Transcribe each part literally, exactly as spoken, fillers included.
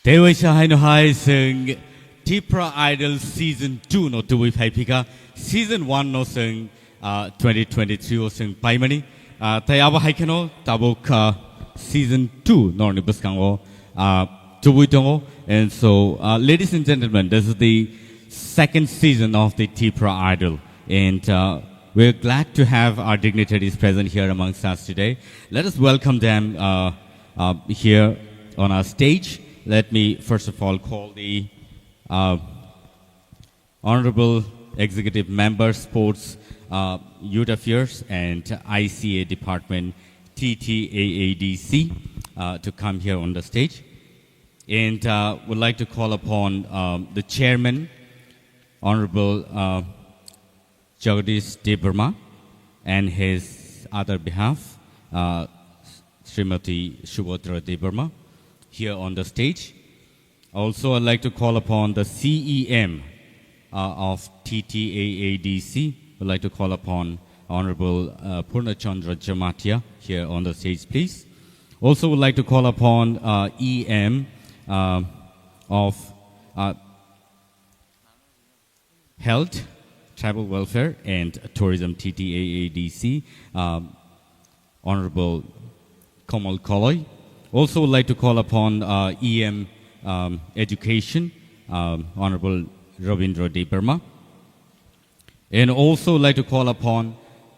Tei waisa haino hai chwng Tipra Idol Season two no tubui phai phika, Season one no chwng, ah, twenty twenty-three o chwng paimani. Ah, tei abo hai kheno tabuk, ah, Season two norni bwskango, ah, tubui tongo. And so, ah, ladies and gentlemen, this is the second season of the Tipra Idol. And, uh, we're glad to have our dignitaries present here amongst us today. Let us welcome them, uh, uh, here on our stage. Let me first of all call the, uh, Honorable Executive Member, Sports, uh, Youth Affairs and I C A Department, T T A A D C, uh, to come here on the stage. And, uh, would like to call upon, um, the Chairman, Honorable, uh, Jagadish Debbarma, and his other behalf, uh, Srimati Subhadra Debbarma, here on the stage. Also, I'd like to call upon the C E M, uh, of T T A A D C. I'd like to call upon Honorable, uh, Purna Chandra Jamatia here on the stage, please. Also, would like to call upon, uh, E M, uh, of, uh, Health, Tribal Welfare and Tourism, T T A A D C, um, Honorable Komal Koloi. Also would like to call upon, uh, E M, um, Education, um, Honorable Rabindra Debbarma. And also would like to call upon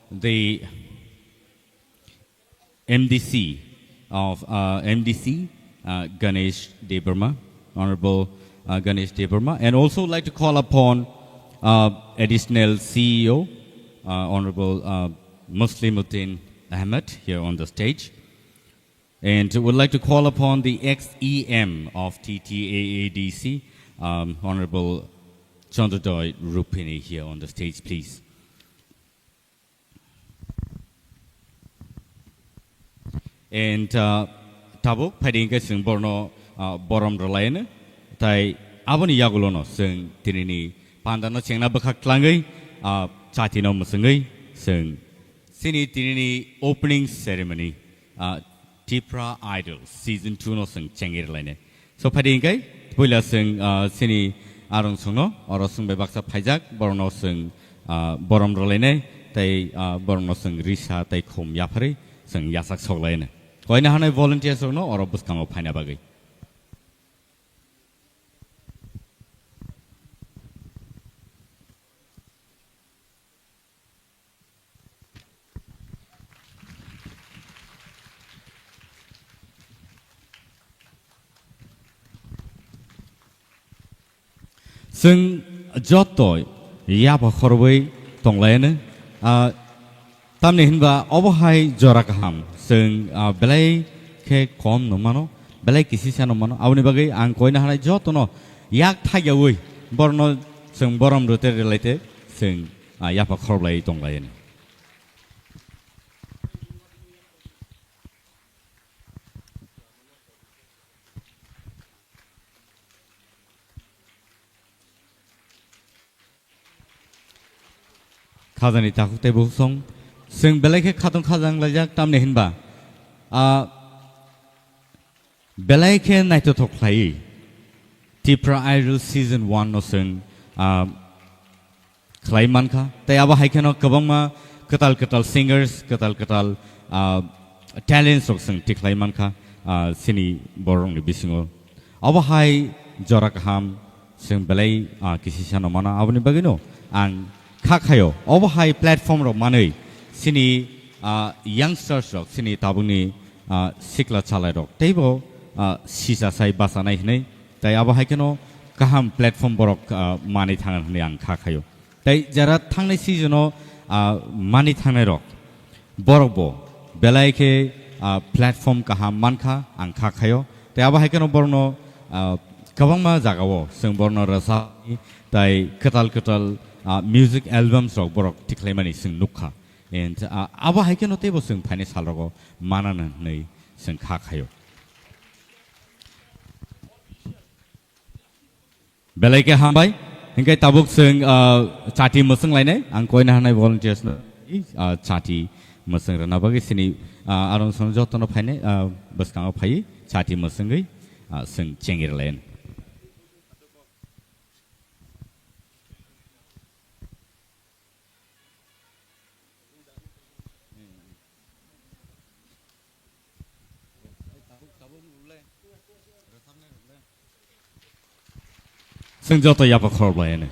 the M D C of, uh, M D C, uh, Ganesh Debbarma, Honorable, uh, Ganesh Debbarma, and also like to call upon, uh, Additional C E O, uh, Honorable, uh, Muslimuddin Ahmed here on the stage. And would like to call upon the ex-E M of T T A A D C, um, Honorable Chandrodoy Rupini here on the stage, please. And, uh, tabuk phaidi hwnkhe chwng borno, uh, borom rwlaino. Tai aboni yagulono chwng tinini pandano chengna bwkhak tlangwi, uh, chatino mwchwngwi chwng chini tinini opening ceremony, uh, Tipra Idol Season two no chwng chengwi rwlainai. So, phaidi hwnkhe, puila chwng, ah, chini arong songno, oro chwng bai baksa phaijak, borokno chwng, ah, borom rwlainai, tei, ah, borokno chwng risa tei khum yapharwi chwng yachak soklainai. Koina hanai volunteers rokno oro bwskango phaina bagwi. Chwng joto yapha khorwi tonglaino, ah, tamni hinba obo hai jora kaham, chwng, ah, belai khe kom nung mano, belai kisisa nung mano, aboni bagwi ang koina hanai jotono yak thaiyawi borno chwng borom rwte rwlaite chwng, ah, yapha khorblai tonglaino. Khajani takhuk tei bukhuk song, chwng belai khe khatong khajang laijak, tamni hinba, ah, belai khe naithothok khlaiwi Tipra Idol Season one no chwng, ah, khlai mankha. Tei abo hai kheno kwbangma kwtal kwtal singers, kwtal kwtal, ah, talents rok chwng tikhlai mankha, ah, chini borokni bisingo. Obo hai jora kaham chwng belai, ah, kisisa no mano. Aboni bagwino ang kha khayo. Obo hai platform rok manwi chini, ah, youngsters rok, chini tabukni, ah, sikla chalai rok teibo, ah, sisa sai bachanai hinwi. Tai abo hai kheno kaham platform borok, ah, manwi thangna hinwi ang kha khayo. Tai jara thangnai season o, ah, manwi thangnai rok, borok bo belai khe, ah, platform kaham mankha ang kha khayo. Tai abo hai kheno borokno, ah, kwbangma jagao chwng borokno rwchapni tai kwtal kwtal, ah, music albums rok borok tikhlaimani chwng nukha. And, ah, abo hai kheno teibo chwng phaini salrogo manana hinwi chwng kha khayo. Belai khe hambai. Hinkhe tabuk chwng, ah, chati mwchwng lainai. Ang koina hanai volunteers no, ah, chati mwchwng rwna bagwi chini, ah, arong song jotono phainai, ah, bwskango phaiwi chati mwchwngwi Ah, chwng chengirlayan. Chwng joto yapha khorokbaiyani.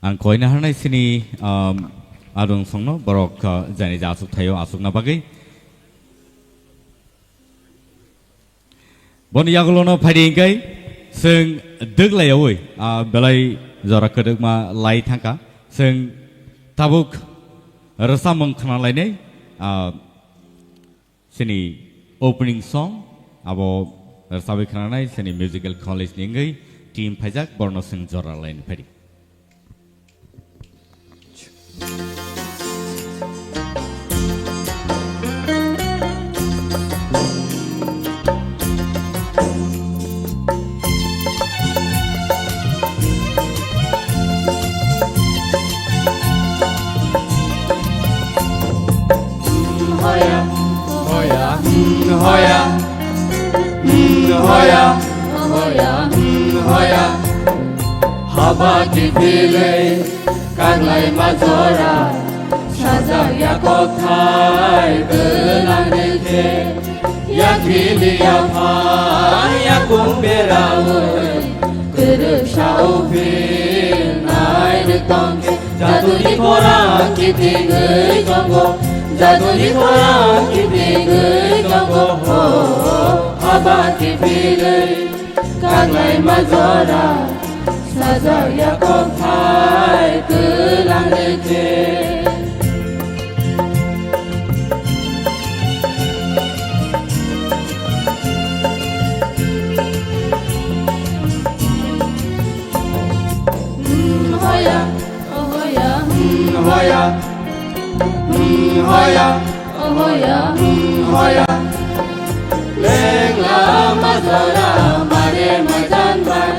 Ang koina hanai sini, um, adung songno borok, uh, jani ja asuk thaio asukna bagwi. Boni yagulono phaidi hingkai chwng dwglaiyaui, ah, belai jora kwdwkma lai thangkha. Chwng tabuk rwchapmung khwnalainai, ah, chini opening song abo rwchapwi khwnanai chini musical college ni wngwi team phaijak borno chwng jora laini phaidi. Hoya, hoya, hmm, hoya. Hmm, hoya, hoya, hmm, hoya. Haba kiphilwi kaglai majora, sajak ya kokthai bwlang rikhe. Yakhili yaphang yakung beraui, kwrwksa uphil nai rwtong khe. Jaduni khorang kitingwi tongo, jaduni khorang kitingwi tongo, ho, haba kiphilwi kaglai majora, sajak ya kokthai kwlang rikhe. Hmm, hoya, oh hoya, hmm, hoya. Hmm, hoya, oh hoya, hmm, hoya. Lengla majora mare majan bai.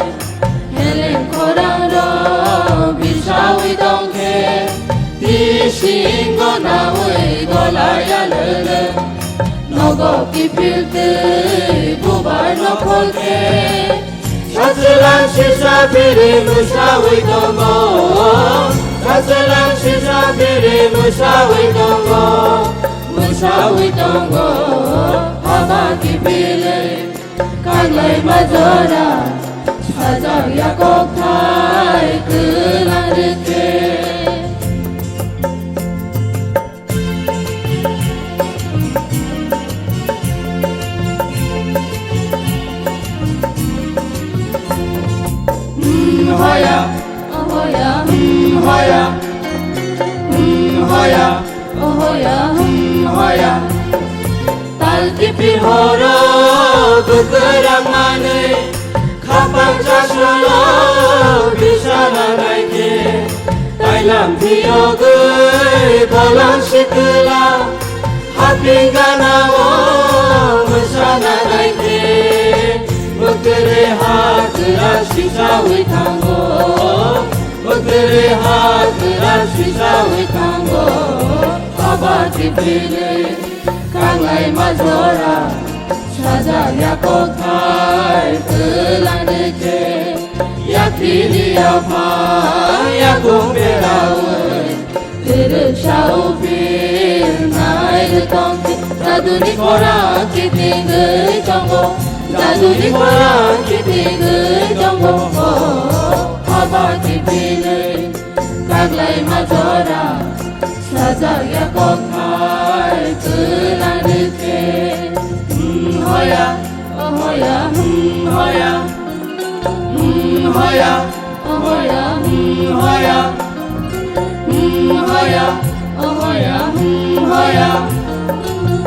Heleng khorang ro bisawi tongkhe. Bisingo nawi golaya lele. Nogo kiphil twi bubar nokhol khe. Sachwlang sisa phiri mwsawi tongo, sachwlang sisa phiri mwsawi tongo, mwsawi tongo, haba kiphilwi kaglai majora, sajak ya kokthai kwlang rikhe. Hmm, hoya, oh hoya, hmm, hoya, hmm, hoya, oh hoya, hmm, hoya. Tal kiphil horo bwkrang manwi, khapang chasalo bisana naikhe. Tailam phiyogwi bolang sikla, haping ganao mwsana naikhe. Bwkrwi ha kwrak sisawi thango, bwkrwi ha kwrak sisawi thango. Haba kiphilwi kaglai majora, sajak ya kokthai kwlang rikhe. Yakhili yaphang yakung berawi, kwrwksa uphil nai rwtong khe. Jaduni khorang kitingwi tongo, jaduni khorang kitingwi tongo. Haba kiphilwi kaglai majora, sajak ya kokthai kwlang rikhe. Hmm, hoya, oh hoya, hmm, hoya. Hmm, hoya, oh hoya, hmm, hoya. Hmm, hoya, oh hoya, hmm, hoya.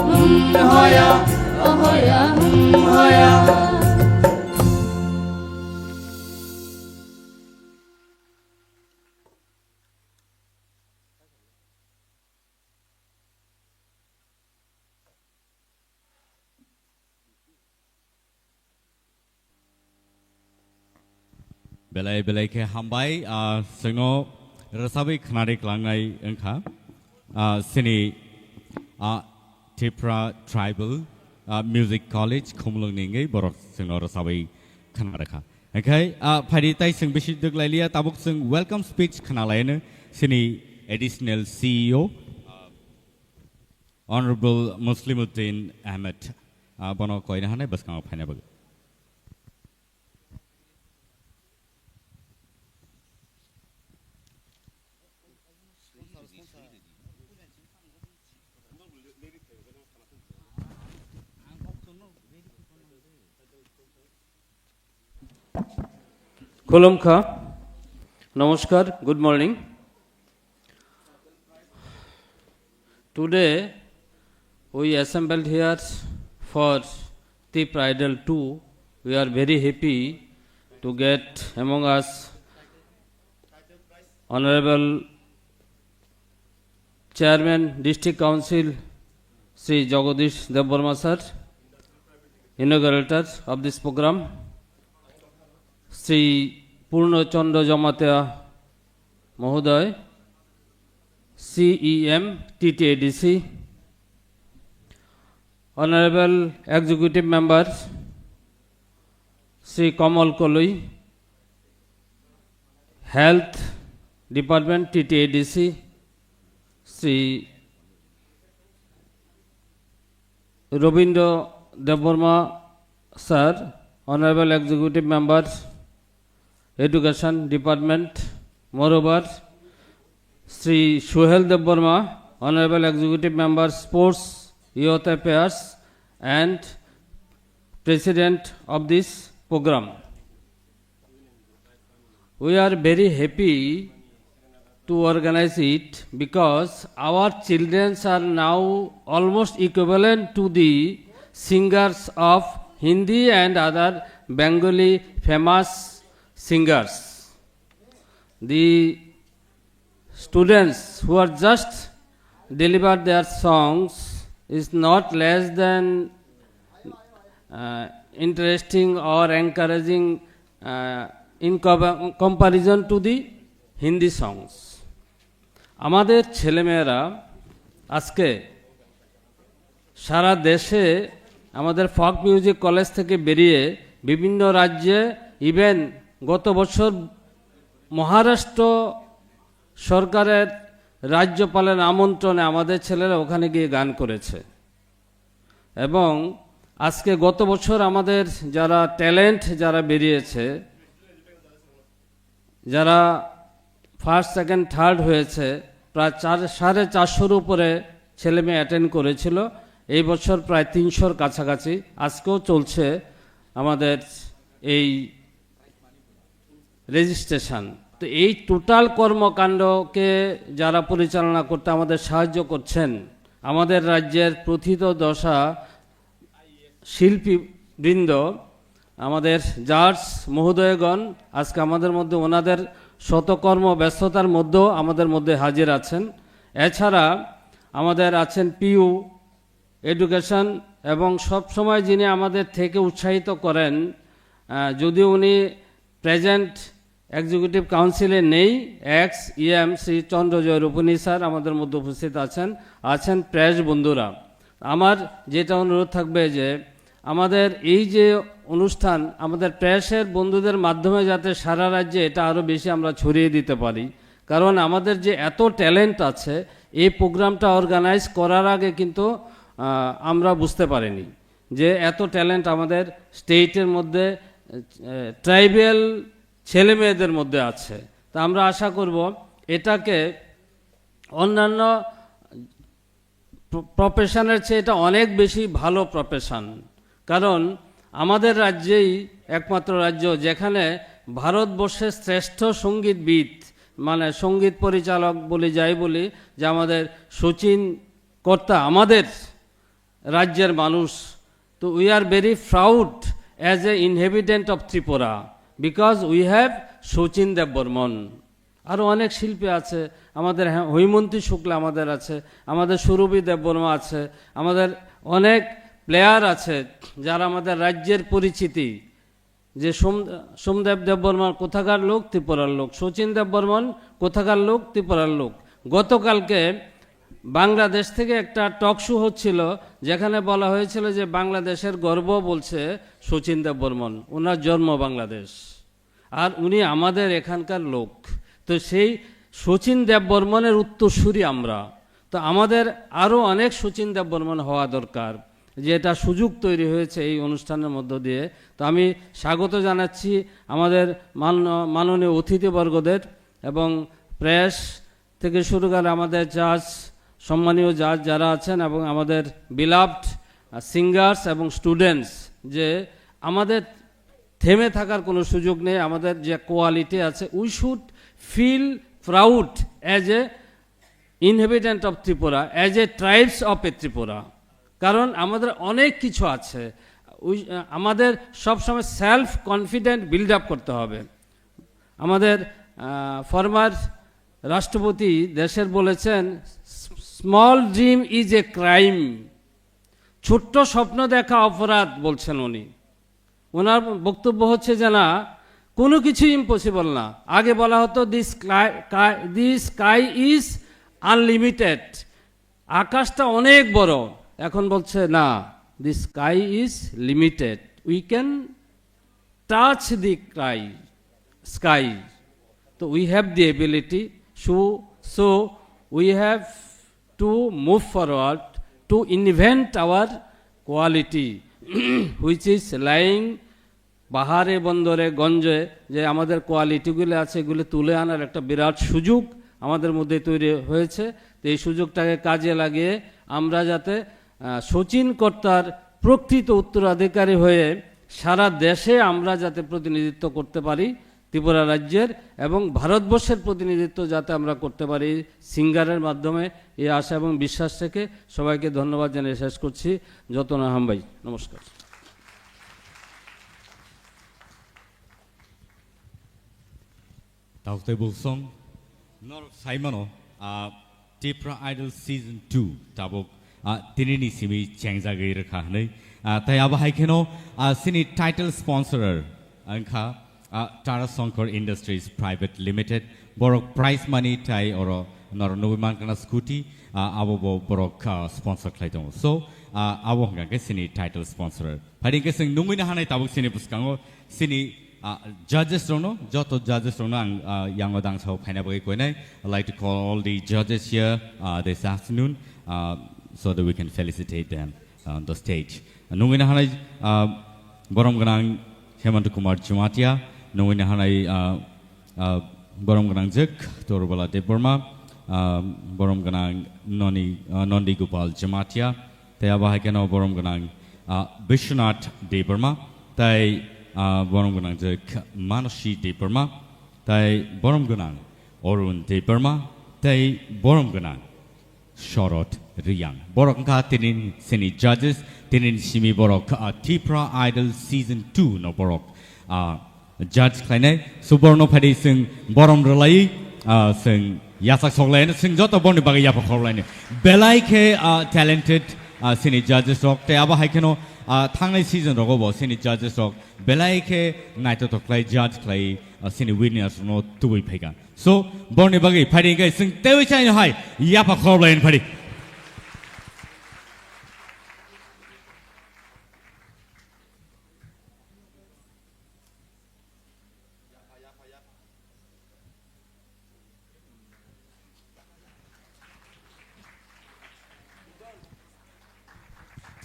Hmm, Hoya, oh hoya, hmm, hoya. Belai belai khe hambai, ah, chwngno rwchabwi khwnari klangnai wngkha. Ah, chini, ah, Tipra Tribal, ah, Music College Khumulwngni wngwi borok chwngno rwchabwi khwnarwkha. Hwnkhe, ah, phaidi tai chwng bisi dwk lailiya, tabuk chwng welcome speech khwnalaino chini Additional C E O, ah, Honorable Muslimuddin Ahmed, ah, bono koina hanai bwskango phaina bagwi. Khulumkha. Namaskar. Good morning. Today, we assembled here for Tipra Idol two. We are very happy to get among us Honorable Chairman District Council Shri Jagadish Debbarma sir, inaugurator of this program, Shri Purno Chandra Jamatia Mahoday, C E M T T A D C, Honorable Executive Member Shri Kamal Koloi, Health Department T T A D C, Shri Robindra Debbarma sir, Honorable Executive Member, Education Department, moreover, Shri Suhel Debbarma, Honorable Executive Member, Sports, Youth Affairs, and President of this program. We are very happy to organize it because our children are now almost equivalent to the singers of Hindi and other Bengali famous singers. The students who are just delivered their songs is not less than, uh, interesting or encouraging, uh, in co-, comparison to the Hindi songs. আমাদের ছেলেমেয়েরা আজকে সারা দেশে আমাদের ফক music college থেকে বেরিয়ে বিভিন্ন রাজ্যে, ইভেন গত বছর মহারাষ্ট্র সরকারের রাজ্যপালের আমন্ত্রণে আমাদের ছেলেরা ওখানে গিয়ে গান করেছে। এবং আজকে গত বছর আমাদের যারা ট্যালেন্ট যারা বেরিয়েছে, যারা ফার্স্ট, সেকেন্ড, থার্ড হয়েছে, প্রায় চার, সাড়ে চারশোর উপরে ছেলে মেয়ে অ্যাটেন্ড করেছিল। এই বছর প্রায় তিনশোর কাছাকাছি। আজকেও চলছে আমাদের এই রেজিস্ট্রেশন। তো এই টোটাল কর্মকাণ্ডকে যারা পরিচালনা করতে আমাদের সাহায্য করছেন, আমাদের রাজ্যের প্রথিতযশা শিল্পীবৃন্দ, আমাদের জাজ মহোদয়গণ, আজকে আমাদের মধ্যে ওনাদের শতকর্ম ব্যস্ততার মধ্যেও আমাদের মধ্যে হাজির আছেন। এছাড়া আমাদের আছেন পিইউ এডুকেশন, এবং সব সময় যিনি আমাদের থেকে উৎসাহিত করেন, আহ, যদিও উনি প্রেজেন্ট এক্সিকিউটিভ কাউন্সিলে নেই, এক্স ইএম শ্রী চন্দ্রজয় রূপনী স্যার আমাদের মধ্যে উপস্থিত আছেন, আছেন প্রেস বন্ধুরা। আমার যেটা অনুরোধ থাকবে যে আমাদের এই যে অনুষ্ঠান, আমাদের প্রেসের বন্ধুদের মাধ্যমে যাতে সারা রাজ্যে এটা আরও বেশি আমরা ছড়িয়ে দিতে পারি, কারণ আমাদের যে এত ট্যালেন্ট আছে, এই প্রোগ্রামটা অর্গানাইজ করার আগে কিন্তু, আহ, আমরা বুঝতে পারিনি যে এত ট্যালেন্ট আমাদের স্টেটের মধ্যে, আহ, ট্রাইবাল ছেলে মেয়েদের মধ্যে আছে। তা আমরা আশা করব এটাকে অন্যান্য প্র-, প্রফেশনের চেয়ে এটা অনেক বেশি ভালো প্রফেশন। কারণ আমাদের রাজ্যেই একমাত্র রাজ্য যেখানে ভারতবর্ষের শ্রেষ্ঠ সঙ্গীতবিদ, মানে সঙ্গীত পরিচালক বলি যাই বলি, যে আমাদের শচীন কর্তা, আমাদের রাজ্যের মানুষ। তো we are very proud as a inhabitant of Tripura because we have Sachin দেববর্মন। আরও অনেক শিল্পী আছে, আমাদের হ্যাঁ, হৈমন্তী শুক্লা আমাদের আছে, আমাদের সুরভি দেববর্মা আছে, আমাদের অনেক প্লেয়ার আছে যারা আমাদের রাজ্যের পরিচিতি। যে সোম-, সোমদেব দেববর্মন কোথাকার লোক? ত্রিপুরার লোক। শচীন দেববর্মন কোথাকার লোক? ত্রিপুরার লোক। গতকালকে বাংলাদেশ থেকে একটা টক শো হচ্ছিল, যেখানে বলা হয়েছিল যে বাংলাদেশের গর্ব বলছে শচীন দেববর্মন, ওনার জন্ম বাংলাদেশ। আর উনি আমাদের এখানকার লোক। তো সেই শচীন দেববর্মনের উত্তরসূরি আমরা। তো আমাদের আরও অনেক শচীন দেববর্মন হওয়া দরকার, যে এটা সুযোগ তৈরি হয়েছে এই অনুষ্ঠানের মধ্য দিয়ে। তো আমি স্বাগত জানাচ্ছি আমাদের মান-, মাননীয় অতিথিবর্গদের এবং প্রেস থেকে শুরু করে আমাদের জাজ, সম্মানীয় জাজ যারা আছেন এবং আমাদের beloved, আহ, সিঙ্গার্স এবং স্টুডেন্টস, যে আমাদের থেমে থাকার কোনো সুযোগ নেই। আমাদের যে কোয়ালিটি আছে, we should feel proud as a inhabitant of Tripura, as a tribes of a Tripura। কারণ আমাদের অনেক কিছু আছে। We, আহ, আমাদের সবসময় সেলফ কনফিডেন্ট বিল্ড আপ করতে হবে। আমাদের, আহ, ফরমার রাষ্ট্রপতি দেশের বলেছেন, "Small dream is a crime।" ছোট্ট স্বপ্ন দেখা অপরাধ বলছেন উনি। ওনার বক্তব্য হচ্ছে যে না, কোনো কিছু ইম্পসিবল না। আগে বলা হতো, "The sky, sky, the sky is unlimited।" আকাশটা অনেক বড়। এখন বলছে না, "The sky is limited। We can touch the sky, sky।" তো we have the ability, so, so we have to move forward to invent our quality, which is lying বাহারে বন্দরে গঞ্জে, যে আমাদের কোয়ালিটিগুলো আছে, এগুলো তুলে আনার একটা বিরাট সুযোগ আমাদের মধ্যে তৈরি হয়েছে। তো এই সুযোগটাকে কাজে লাগিয়ে আমরা যাতে, আহ, শচীন কর্তার প্রকৃত উত্তরাধিকারী হয়ে সারা দেশে আমরা যাতে প্রতিনিধিত্ব করতে পারি ত্রিপুরা রাজ্যের এবং ভারতবর্ষের প্রতিনিধিত্ব যাতে আমরা করতে পারি সিঙ্গারের মাধ্যমে, এই আশা এবং বিশ্বাস রেখে সবাইকে ধন্যবাদ জানিয়ে শেষ করছি। যতন হামবাই, নমস্কার। Tauk tei Bulsong, norok saimano, ah, Tipra Idol Season two tabuk, ah, tinini simi chengjagwi rwkha hwnwi. Ah, tei abo hai kheno, ah, chini title sponsorer wngkha, ah, Tara Shankar Industries Private Limited. Borok prize money tei oro norok nugwi mankha scooty, ah, abo bo borok, ah, sponsor khlai tongo. So, ah, abo hwnkha khe chini title sponsorer. Phai hwnkhe chwng nungwi nahanai tabuk chini bwskango chini, ah, judges rokno, joto judges rokno ang, ah, yango dangsao phaina bagwi koinai. I'd like to call all the judges here, ah, this afternoon, ah, so that we can felicitate them on the stage. Nungwi nahanai, ah, borom gwnang Hemant Kumar Jamatia, nungwi nahanai, ah, ah, borom gwnang jwk Torbala Debbarma, ah, borom gwnang Noni, ah, Nondi Gopal Jamatia, tei abo hai kheno borom gwnang, ah, Bishwanath Debbarma, tei, ah, borom gwnang jwk Manosi Debbarma, tei borom gwnang Arun Debbarma, tei borom gwnang Shorod Riyang. Borok wngkha tinin sini judges, tinin simi borok, ah, Tipra Idol Season two no borok, ah, judge khlainai. So borno phadi sing borom rwlai, ah, sing yasak soklai, sing joto borni bagwi yapha khorlaini. Belai khe, ah, talented, ah, sini judges rok. Tei abo hai kheno, ah, thangnai season rogo bo sini judges rok belai khe naithotok khlai judge khlai, ah, sini winners no tubui phaikha. So, borni bagwi phaidi hwnkhe chwng teiwi chaino hai yapha khorokbai hwn phadi.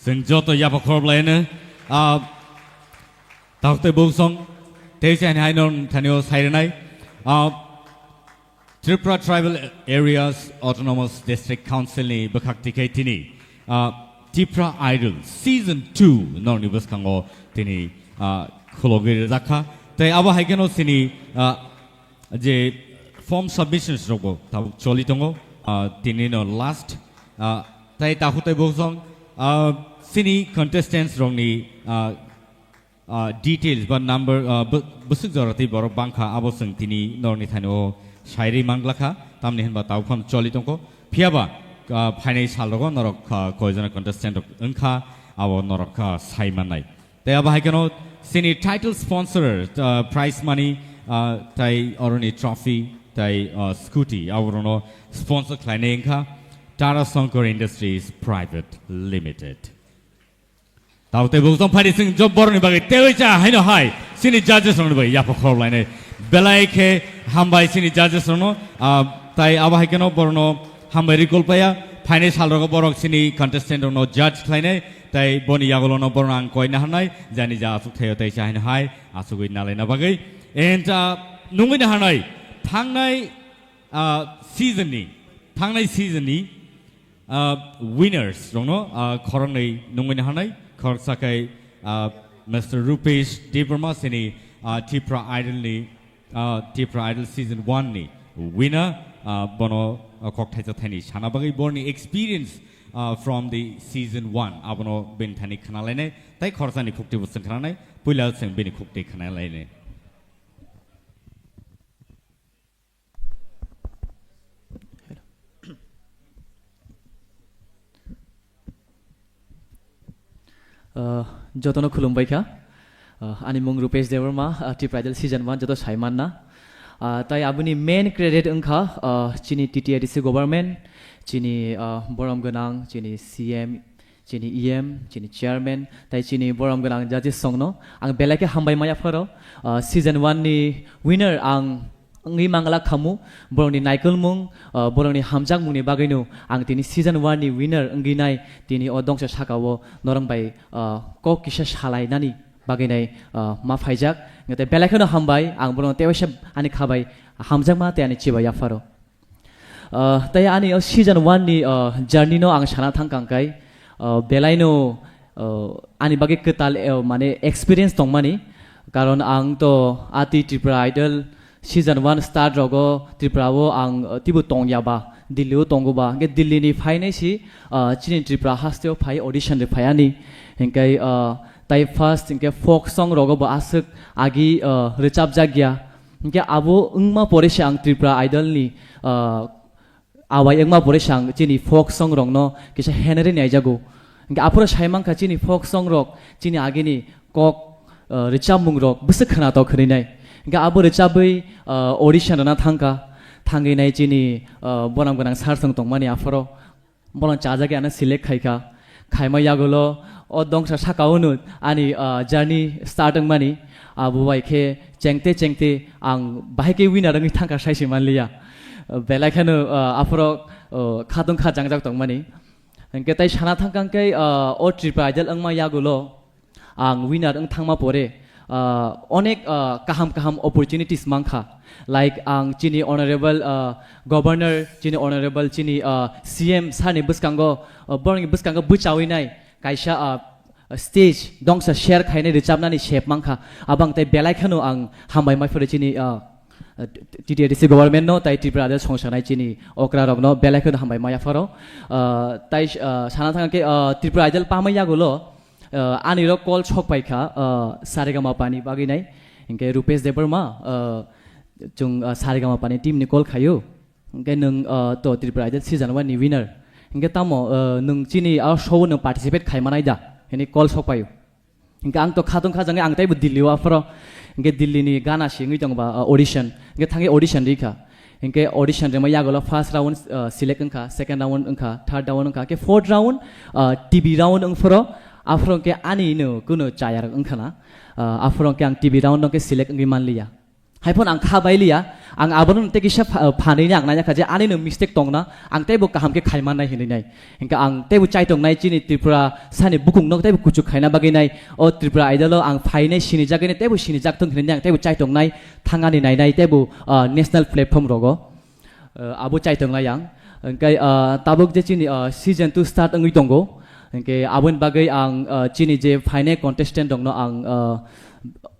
Chwng joto yapha khorokbai hwno, ah, Tauk tei Bulsong, tei chini hai nong thanio sai rwnai. Ah, Tripura Tribal Areas Autonomous District Council ni bwkhak tikhe tini, ah, Tipra Idol Season two norni bwskango tini, ah, khulogwi rwjakha. Tei abo hai kheno chini, ah, je form submissions rokbo tabuk choli tongo, ah, tini no last, ah, tei Tauk tei Bulsong, Ah, chini contestants rokni, ah, ah, details ba number, ah, bw-, bwswk jora tei borok bangkha, abo chwng tini norokni thani o sairwi manglakha, tamni hinba tabuk phano choli tongkho. Phiyaba, ah, phainai salrogo norok, ah, koijona contestant rok wngkha, abo norok, ah, sai mannai. Tei abo hai kheno chini title sponsor, ah, prize money, ah, tei oroni trophy, tei, ah, scooty, aborokno sponsor khlainai wngkha Tara Shankar Industries Private Limited. Tao tei bukjong phani sing job boroni bagwi tewi cha haino hai chini judges rokni bagwi yapha khorok lainai. Belai khe hambai chini judges rokno, ah, tai abo hai kheno borokno hambai recall paya. Phainai salrogo borok chini contestant rokno judge khlainai, tai boni yagulono borokno ang koi naharnai, jani ja aswk thaio tai cha haino hai aswkwi nalaina bagwi. And, ah, nungwi naharnai thangnai, ah, season ni, thangnai season ni, ah, winners rokno, ah, khoroknwi nungwi naharnai, khoroksa khe, ah, Mister Rupesh Debbarma chini, ah, Tipra Idol ni, ah, Tipra Idol season one ni winner, ah, bono, ah, kok thaisa thaini sana bagwi borni experience, ah, from the season one abono bini thani khna lainai, tei khoroksa ni khukti bo chwng khna nai, puila chwng bini khukti khna lainai. Uh, jotono khulumbai kha. Uh, ani mung Rupesh Debbarma, uh, Tipra Idol season one joto sai manna. Uh, tai aboni main credit wngkha, uh, chini T T A D C government, chini, uh, borom gwnang, chini C M, chini E M, chini chairman, tai chini borom gwnang judges songno ang belai khe hambai maya pharo. Uh, season one ni winner ang wngwi mangla khamu, borokni naikolmung, uh, borokni hamjakmungni bagwino ang tini season one ni winner wngwi nai, tini o dongsa sakao norong bai, uh, kok kisa salainani bagwi nai, uh, ma phaijak. Tei belai kheno hambai, ang borokno tewaisa ani khabai hamjakma tei ani chibai yapharo. Uh, tei ani o season one ni, uh, journey no ang sana thang kang kai, uh, belai no, uh, ani bagwi kwtal, uh, mane experience tongmani, karon ang to ati Tripura Idol season one start rogo Tripura o ang, uh, tibo tongya ba, Delhi o tongo ba, hwnkhe Delhi ni phainai si, uh, chini Tripura haste o phai audition ri phai ani, hwnkhe, uh, tai first hwnkhe folk song rogo bo aswk agi, uh, rwchapjak ya, hwnkhe abo wngma pore se ang Tripura Idol ni, ah, awai wngma pore se ang chini folk song rokno kisa henari naijago. Hwnkhe aphuru sai mankha chini folk song rok chini agini kok, ah, rwchapmung rok bwswk khwnatok hwnwi nai. Hwnkhe abo rwchabwi, ah, audition rwna thangkha, thangwi nai chini, ah, bonam gwnang sir song tongmani aphuru. Bono chajagwi ano select khaikha. Khaima yagulo o dongsa saka unu ani, ah, journey start wngmani. Abo bai khe chengte chengte ang bahai khe winner wngwi thangkha saisi manliya. Belai kheno, ah, aphuru, ah, khatung kha jangjak tongmani. Hwnkhe tai sana thangkha hwnkhe, ah, o Tripura Idol wngma yagulo ang winner wng thangma pore, ah, onek, ah, kaham kaham opportunities mankha. Like ang chini honorable, ah, governor, chini honorable, chini, ah, C M sir ni bwskango, ah, borokni bwskango bwchawi nai kaisa, ah, stage dongsa share khainai rwchapnani sep mankha. Abang tei belai kheno ang hambai mai phuru chini, ah, T T A D C government no tai Tripura Idol songsanai chini okra rokno belai kheno hambai maya pharo. Ah, tai, ah, sana thangkhe, ah, Tripura Idol pamai yagulo, ah, ani rok call sok pai kha, ah, Saregama pani bagwi nai. Hwnkhe Rupesh Debbarma, ah, chwng, ah, Saregama pani team ni call khaio. Hwnkhe nwng, ah, to Tripura Idol season one ni winner. Hwnkhe tamo, ah, nwng chini a show o nwng participate khai manai da? Hwnwi call sok paio. Hwnkhe ang to khatung kha jangwi ang teibo Delhi o aphuru. Hwnkhe Delhi ni gana singwi tongba, ah, audition. Hwnkhe thangwi audition rikha. Hwnkhe audition rima yagulo first round, ah, select wngkha, second round wngkha, third round wngkha, hwnkhe fourth round, ah, T V round wngphuru. Aphuru hwnkhe ani no kuno chayarok wngkha na. Ah, aphuru hwnkhe ang T V round no hwnkhe select wngwi manliya. Haiphano ang kha bailiya, ang abono tei kisa pha-, phanwi ni ang nai kha je ani no mistake tongna, ang teibo kaham khe khai mannai hinwi nai. Hingkhe ang teibo chaitongnai chini Tripura sani bukung no teibo kuchuk khaina bagwi nai. O Tripura Idol o ang phainai sinijagwi nai teibo sinijak thung hinwi nai ang teibo chaitongnai thangani nainai teibo, ah, national platform rogo. Ah, abo chaitongnai ang. Hingkhe, ah, tabuk je chini, ah, season two start wngwi tongo. Hingkhe aboni bagwi ang, ah, chini je phainai contestant rokno ang, ah,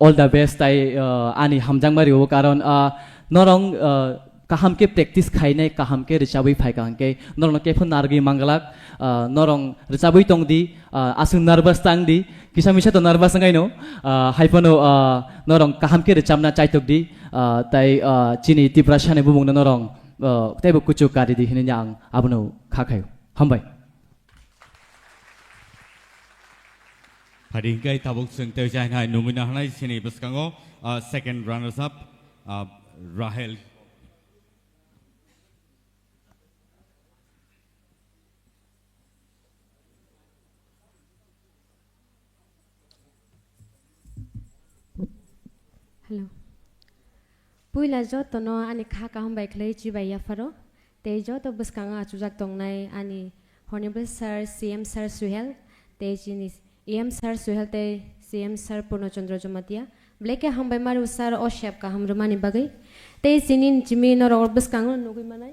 all the best tai, ah, ani hamjakma rio karon, ah, norong, ah, kaham khe practice khainai, kaham khe rwchabwi phaikha hwnkhe norokno khe phano narwgwi manglak, ah, norok rwchabwi tongdi, ah, aswk nervous tangdi, kisa misa to nervous wngkhaino, ah, hai phano, ah, norok kaham khe rwchabna chaitokdi, ah, tai, ah, chini Tiprasani bumungno norok, ah, teibo kuchuk karidi hinwi ang abono kha khaio. Hambai. Phadi hwnkhe tabuk chwng tei jainai nungwi nahanai sini bwskango, ah, second runners up, ah, Rahel. Hello. Puila jotono ani kha kaham bai khlai chibai yapharo. Tei joto bwskango achukjak tongnai ani Honorable Sir, C M Sir Suhel, tei chini E M Sir Suhel tei C M Sir Purno Chandra Jamatia. Belai khe hambai maru sir o sep kaham rwmani bagwi. Tei chini chimi norok bwskango nugwi manai.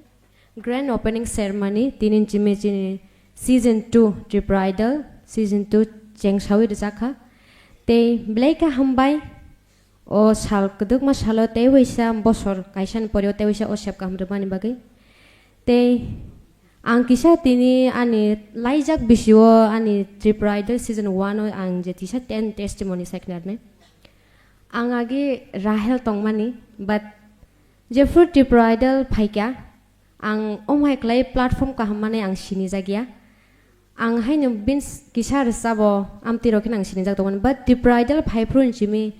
Grand opening ceremony tini chimi chini season two Tripura Idol season two chengsawi rwjakha. Tei belai khe hambai o sal kwdwkma salo tei waisa bosor kaisani pore o tei waisa o sep kaham rwmani bagwi. Tei ang kisa tini ani laijak bisio ani Tripura Idol season one o ang je tisa ten testimony sai khnarnai. Ang agi Rahel tongmani, but jephru Tripura Idol phaikha, ang omhai klai platform kaham manwi ang sinijak ya. Ang haino bini kisa rwchabo amtwi rok kheno ang sinijak tongmani, but Tripura Idol phaiphru hinchimi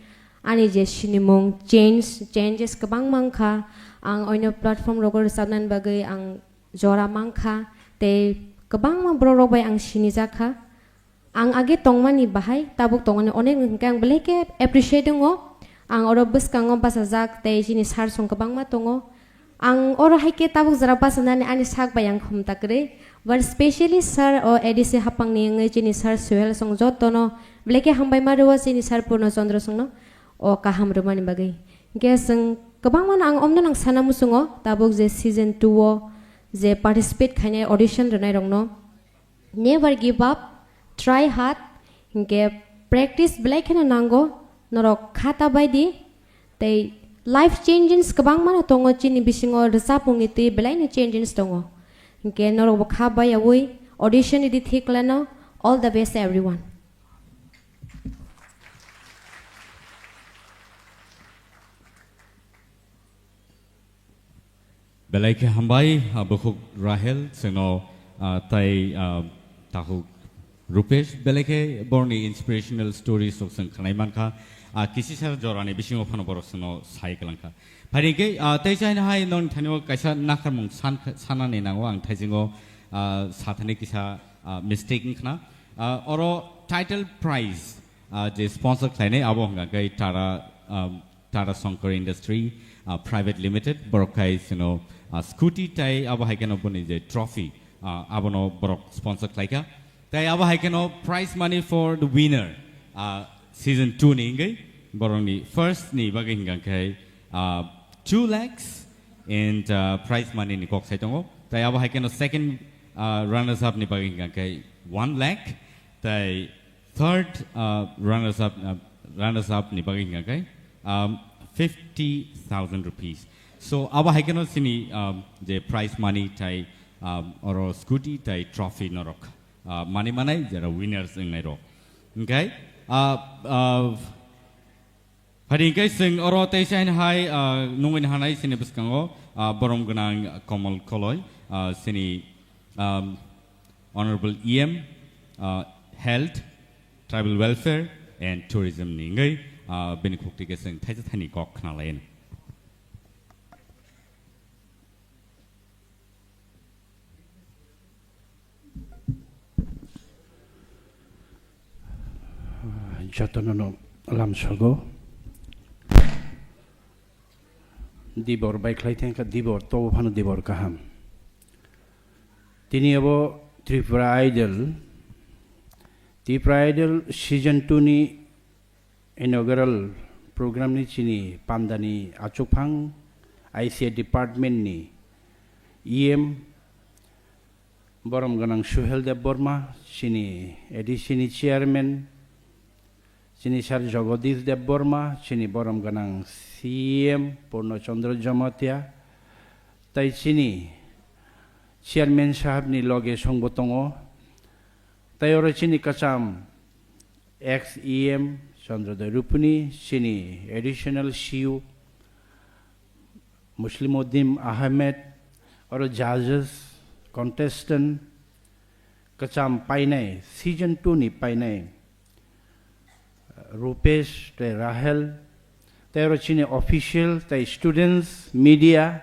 ani je sinimung change, changes kwbangma wngkha. Ang oino platform rogo rwchabnani bagwi ang jora mankha, tei kwbangma borok rok bai ang sinijak kha. Ang age tongmani bahai tabuk tongmani onek hwnkhe ang belai khe appreciate wngo. Ang oro bwskango bachajak tei chini sir song kwbangma tongo. Ang oro hai khe tabuk jora bachanani ani sak bai ang khum ta kwrwi. But specially sir o A D C hapangni wngwi chini sir Suhel song jotono belai khe hambai ma rwo chini sir Purno Chandra songno o kaham rwmani bagwi. Hwnkhe chwng kwbangmano ang omno nang sana muchungo tabuk je season two o je participate khainai audition rwnairokno. Never give up, try hard, hinkhe practice belai kheno nango, norok kha ta bai di, tei life changes kwbangma no tongo chini bisingo rwchapmungni twi belai no changes tongo, hinkhe norok bo kha bai yaui audition ridi thik lano, all the best everyone. Belai khe hambai, ah, bukhuk Rahel, chwngno, ah, tai, ah, takhuk Rupesh, belai khe borokni inspirational stories rok chwng khwnai mankha. Ah, kisisa jorani bisingo phano borok chwngno sai kwlangkha. Phai hwnkhe, ah, tei chaina hai nokni thani o kaisa nakharmung san-, sanani nango ang thaisingo, ah, sathani kisa, ah, mistake wngkhna. Ah, oro title prize, ah, je sponsor khlainai abo hwnkha khe Tara, ah, Tara Shankar Industry, ah, Private Limited, borok khai chwngno, ah, scooty tai abo hai kheno boni je trophy, ah, abono borok sponsor khlaikha. Tai abo hai kheno prize money for the winner, ah, season two ni hwnkhe borokni first ni bagwi hwnkha khe, ah, two lakhs and, ah, prize money ni kok sai tongo. Tai abo hai kheno second, ah, runners up ni bagwi hwnkha khe one lakh. Tai third, uh, runners up, uh, runners up ni bagwi hwnkha khe, um, fifty thousand rupees. So, abo hai kheno chini, um, je prize money tai, um, oro scooty tai trophy norok, uh, mani manai jera winners wngnai rok. Okay? Uh, uh, Phadi hwnkhe chwng oro tei chaina hai, ah, nungwi nahanai chini bwskango, ah, borom gwnang Komal Koloi, ah, chini, um, Honorable E M, ah, Health, Tribal Welfare and Tourism ni wngwi, ah, bini khukti khe chwng thaisa thaini kok khna lai. Jotono no lamsogo. Dibor bai khlai thangkha, dibor tobo phano dibor kaham. Tini abo Tripura Idol, Tripura Idol season two ni inaugural program ni chini pandani achukphang I C A department ni E M borom gwnang Suhel Debbarma, chini A D C ni chairman, chini sir Jagadish Debbarma, chini borom gwnang C M Purno Chandra Jamatia, Tai chini chairman sahab ni loge songbo tongo. Tai oro chini kacham ex E M Chandrodaya Rupini, chini additional C U Muslimuddin Ahmed, oro judges, contestant, kacham painai, season two ni painai, Rupesh tei Rahel, tei oro chini official, tei students, media,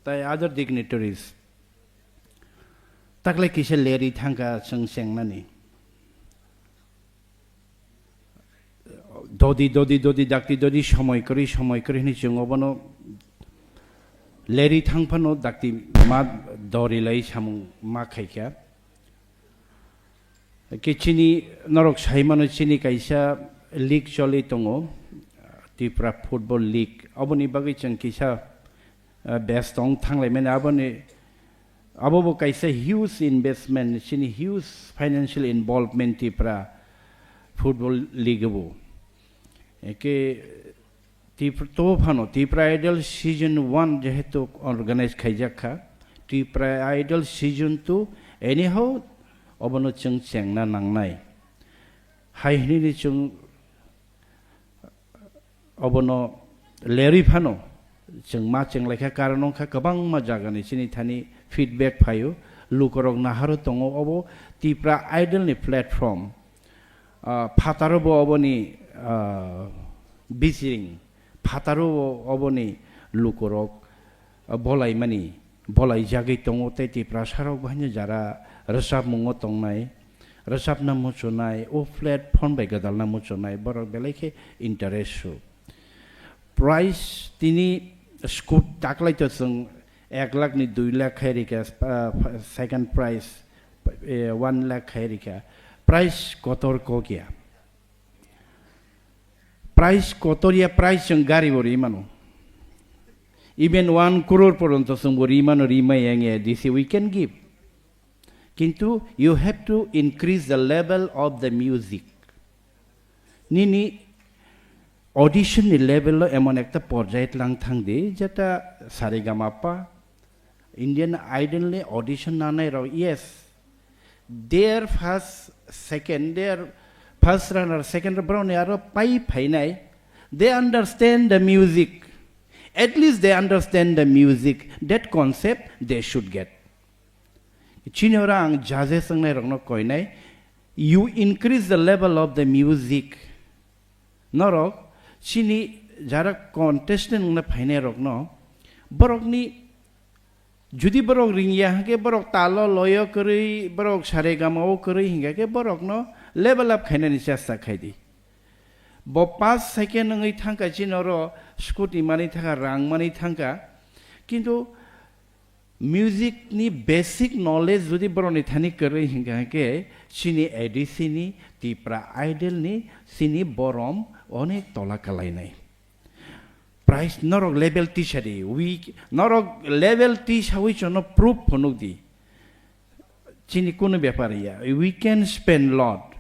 tei other dignitaries. Takle kisa leri thangka chwng chengnani. Dodi, dodi, dodi, dakti, dodi, somoi kwrwi, somoi kwrwi hwnwi chwng obono leri thang phano dakti ma dori lai samung ma khaikha. Ke chini norok sai mano chini kaisa league choli tongo, Tripura Football League. Oboni bagwi chwng kisa, ah, best tong thanglai mani. Aboni, abo bo kaisa huge investment, chini huge financial involvement Tripura Football League bo. Eke Tip-, to phano Tripura Idol season one jehetu organize khaijak kha, Tripura Idol season two anyhow obono chwng chengna nangnai. Hai hwnwi chwng obono lerwi phano chwng ma chenglaikha, karon wngkha kwbangma jagani chini thani feedback phaio, lukorok naharo tongo obo Tripura Idol ni platform. Ah, phataro bo oboni, ah, bisiring, phataro bo oboni lukorok, ah, bolaimani, bolaijagwi tongo tei Tiprasarok bo haino jara rwchapmungo tongnai, rwchapna muchunai, o platform bai gwdalna muchunai, borok belai khe interest su. Price tini scoot taklai to chwng ek lakh ni dui lakh khai rikha, ah, second prize, eh, one lakh khai rikha. Price kotor kok ya. Price kotor ya, price chwng gari bo ri mano. Even one crore poronto chwng bo ri mano, ri mai yang ya, this we can give. Kintu you have to increase the level of the music. Nini audition ni level lo emon ekta porjai tlang thang di, jeta saregama pa, Indian Idol ni audition nanai rok, yes, their first, second, their first runner, second runner, borok ni aro pai phainai, they understand the music. At least they understand the music. That concept they should get. Chini oro ang judges wngnai rokno koinai, you increase the level of the music. Norok chini jara contestant wngna phainai rokno, borokni, judi borok ringya hwnkhe, borok talo loyo kwrwi, borok saregama o kwrwi hingkha khe, borokno level up khainani chesta khai di. Bo pass second wngwi thangkha, chini oro scooty manwi thangkha, rang manwi thangkha, kintu music ni basic knowledge judi borokni thani kwrwi hingkha khe, chini A D C ni, Tipra Idol ni, chini borom onek tola kalainai. Price norok level tisa di, weak, norok level tisawi chono proof phunuk di. Chini kunu bepar ya, we can spend lot.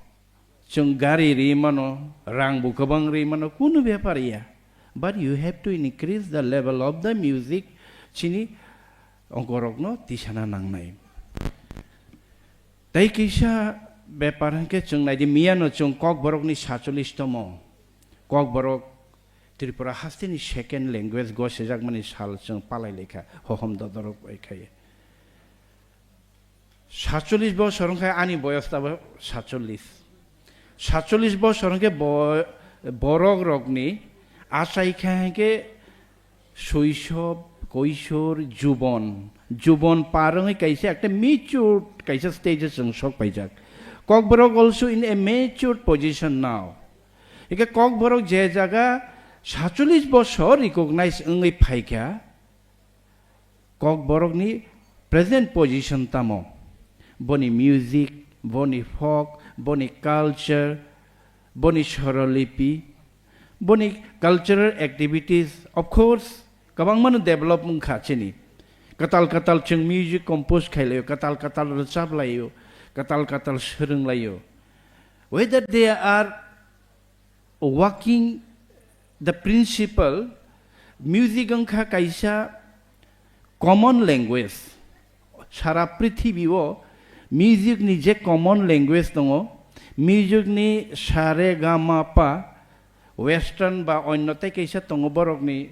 Chwng gari ri mano, rang bo kwbang ri mano, kunu bepar ya. But you have to increase the level of the music, chini ongkorokno tisana nangnai. Tei kisa bepar hwnkhe chwng naidi, miyano chwng Kokborokni sachulis tomo. Kokborok Tripura hasteni second language gosijakmani sal chwng palai laikha, hohom dodorok bai khai. Sachulis bosor wngkha ani boyos tabo sachulis. Sachulis bosor wngkhe bo-, borok rokni achai kha hwnkhe soisob, koisor, jubon. Jubon par wngwi kaisa ekta matured kaisa stage o chwng sok paijak. Kokborok also in a matured position now. Eke Kokborok je jaga sachulis bosor recognize wngwi phaikha, Kokborokni present position tamo? Boni music, boni folk, boni culture, boni sorolipi, boni cultural activities, of course, kwbangmano develop wngkha chini. Kwtal kwtal chwng music compose khailaiyo, kwtal kwtal rwchap laiyo, kwtal kwtal swrwng laiyo. Whether they are working the principle, music wngkha kaisa Common language, sara prithibio music ni je common language tongo, music ni sa re ga ma pa, western ba onno tei kaisa tongo borokni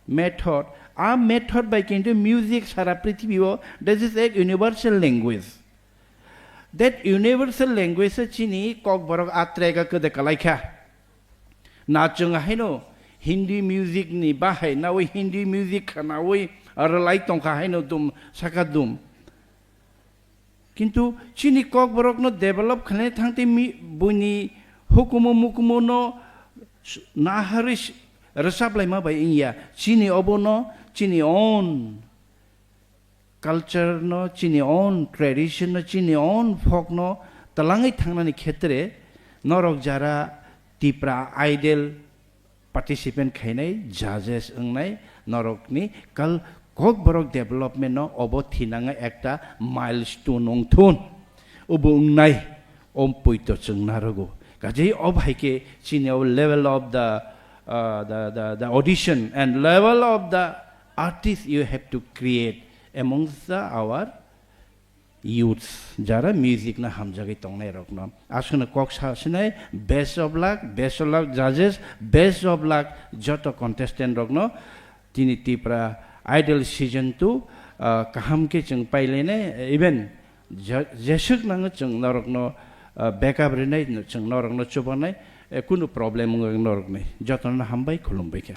method. A method bai kintu music sara prithibio, this is a universal language. That universal language se chini kokborok a track a kwde kalaikha. Na chwng haino Hindi music ni bahai nawi Hindi music khanawi rwlai tongkha haino dum saka dum. Kintu chini kokborokno develop khlaina thangte mi-, buini hukumu mukumu no s-, naharwi s-, rwchap laima bai wngya. Chini obono chini own culture no, chini own tradition no, chini own folk no twlangwi thangnani khetre norok jara Tipra Idol participant khainai, judges wngnai, norokni kal-, kokborok development no obo thinangwi ekta milestone wngthun. Obo wngnai, om poito chwng narogo. Kaje ob hai khe chini o level of the, uh, the, the, the audition and level of the artist you have to create amongst the, our youths, jara music na hamjagwi tongnai rokno. Aswkno kok sa sinai, best of luck, best of luck judges, best of luck joto contestant rokno. Tini Tipra Idol season two, ah, kaham khe chwng pailainai, even je-, jeswk nango chwng norokno, ah, backup rinai, chwng norokno chubanai, eh, kunu problem wngwi norokni. Jotono hambai, khulumbai khe.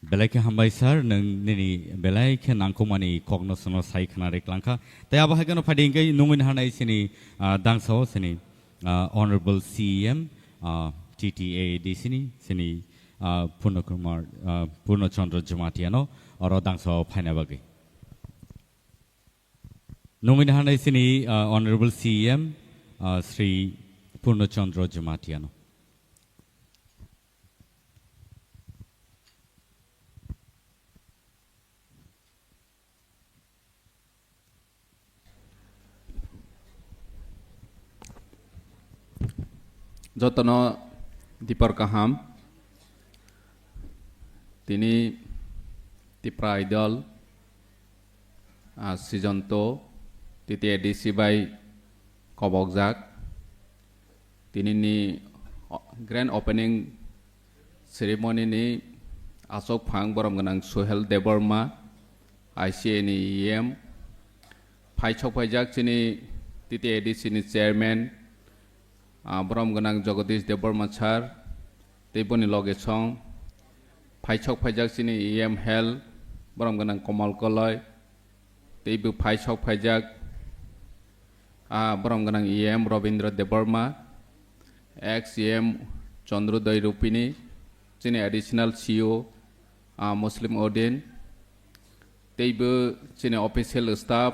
Belai khe hambai sir, nwng nini belai khe nangkukmani kokno chwngno sai khna rwklang kha. Tei abo hai kheno phaidi hwnkhe nungwi naharnai chini, ah, dangsao chini, ah, Honorable C E M, ah, T T A A D C ni chini, ah, Purno Kumar, ah, Purno Chandra Jamatia no oro dangsao phaina bagwi. Nungwi naharnai chini, ah, Honorable C E M, ah, Shri Purno Chandra Jamatia no. Jotono dipor kaham. Tini Tipra Idol, ah, season two, T T A D C bai kobokjak. Tinini o-, grand opening ceremony ni asok phang borom gwnang Suhel Debbarma, I C A ni E M. Phai sok phaijak chini T T A D C ni chairman, ah, borom gwnang Jagadish Debbarma sir, tei boni loge song. Phai sok phaijak chini E M Health, borom gwnang Komal Koloi, tei bo phai sok phaijak, ah, borom gwnang E M Robindra Debbarma, ex E M Chandrodaya Rupini, chini additional C E O, ah, Muslim Odin, tei bo chini official staff,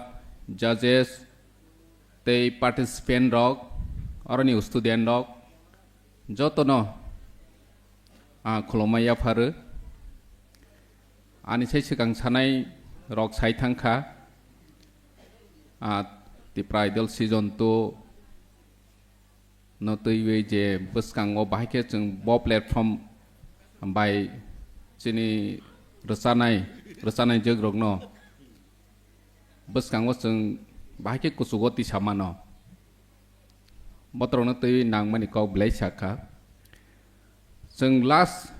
judges, tei participant rok, aroni student rok, jotono, ah, khulumma yapharu. Ani sai swkang sanai rok sai thangkha, ah, Tipra Idol season two no twiwi je bwskango bahai khe chwng bo platform bai chini rwchanai, rwchanai jwk rokno bwskango chwng bahai khe kuchugo tisa mano. Botorokno twiwi nangmani kok belai sakha. Chwng last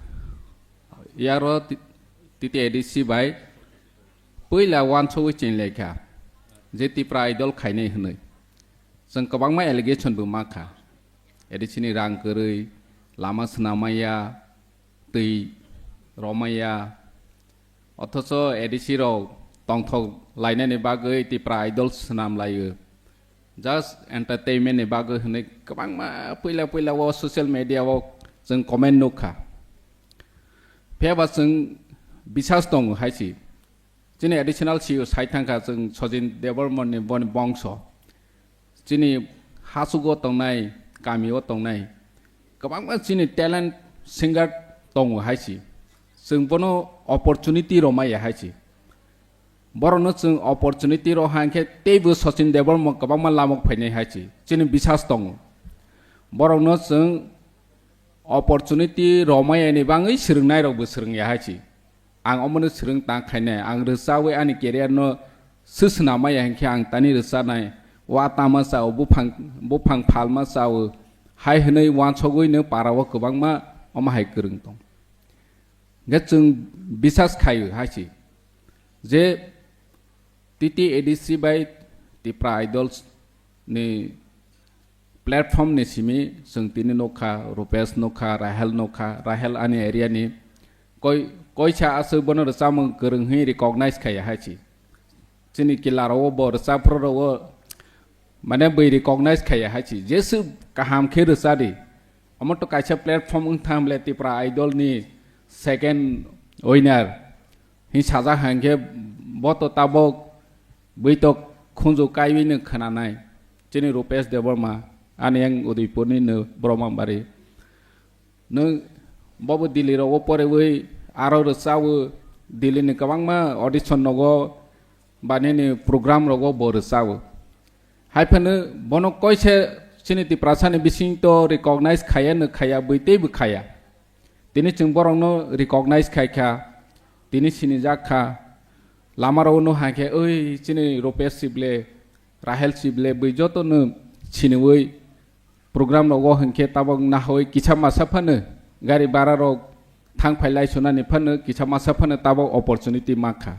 year o T-, T T A D C bai puila wansugwi chinlaikha je Tipra Idol khainai hwnwi. Chwng kwbangma allegation bo mankha. A D C ni rang kwrwi, lama swnamaya, twi romaya. Othocho A D C rok tongthok lainani bagwi Tipra Idol swnam laio. Just entertainment ni bagwi hwnwi kwbangma puila puila o social media o chwng comment nukha. Phiyaba chwng bisas tongo hai si. Chini additional C E O sai thangkha chwng Sachin Debbarma ni boni bongso. Chini hasugo tongnai, kamio tongnai, kwbangma chini talent singer tongo hai si. Chwng bono opportunity rwmaya hai si. Borokno chwng opportunity rw hai khe teibo Sachin Debbarma kwbangma lamok phainai hai si. Chini bisas tongo. Borokno chwng opportunity rwmaya ni bagwi swrwngnairokbo swrwngya hai si. Ang omono swrwng tang khainai, ang rwchawi ani career no swswnamaya hinkhe ang tani rwchanai, wa tama chao, buphang, buphang phalma chao, hai hwnwi wansogwi no para o kwbangma omo hai kwrwng tong. Hinkhe chwng bisas khaio hai se je T T A D C bai Tipra Idols ni platform ni simi chwng tini nukha, Rupesh nukha, Rahel nukha, Rahel ani area ni koi, koisa aswk bono rwchapmung kwrwng hwnwi recognize khaiya hai se. Chini kila rok o bo rwchapra rok o mane bwi recognize khaiya hai se. Jesu kaham khe rwcha di. Omo to kaisa platform wng thang le Tipra Idol ni second winner. Hing sajak hang khe bo to tabok bui to khunju kaiwi no khwnanai. Chini Rupesh Debbarma, ani yang Udaipur ni no Brahmabari. Nwng bobo Delhi rogo porewi aro rwchawo, Delhi ni kwbangma audition nogo ba nini program rogo bo rwchawo. Hai phano bono koise chini Tiprasa ni bising to recognize khaya no khaya, bui teibo khaya. Tini chwng borokno recognize khai kha, tini sinijak kha. Lama rok no hai khe, "Oi, chini Rupesh Sible, Rahel Sible, bui joto no siniwi program rogo hinkhe tabok nahoi kisa masa phano gari bara rok thang phai lai sunani phano kisa masa phano tabok opportunity mankha."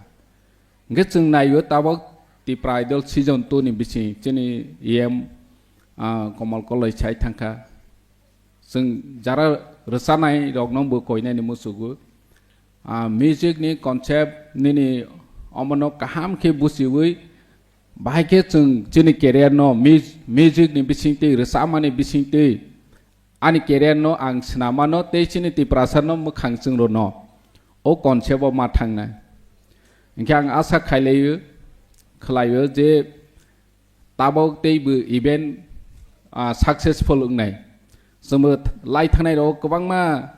Hinkhe chwng naio tabok Tipra Idol season two ni bising chini E M, ah, Komal Koloi sai thangkha. Chwng jara rwchanai rokno bo koinani muchugo. Ah, music ni concept nini omono kaham khe buchiwi, bahai khe chwng chini career no mus-, music ni bisingtwi, rwchapmani bisingtwi ani career no ang swnamano tei chini Tiprasa no mwkhang chwng rwno o concept o ma thangnai. Hinkhe ang asa khailaio, khlaio je tabok teibo event, ah, successful wngnai. Chwngbo th-, lai thangnai rok kwbangma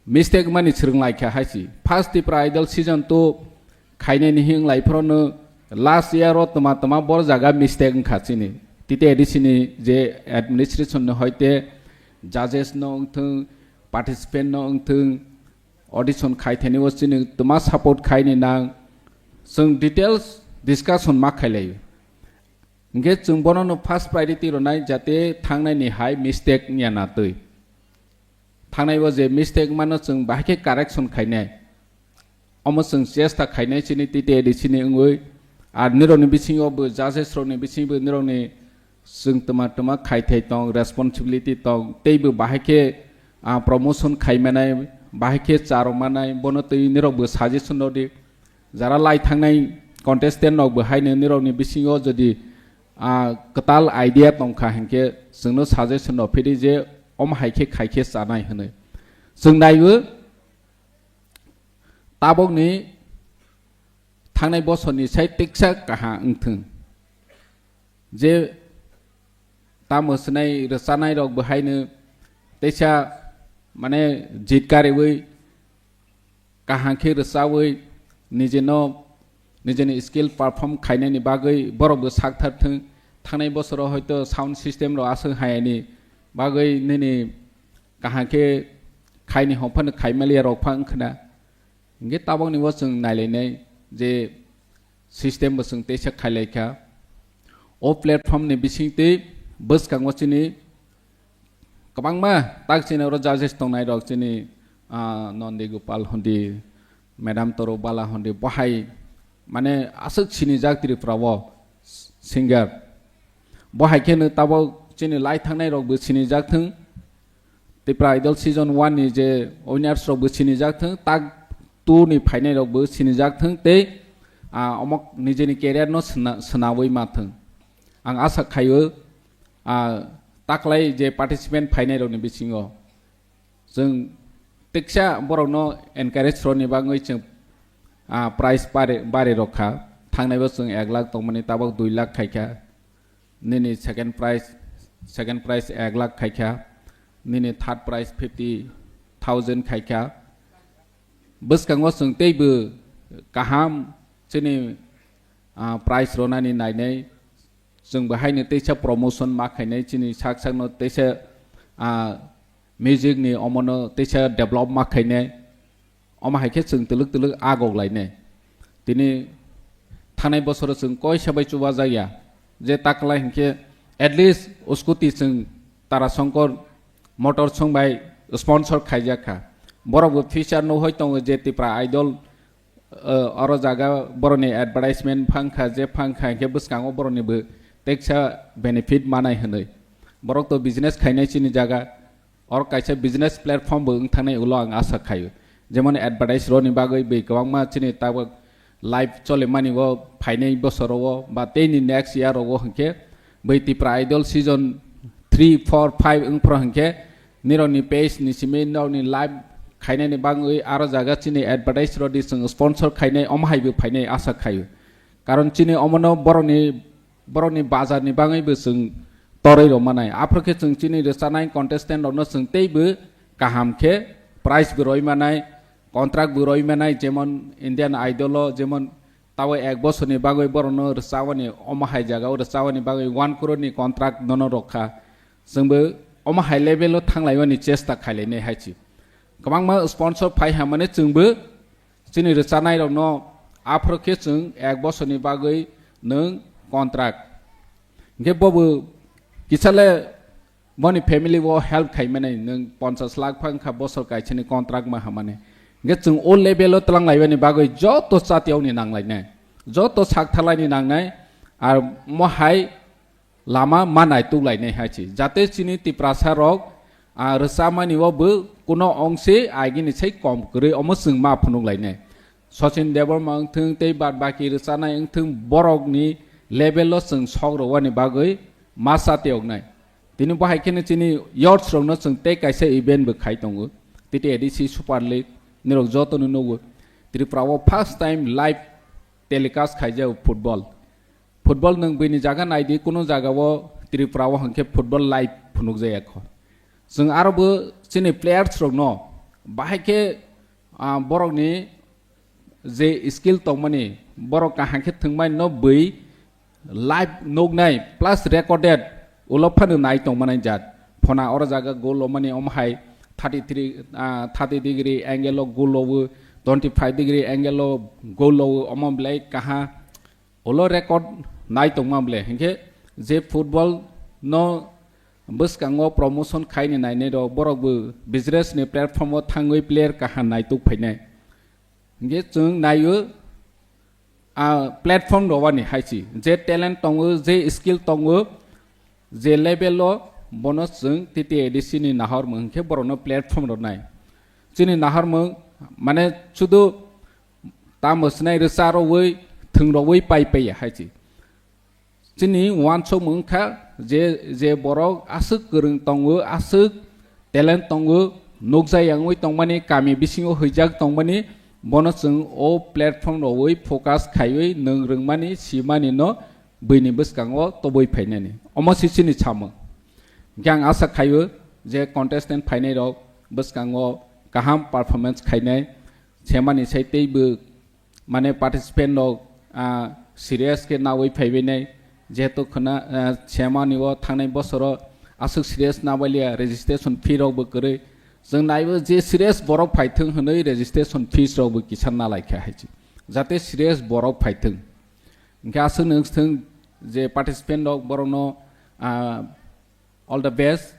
mistake mani swrwng lai kha hai se. First Tipra Idol season two khainai ni hing lai phoro no last year o tma tma bor jaga mistake wngkha chini. T T A D C ni je administration no hoite judges no wngthwng, participant no wngthwng, audition khai thani o chini tma support khai ni nang, chwng details discussion ma khailai. Hinkhe chwng bono no first priority rwnai jate thangnai ni hai mistake wngya na twi. Thangnai o je mistake mano chwng bahai khe correction khainai. Omo chwng chesta khainai chini T T A D C ni wngwi. Ar nirokni bisingo bo judges rokni bisingo bo nirokni chwng tma tma khai thai tong, responsibility tong, teibo bahai khe, ah, promotion khai manai, bahai khe cha rw manai, bono twi nirok bo suggestion rw di. Jara lai thangnai contestant rok bo haino nirokni bisingo jodi, ah, kwtal idea tong kha hinkhe chwngno suggestion rw phidi je omo hai khe khai khe chanai hwnwi. Chwng naiwi tabokni thangnai bosorni sai tiksa kaham wngthwng. Je tamo swnai rwchanai rok bo haino teisa mane jit kariwi kaham khe rwchawi nijeno, nijeni skill perform khainani bagwi borok bo sak thar thwng. Thangnai bosoro hoito sound system rok aswk hayani bagwi nini kaham khe khaini hwn phano khai maliya rok pha wngkhna. Hinkhe tabokni bo chwng nailainai je system bo chwng teisa khailai kha. O platform ni bisingtwi bwskango chini kwbangma tak chini oro judges tongnai rok chini, ah, Nondi Gopal hondi, Madam Toro Bala hondi, bo hai mane aswk sinijak Tripura o singer. Bo hai kheno tabok chini lai thangnai rok bo sinijak thwng. Tipra Idol season one ni je winners rok bo sinijak thwng, tak two ni phainai rok bo sinijak thwng tei, ah, omo nijeni career no sna-, swnawi ma thwng. Ang asa khaio, ah, taklai je participant phainai rok ni bisingo chwng teksa borok no encourage rwni bagwi chwng, ah, prize bari, bari rok kha. Thangnai bo chwng ek lakh tongmani tabok dui lakh khai kha. Nini second prize, second prize ek lakh khai kha, nini third prize fifty thousand khai kha. Bwskango chwng teibo kaham chini, ah, prize rwnani nainai, chwng bo haino teisa promotion ma khainai, chini sak sakno teisa, ah, music ni omono teisa develop ma khainai. Omo hai khe chwng twlwk twlwk agok lainai. Tini thanai bosoro chwng koisa bai chubajakya. Je taklai hinkhe at least scooty chwng Tarasongkor motor song bai sponsor khaijak kha. Borok bo future no hoi tongo je Tipra Idol, eh, oro jaga boroni advertisement phang kha, je phang kha hinkhe bwskango boroni bo teksa benefit manai hwnwi. Borok to business khainai chini jaga. Oro kaisa business platform bo wng thangnai ulo ang asa khaio. Jemon advertise roni bagwi bai kwbangma chini tabuk live cholimani o phainai bosoro o ba teini next year o hinkhe bai Tipra Idol season three, four, five wng phro hinkhe nirokni page ni simi nokni live khainani bagwi aro jaga chini advertise rodi chwng sponsor khainai omo hai bo phainai asa khaio. Karon chini omono borokni borokni bazar ni bagwi bo chwng torwi rw manai. Aphuru khe chwng chini rwchanai contestant rokno chwng teibo kaham khe prize bo rwi manai, contract bo rwi manai, jemon Indian Idol o jemon tabo ek bosorni bagwi borokno rwchabani omo hai jaga o rwchabani bagwi one crore ni contract nono rwkha. Chwngbo omo hai level o thanglaimani chesta khailainai hai se. Kwbangma sponsor phai hamani chwngbo chini rwchanairokno aphuru khe chwng ek bosorni bagwi nwng contract. Hinkhe bobo kisale boni family o help khaimani nwng ponchash lakh phang kha bosor kaisani contract ma hamani. Hinkhe chwng o level o twlang laibani bagwi joto chatiyaoni nanglainai, joto sak thalaini nangnai, ar mohai lama ma naituk lainai hai se. Jate chini Tiprasa rok, ah, rwchamani o bo kuno ongse agini sai kom kwrwi omo chwng ma phunuk lainai. Sachin Debbarma wngthwng tei bad baki rwchanai wngthwng borokni level o chwng sok rwani bagwi ma cha tiyoknai. Tini bo hai kheno chini youths rokno chwng tei kaisa event bo khai tongo. T T A D C Super League nirok jotono nugo. Tripura o first time live telecast khaijak football. Football nwng buini jaga naidi, kuno jaga o Tripura o hwnkhe football live phunukjaya kho. Chwng aro bo chini players rokno bahai khe, ah, borokni je skill tongmani, borok kaham khe thwngmani no bui live nuknai plus recorded ulo phano nai tongmani jat. Phona oro jaga goal lomani omo hai thirty three, ah, thirty degree angle o goal lowo, twenty five degree angle o goal lowo, omo belai kaha. Ulo record nai tongma bole, hinkhe je football no bwskango promotion khaini nainai rok, borok bo business ni platform o thangwi player kaham naituk phainai. Hinkhe chwng naio, a platform rowani hai se, je talent tongo, je skill tongo, je level o bono chwng T T A D C ni nahormung hinkhe borokno platform rwnai. Chini nahormung mane sudu tamo swnai rwcha rwui thwng rwui pai paiya hai se. Chini uansukmung wngkha je, je borok aswk kwrwng tongo, aswk talent tongo, nukjak yangwi tongmani, kami bisingo huijak tongmani, bono chwng o platform rowui focus khaiwi nwng rwngmani, simani no buini bwskango tobwi phainani. Omo se chini samung. Hinkhe ang asa khaio je contestant phainai rok bwskango kaham performance khainai, semani sai teibo mane participant rok, ah, serious khe nawi phaibainai, jehetu khwna, ah, semani o thangnai bosoro aswk serious nabaliya, registration fee rok bo kwrwi. Chwng naibo je serious borok phaithwng hwnwi registration fees rok bo kisa nalaikha hai se. Jate serious borok phaithwng. Hinkhe aswk nwng thwng je participant rok borokno, ah, all the best.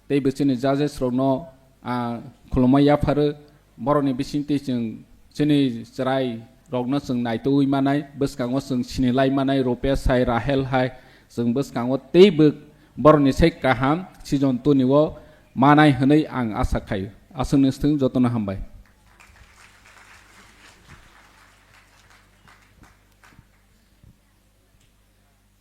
Tei bo chini judges rokno, ah, khulumma yapharo. Borokni bisingtwi chwng chini chwrai rokno chwng naitugwi manai, bwskango chwng sinilai manai, Rupesh hai, Rahel hai, chwng bwskango teibo borokni sai kaham season two ni o manai hwnwi ang asa khaio. Aswkno swng jotono hambai.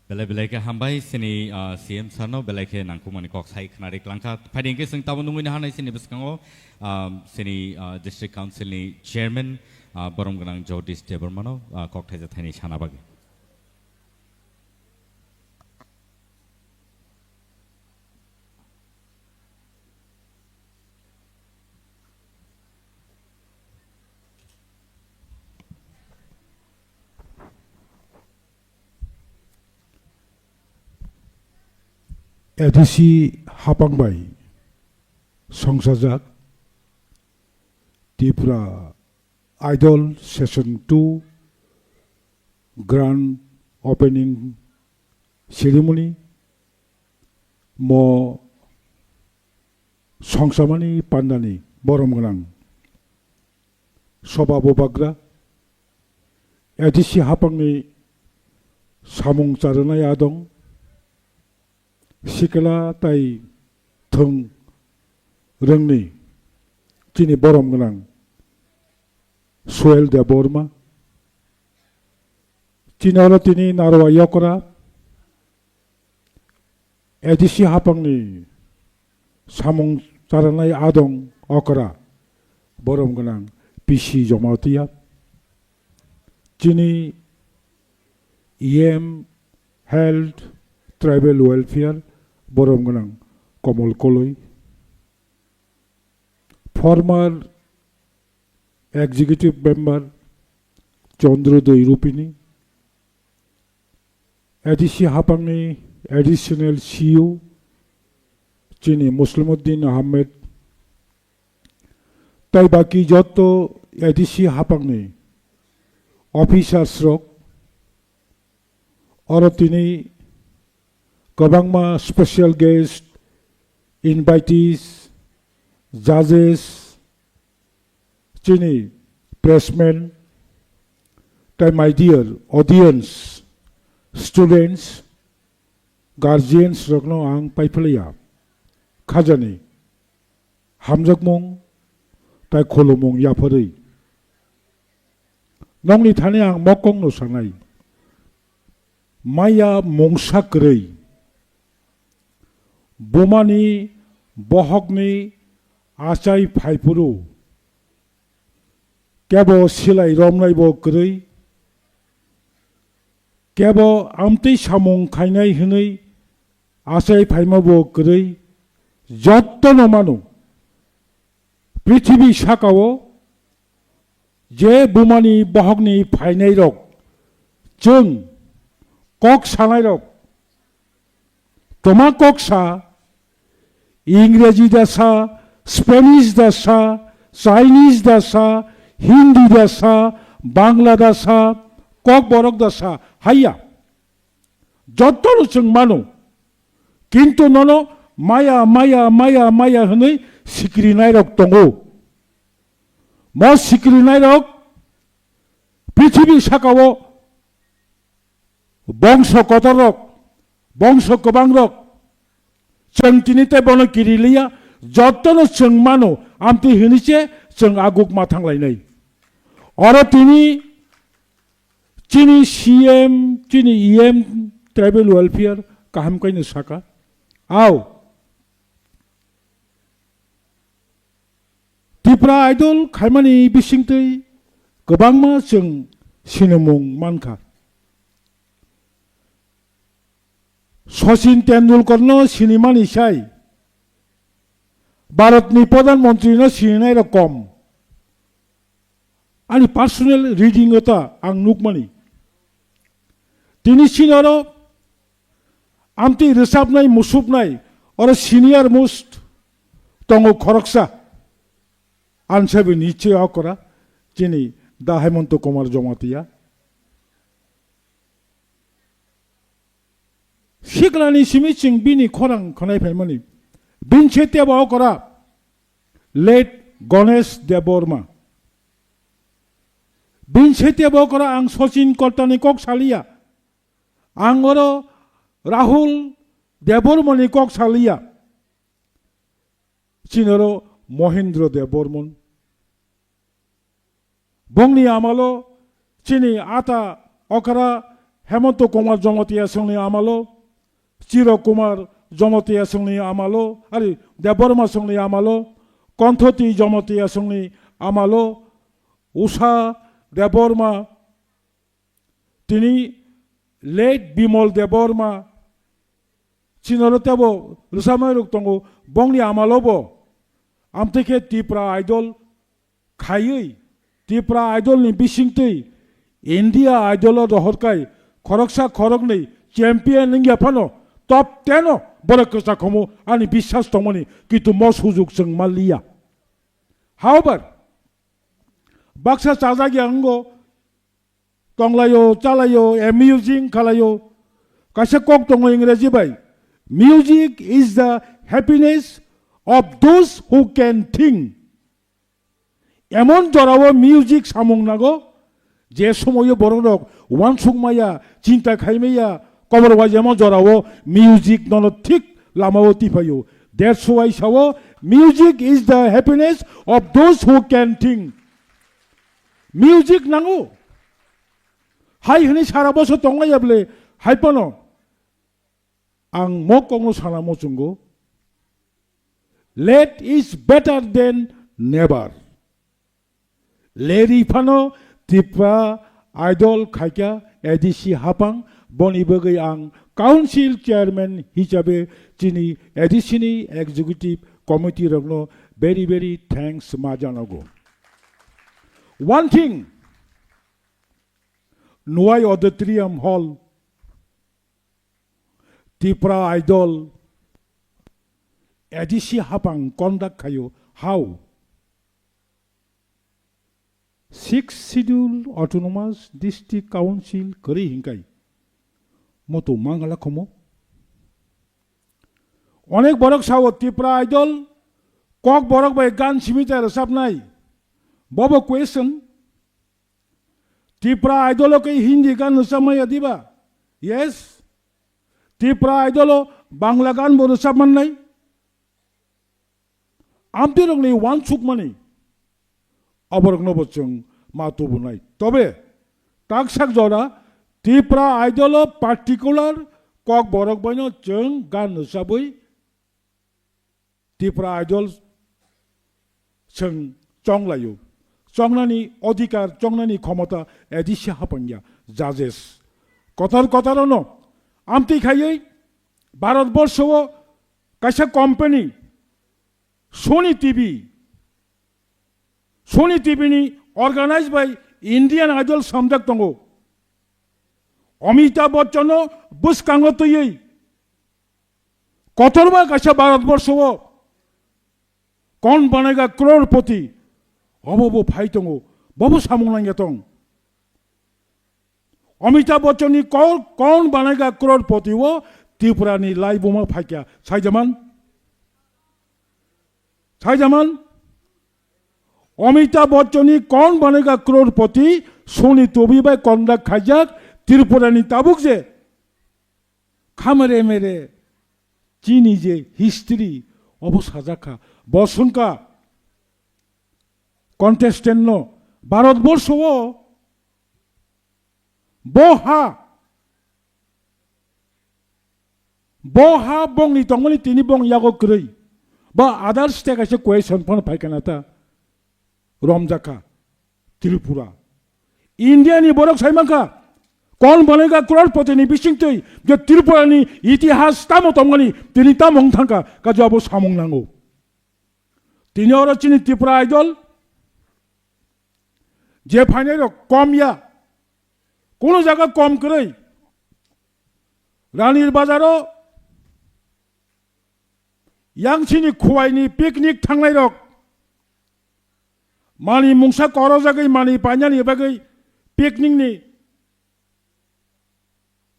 Belai belai khe hambai chini, ah, C M sir no belai khe nangkukmani kok sai khwnari klangkha. Phaidi hwnkhe chwng tabuk nungwi naharnai chini bwskango, ah, chini, ah, District Council ni Chairman, ah, borom gwnang Jagdish Debbarma no, ah, kok thaisa thaini sana bagwi. A D C hapang bai songsajak Tripura Idol Session two Grand Opening Ceremony mo songsamani pandani borom gwnang soba bubagra A D C hapangni samung charwnai adong sikla tai thwng rwngni chini borom gwnang Suel Debbarma, chini oro tini Narwa Yokra, A D C hapangni samung charwnai adong okra borom gwnang P C Jamatia, chini E M Health Tribal Welfare borom gwnang Komol Koloi, former Executive Member Chandra Doi Rupini, A D C hapangni Additional C E O chini Muslimuddin Ahmed, tai baki jotto A D C hapangni officers rok, oro tini kwbangma special guest, invitees, judges, chini pressmen, tai my dear audience, students, guardians rokno ang paiphlaiya khajani hamjakmung tai khulumung yapharwi. Nokni thani ang mokongno sanai, maya mungsa kwrwi, bumani bohokni achai phaiphuru, kebo silai romnaibo kwrwi, kebo amtwi samung khainai hwnwi achai phaimabo kwrwi, jottono mano. Prithibi sakao je bumani bohokni phainairok, chwng kok sanairok, toma kok sa, Ingreji da sa, Spanish da sa, Chinese da sa, Hindi da sa, Bangla da sa, Kokborok da sa, haiya. Jottono chwng mano. Kintu nono maya, maya, maya, maya hwnwi sikrinairok tongo. Mo sikrinairok prithibi sakao bongso kotorrok, bongso kwbangrok, chwng tini tei bono kiri liya, jottono chwng mano, amtwi hwnwi se chwng aguk ma thanglainai. Oro tini chini C M, chini E M, tribal welfare kaham kaino saka. Au, Tipra Idol khaimani bisingtwi kwbangma chwng sinimung mankha. Sachin Tendulkarno sinimani sai Bharatni Pradhan Mantrino sininairok kom. Ani personal reading o ta ang nukmani. Tini chini oro amtwi rwchapnai, musupnai, oro senior most tongo khoroksa. Ansabi niche okra chini Da Hemanta Kumar Jamatia. Siklani simi chwng bini khorang khwnai phaimani. Bini se tebo okra late Ganesh Debbarma. Bini se tebo okra ang Sachin Kortani kok saliya. Ang oro Rahul Debbarmani kok saliya. Chini oro Mohindra Debbarman. Bongni amalo chini ata okra Hemanta Kumar Jamatia songni amalo, Chiro Kumar Jamatia songni amalo, ari Debbarma songni amalo, Konthoti Jamatia songni amalo, Usha Debbarma, tini late Bimal Debbarma, chini oro tebo rwchapnairok tongo, bongni amalobo amtwi khe Tipra Idol khaiwi, Tipra Idol ni bisingtwi India Idol o rohorkai khoroksa khoroknwi champion wngya phano top ten o borok kwchakhomo ani biswas tongmani, kintu mo sujuk chwng manliya. However, Baksa chajak ya wngo, tonglaio, chalaio, amusing khalaio. Kaisa kok tongo Ingreji bai, "Music is the happiness of those who can think." Emon jorao music samung nago, je somoio borok rok uansuk maya, chinta khai maya, kobor wai emon jorao music nono thik lamao tipaio. That's why sao, "Music is the happiness of those who can think." Music nango. Hai hwnwi sara bosor tongmaya bwle, hai phano ang mo kokno sana muchungo, "Late is better than never." Leri phano Tipra Idol khaikha A D C hapang, boni bagwi ang council chairman hisabe chini A D C ni executive committee rokno very, very thanks ma janago. One thing, Nwai Auditorium Hall, Tipra Idol, A D C hapang conduct khaio, how? Sixth Schedule Autonomous District Council kwrwi hinkai moto mangala khomo. Onek borok sao Tipra Idol kok borok bai gan simi ta rwchapnai. Bobo question. Tipra Idol o khe Hindi gan rwchapmaya diba? Yes. Tipra Idol o Bangla gan bo rwchap mannai. Amtwi rokni uansukmani aborokno bo chwng ma tubunai. Tobe taksak jora Tipra Idol o particular kok borok baino chwng gan rwchabwi Tipra Idol chwng chonglaio. Chongnani odhikar, chongnani khomota A D C hapangya, judges. Kotor kotor ono amtwi khaiwi Bharat borsho o kaisa company Sony T V, Sony T V ni organized by Indian Idol samjak tongo. Amitabh Bachchan no bwskango twiwi kotorma kaisa Bharat borsho o "Kaun Banega Crorepati" obo bo phai tongo, bobo samung nangya tong. Amitabh Bachchan ni "Kaun, Kaun Banega Crorepati" o Tripura ni laibuma phaikya, saijaman? Saijaman? Amitabh Bachchan ni "Kaun Banega Crorepati" Sony T V bai conduct khaijak Tripura ni tabuk je khamere mere chini je history obo sajak kha. Bo swngkha contestant no Bharat borsho o bo ha, bo ha bongni tongmani tini bong yago kwrwi. Ba other state kaisa question phano phaikha na ta romjakha Tripura. India ni borok sai mankha, "Kaun Banega Crorepati" ni bisingtwi je Tripura ni itihas tamo tongmani tini tamo wng thangkha, kajo abo samung nango. Tini oro chini Tripura Idol je phainai rok kom ya, kuno jaga kom kwrwi. Ranir Bazar o yang chini Khowai ni picnic thangnai rok mani mungsa korojagwi mani painani bagwi picnic ni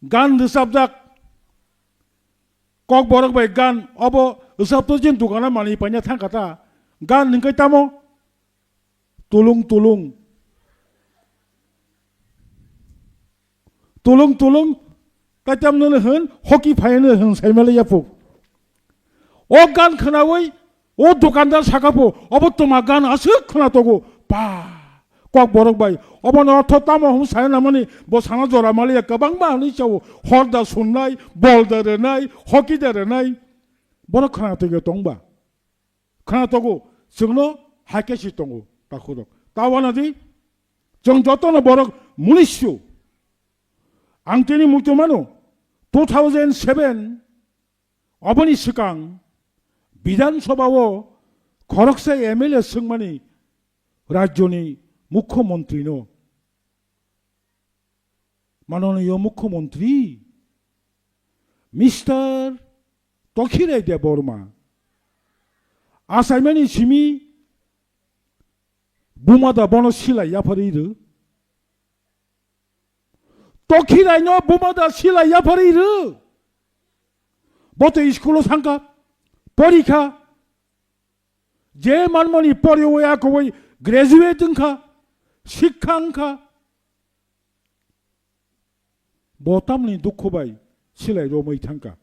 gan rwchapjak. Kokborok bai gan obo rwchapto jin dukana mani paina thangkha ta. Gan hwnkhe tamo? Tulung tulung. Tulung tulung. Kaitam nono hwn, hoki phaino hwn saimale yapuk. O gan khnawi, o dukandar saka pho, obo toma gan aswk khna togo. Pa, kokborok bai, obono ortho tamo hwn sai namani, bo sana jora maliya kwbangma hwnwi chao, hor da sunnai, bol da rwnai, hoki da rwnai. Bono khna togo tongba. Khna togo, chwngno hai khe si tongo, takhurok. Ta wanadi, chwng jotono borok munisyo. Ang tini muitu mano, two thousand seven, oboni swkang Bidhan Sabha o khoroksa M L A swngmani rajyoni mukhyamantri no. Manoniyo Mukhyamantri, Mister Tokhirai Debbarma, achaimani simi Buma da bono silai yapharwi rw. Tokhirai no buma da silai yapharwi rw. Bo to school o thangkha, porikha. Je manmani poriwi akowi graduate wngkha, sikha wngkha. Bo tamni dukhu bai silai romwi thangkha.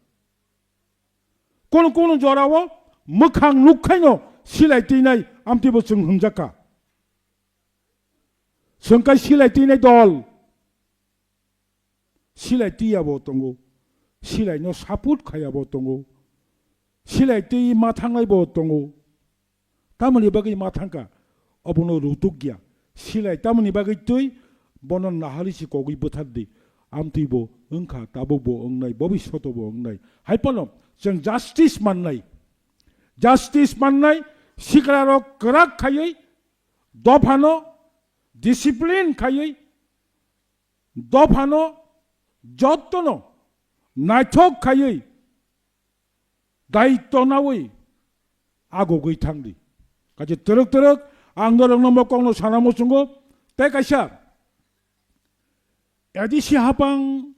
Kono kono jorao mwkhang nukhaino silai twinai amtwibo chwng hwnjakha. Chwng kai silai twinai dol. Silai tiyabo tongo. Silaino support khayabo tongo. Silai twi ma thangnaibo tongo. Tamoni bagwi ma thangkha, obono rutuk ya. Silai tamoni bagwi twi bono nahali si kogwi bwthar di. Amtwi bo wngkha, tabuk bo wngnai, bobishoto bo wngnai. Hai phano chwng justice mannai. Justice mannai, sikla rok kwrak khaywi, dophano discipline khaywi, dophano jottono naithok khaywi, daitto nawi agugwi thangdi. Kaisa twrwk twrwk ang norokno mokokno sana muchungo, tei kaisa A D C hapang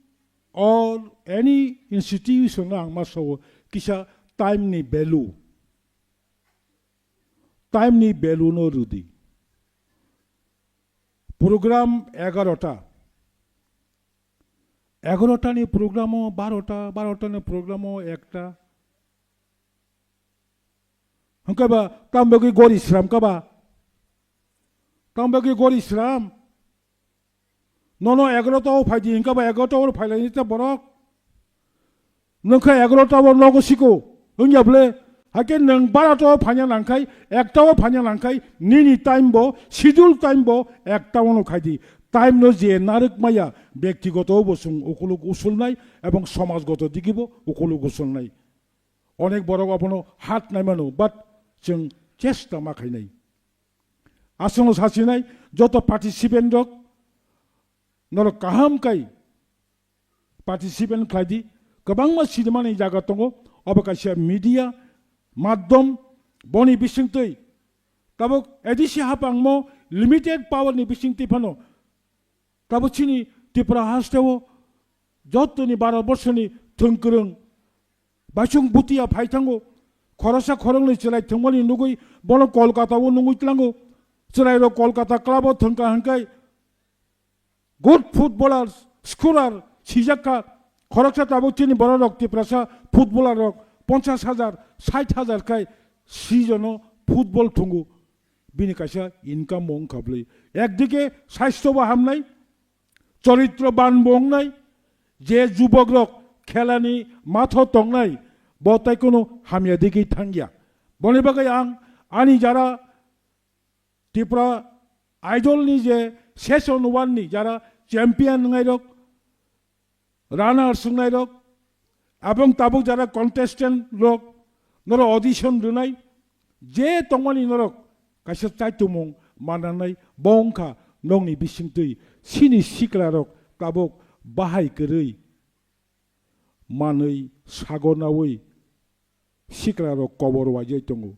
or any institution ang ma sao kisa time ni value, time ni value no rwdi. Program egarota, egarota ni program o barota, barota ni program o ekta. Hwnkhe ba tam bagwi gori sram ka ba? Tam bagwi gori sram? Nono egarota o phaidi hwnkhe ba egarota o phailai ta borok. Nwng khe egarota o nogo siko wngya bwle. Hakhe nwng barota o phanya nangkhai, ekta o phanya nangkhai, nini time bo, schedule time bo ekta o no khaidi. Time no je narwk maya, byaktigoto bo chwng ukuluk usulnai ebong somajgoto digi bo ukuluk usulnai. Onek borok obono hat naimano, but chwng chesta ma khainai. Aswkno sasinai joto participant rok, norok kaham kai participant khlai di. Kwbangma sinimani jaga tongo, obo kaisa media madhyam, boni bisingtwi tabuk A D C hapangmo limited power ni bisingtwi phano tabuk chini Tripura hasteo jotoni Bharat borshoni thwngkwrwng baisong butiya phai thango. Khoroksa khoroknwi chwrai thwngmani nugwi bono Kolkata o nungwi tlango. Chwrairok Kolkata club o thwngkha hwnkhe good footballer, scorer sijak kha. Khoroksa tabuk chini borok rok Tiprasa footballer rok ponchash hajar, sait hajar khai season o football thwngo. Bini kaisa income bo wngkha bwlwi. Ekdike saisto bo hamnai, choritro ban bo wngnai, je jubok rok khelani matho tongnai, bo tai kono hamya digwi thangya. Boni bagwi ang ani jara Tripura Idol ni je season one ni jara champion wngnai rok, runners wngnai rok, abong tabuk jara contestant rok, norok audition rwnai, je tongmani norok kaisa chaitumung mananai, bo wngkha nokni bisingtwi chini sikla rok tabuk bahai kwrwi manwi sago nawi sikla rok kobor waijai tongo.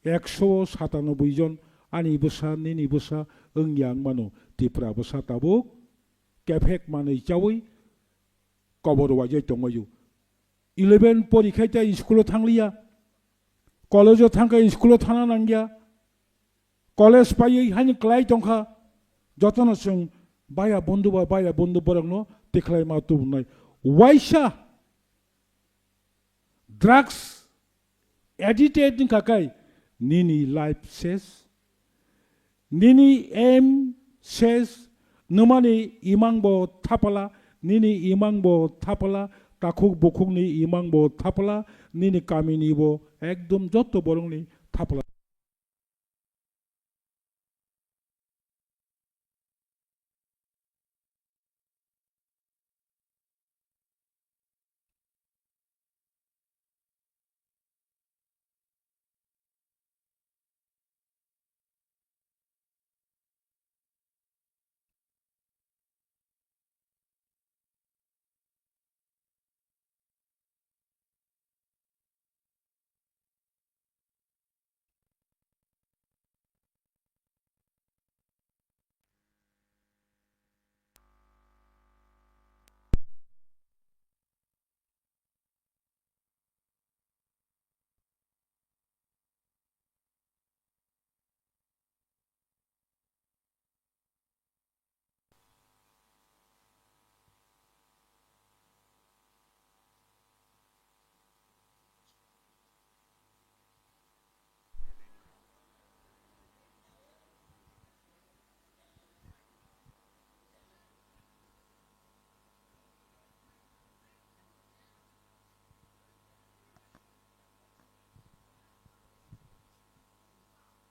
Ekso satanoboi jon ani bwsa, nini bwsa wngya wngmano, Tripura bwsa tabuk kephek manwi chawi kobor waijai tongmaju. Eleven porikhai ta school o thangliya, college o thangkha school o thana nangya, college paiwi haini klai tongkha, jotono chwng baya bondhu ba baya bondhu borokno tikhlai ma tubunai. Waisa drugs addicted wngkha kai nini life ses, nini aim ses, nwmani imang bo thapala, nini imang bo thapala, takhuk bukhukni imang bo thapala, nini kamini bo ekdom jotto borokni thapala.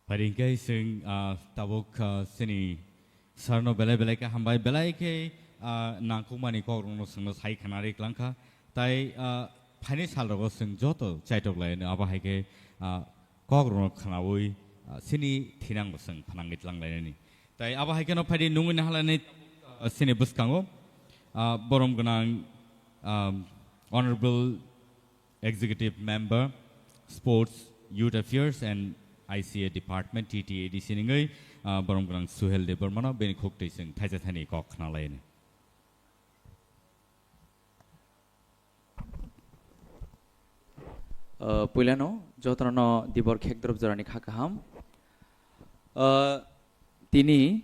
Phaidi hwnkhe chwng, ah, tabuk, ah, chini sarno belai belai khe hambai, belai khe, ah, nangkukmani kokrokno chwngno sai khna ri klangkha. Tai, ah, phaini salrogo chwng joto chaitok laino, abo hai khe, ah, kokrokno khnaui, ah, chini thinangbo chwng phnangwi tlang lainani. Tai abo hai kheno phaidi nungwi nahalani, ah, chini bwskango, ah, borom gwnang, ah, Honorable Executive Member, Sports, Youth Affairs and I C A Department, T T A D C ningwi, ah, borom gwnang Suhel Debbarmano bini khuk twi chwng thaisa thani kok khna laini. Ah, puilano jotono dibor khekdrop jorani kha kaham. Ah, tini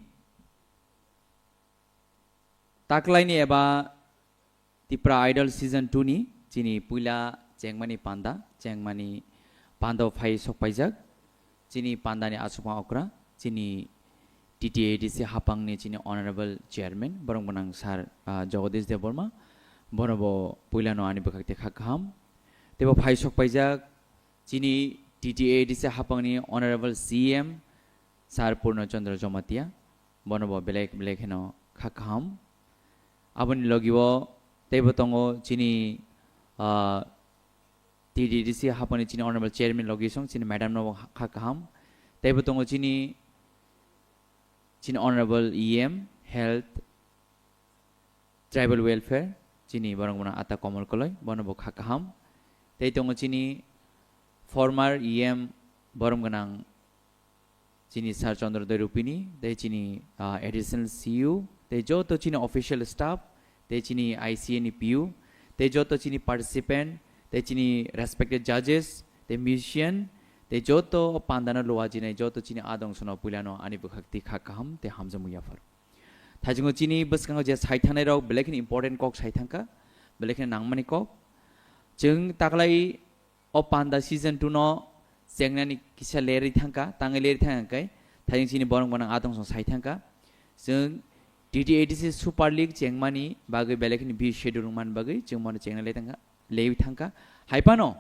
taklaini eba Tipra Idol Season two ni chini puila chengmani panda, chengmani panda phai sokpaijak. Chini pandani asukma okra, chini T T A D C hapangni chini Honorable Chairman, borok gwnang Sir, ah, Jagadish Debbarma, bono bo puilano ani bwkhak tei kha kaham. Teibo phai sokpaijak chini T T A D C hapangni Honorable C M, Sir Purno Chandra Jamatia, bono bo belai belai kheno kha kaham. Aboni logi o teibo tongo chini, ah, T T D C hapani chini Honorable Chairman logi song chini madam no kha kaham. Teibo tongo chini, chini Honorable E M Health, Tribal Welfare, chini borok gwnang Ata Komol Koloi, bono bo kha kaham. Tei tongo chini former E M borom gwnang chini Sir Chandra Doi Rupini, tei chini, ah, Additional C U, tei joto chini official staff, tei chini I C A ni P U, tei joto chini participant, tei chini respected judges, tei musician, tei joto pandano luwa jinai joto chini adong sono puilano ani bwkhak twi kha kaham tei hamjakmung yaphar. Thaichungo chini bwskango je sai thangnai rok belai kheno important kok sai thangkha, belai kheno nangmani kok. Chwng taklai o panda season two no chengnani kisa lerwi thangkha, tangwi lerwi thangkha khe, thaichung chini borok gwnang adong song sai thangkha. Chwng T T A D C Super League chengmani bagwi belai kheno bi schedule wngmani bagwi chwng bono chengna le thangkha, lewi thangkha. Hai phano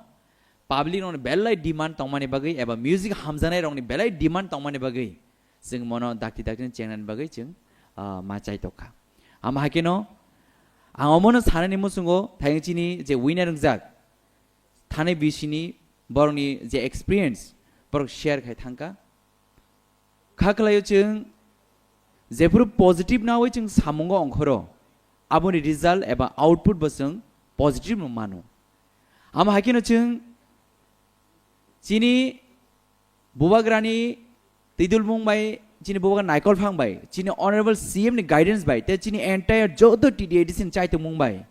public rokni belai demand tongmani bagwi eba music hamjaknai rokni belai demand tongmani bagwi chwng mono dakti dakti chengnani bagwi chwng, ah, ma chai tokha. Ama hakeno ang omono sanani muchungo thayung chini je winner wngjak thani bisini borokni je experience borok share khai thangkha. Kha khlaio chwng jephuru positive nawi chwng samungo ongkhoro aboni result eba output bo chwng positive no mano. Ama hakeno chwng chini Bubagrani twidulmung bai, chini bubagra Naikol Phang bai, chini Honorable C M ni guidance bai, tei chini entire joto T T A D C ni chaitokmung bai,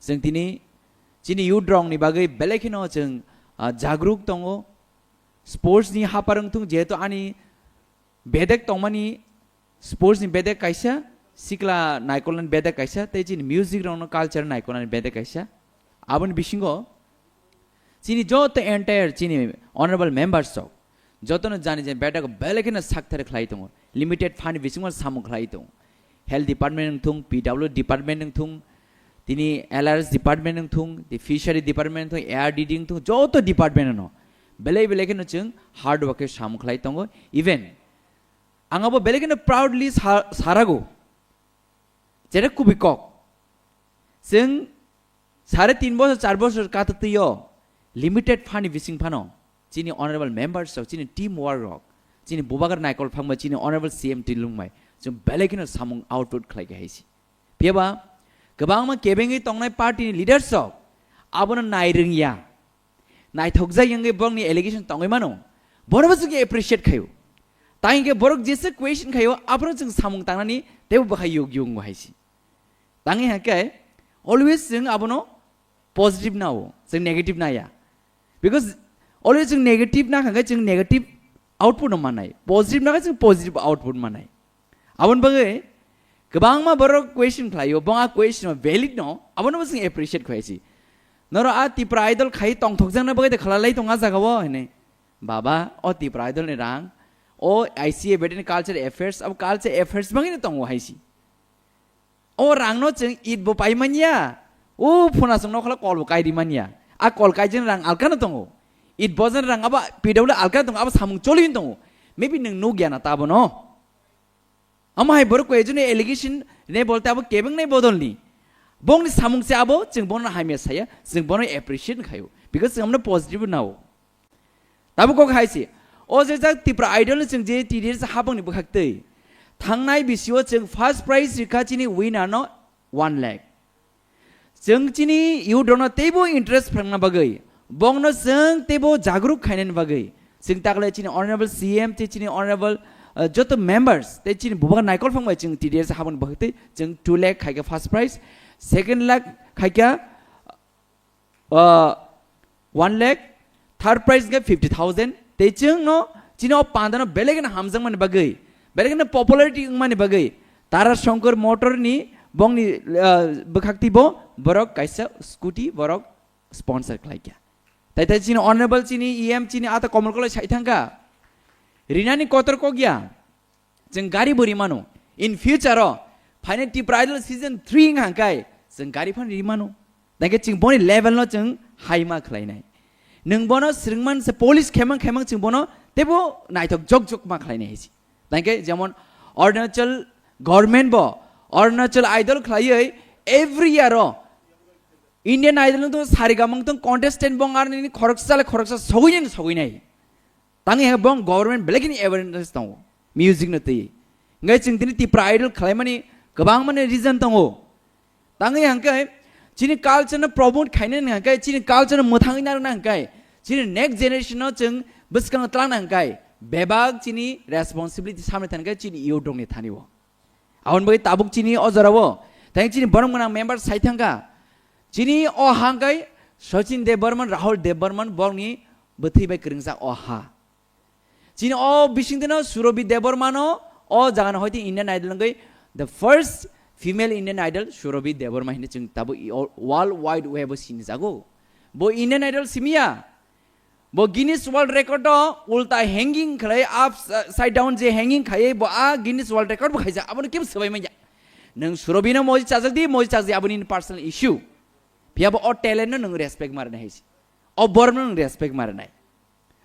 chwng tini chini youth rokni bagwi belai kheno chwng, ah, jagruk tongo. Sports ni hapar wngthung, jehetu ani bedek tongmani, sports ni bedek kaisa, sikla naikolnani bedek kaisa, tei chini music rokno culture naikolnani bedek kaisa. Aboni bisingo chini joto entire chini honorable members rok jotono jani jani bedek belai kheno sakthar khlai tongo, limited fund bisingo samung khlai tongo. Health department wngthung, P W department wngthung, tini L R S department wngthung, the fishery department wngthung, A R D D wngthung, joto department no belai belai kheno chwng hard work khe samung khlai tongo. Even ang abo belai kheno proudly sa-, sarago, jere kubui kok. Chwng sare tin bosor, char bosor kata twi o limited fund ni bising phano chini honorable members rok, chini team work rok, chini bubagra Naikol Phang bai, chini honorable C M Twidulmung bai chwng belai kheno samung output khlai khe hai se. Phiya ba kwbangma kebengwi tongnai party ni leaders rok abono nai rwngya. Naithokjak wngwi borokni allegation tongwi mano. Borokbo chwng appreciate khaio. Tai hwnkhe borok jesa question khaio, abono chwng samung tangnani teibo bwkhai yug yungo hai se. Tangwi hwnkhe always chwng abono positive nao, chwng negative naya. Because always chwng negative nakha khe chwng negative output no mannai. Positive nakha chwng positive output mannai. Aboni bagwi kwbangma borok question khlaio, bo a question valid no, abono bo chwng appreciate khlai si. Norok a Tipra Idol khai tongthokjakna bagwi de khalalai tong a jaga o hwnwi. Baba, o Tipra Idol ni rang, o I C A between culture affairs, abo culture affairs bagwi no tongo hai si. O rang no chwng it bo pai manya, o phunasong no khala kol bo kai ri manya. A kol kai jani rang alka no tongo. It bo jani rang abo P W alka tongo, abo samung choli tongo. Maybe nwng nukya na ta abono. Omo hai borok koi joni allegation ne bolte abo kebeng nai bodol ni. Bongni samung se abo, chwng bono hamya saya, chwng bono appreciate khayo. Because chwng amno positive nao. Tabuk kok hai se. O je jak Tipra Idol ni chwng je T D S habang ni bwkhak twi. Thangnai bisio chwng first prize rikha chini winner no one lakh. Chwng chini youth rokno teibo interest phrangna bagwi, bongno chwng teibo jagruk khainani bagwi, chwng taklai chini honorable C M tei chini honorable, uh, joto members tei chini bubagra naikol phang bai chwng T D S habang ni bagwi tei chwng two lakh khaikha first prize, second lakh khaikha, uh, one lakh, third prize khe fifty thousand. Tei chwngno chini o pandano belai kheno hamjakmani bagwi, belai kheno popularity wngmani bagwi Tara Shankar Motor ni bongni, uh, bwkhak twi bo borok kaisa scooty borok sponsor khlai kha. Tai tai chini honorable chini E M chini ata Komol Kolai sai thangkha. Rinani kotor kok ya. Chwng gari bo rimano. In future o, final Tipra Idol season three wng hangkai, chwng gari phan rimano. Tangke chwng boni level no chwng hai ma khlainai. Nwng bono swrwngman se polish khemang khemang chwng bono tebo naithok jok jok ma khlainai hai se. Tangke jemon Arunachal government bo, Arunachal Idol khlaiwi every year o Indian Idol no to sarigamang tong contestant bong arni khoroksa le khoroksa sogwi nai sogwi nai. Tangwi hwnba bong government belai kheno awareness tongo music no twi. Hwnkhe chwng tini Tipra Idol khlaimani kwbangmani reason tongo. Tangwi hwnkhe chini culture no promote khainani hwnkhe chini culture no mwthangwi narwkna hwnkhe chini next generation no chwng bwskango tlangna hwnkhe bebak chini responsibility samni thani khe chini youth rokni thani o. Aboni bagwi tabuk chini o jorao tei chini borok gwnang member sai thangkha. Chini o ha hwnkhe Sachin Debbarman, Rahul Debbarman borokni bwthwi bai kwrwngjak o ha. Chini o bisingtwino Surabhi Debbarmano o jagano hoite Indian Idol wngwi the first female Indian Idol Surabhi Debbarma hinwi chwng tabuk i o world wide web o sinijago. Bo Indian Idol simiya. Bo Guinness World Record o ulta hanging khlai upside down je hanging khaiwi bo a Guinness World Record bo khaijak, abono kebo swbai manya. Nwng Surabhino moji chajak di, moji chajak di, aboni nini personal issue. Phiya bo o talent no nwng respect ma rwnai hai se. O borok no nwng respect ma rwnai.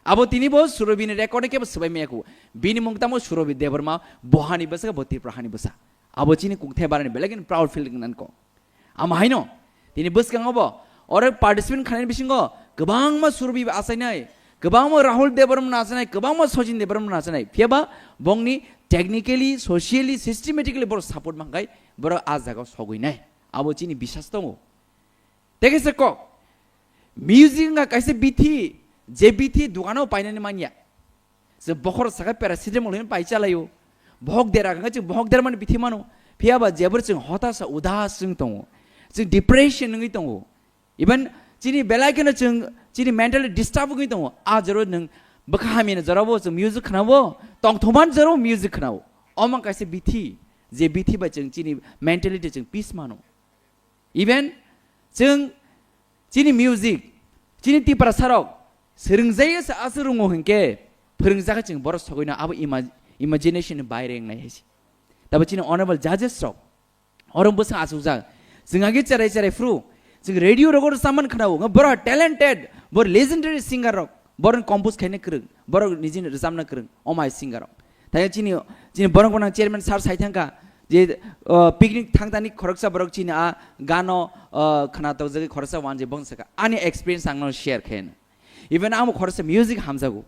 Abo tini bo Surabhini record kebo swbai maya kho. Bini mung tamo Surabhi Debbarma, bo hani bwsa, bo Tripura hani bwsa. Abo chini kungthai barani belai kheno proud feel wngnani kok. Amo haino, tini bwskango bo, oro participant khlainani bisingo kwbangma Surabhi achainai, kwbangma Rahul Debbarma achainai, kwbangma Sachin Debbarma achainai. Phiya ba bongni technically, socially, systematically borok support mankhai borok a jagao sogwinai. Abo chini bisas tongo. Tei kaisa kok, music wngkha kaisa bithi, je bithi dukano painani manya. Je bokhorok saka paracetamol hinwi pai chalaio. Bohok dera wngkha chwng bohok dermani bithi mano. Phiya ba jebor chwng hotasa udas wng tongo. Chwng depression wngwi tongo. Even chini belai kheno chwng chini mentally disturb wngwi tongo. A joro nwng bwkha hamyani jorabo chwng music khnao, tongthokmani jorabo music khnao. Omo kaisa bithi, je bithi bai chwng chini mentality chwng peace mano. Even chwng chini music, chini Tiprasarok swrwngjaio se aswk rwngo hinkhe phwrwngjagwi chwng borok sogwino abo ima-, imagination ni baire wngnai hai se. Tabo chini honorable judges rok oro bwswng achukjak. Chwng agi cherai cherai phuru chwng radio rogo rwchapmani khwnao, wngkha borok talented, borok legendary singer rok, borok compose khaina kwrwng, borok nijini rwchapna kwrwng, omai singer rok. Thai chini, chini borok gwnang chairman sir sai thangkha je, uh, picnic thangtani khoroksa borok chini a gano, uh, khna tokjagwi khoroksa wanjwi bong sakha. Ani experience ang no share khaina. Even amo khoroksa music hamjago.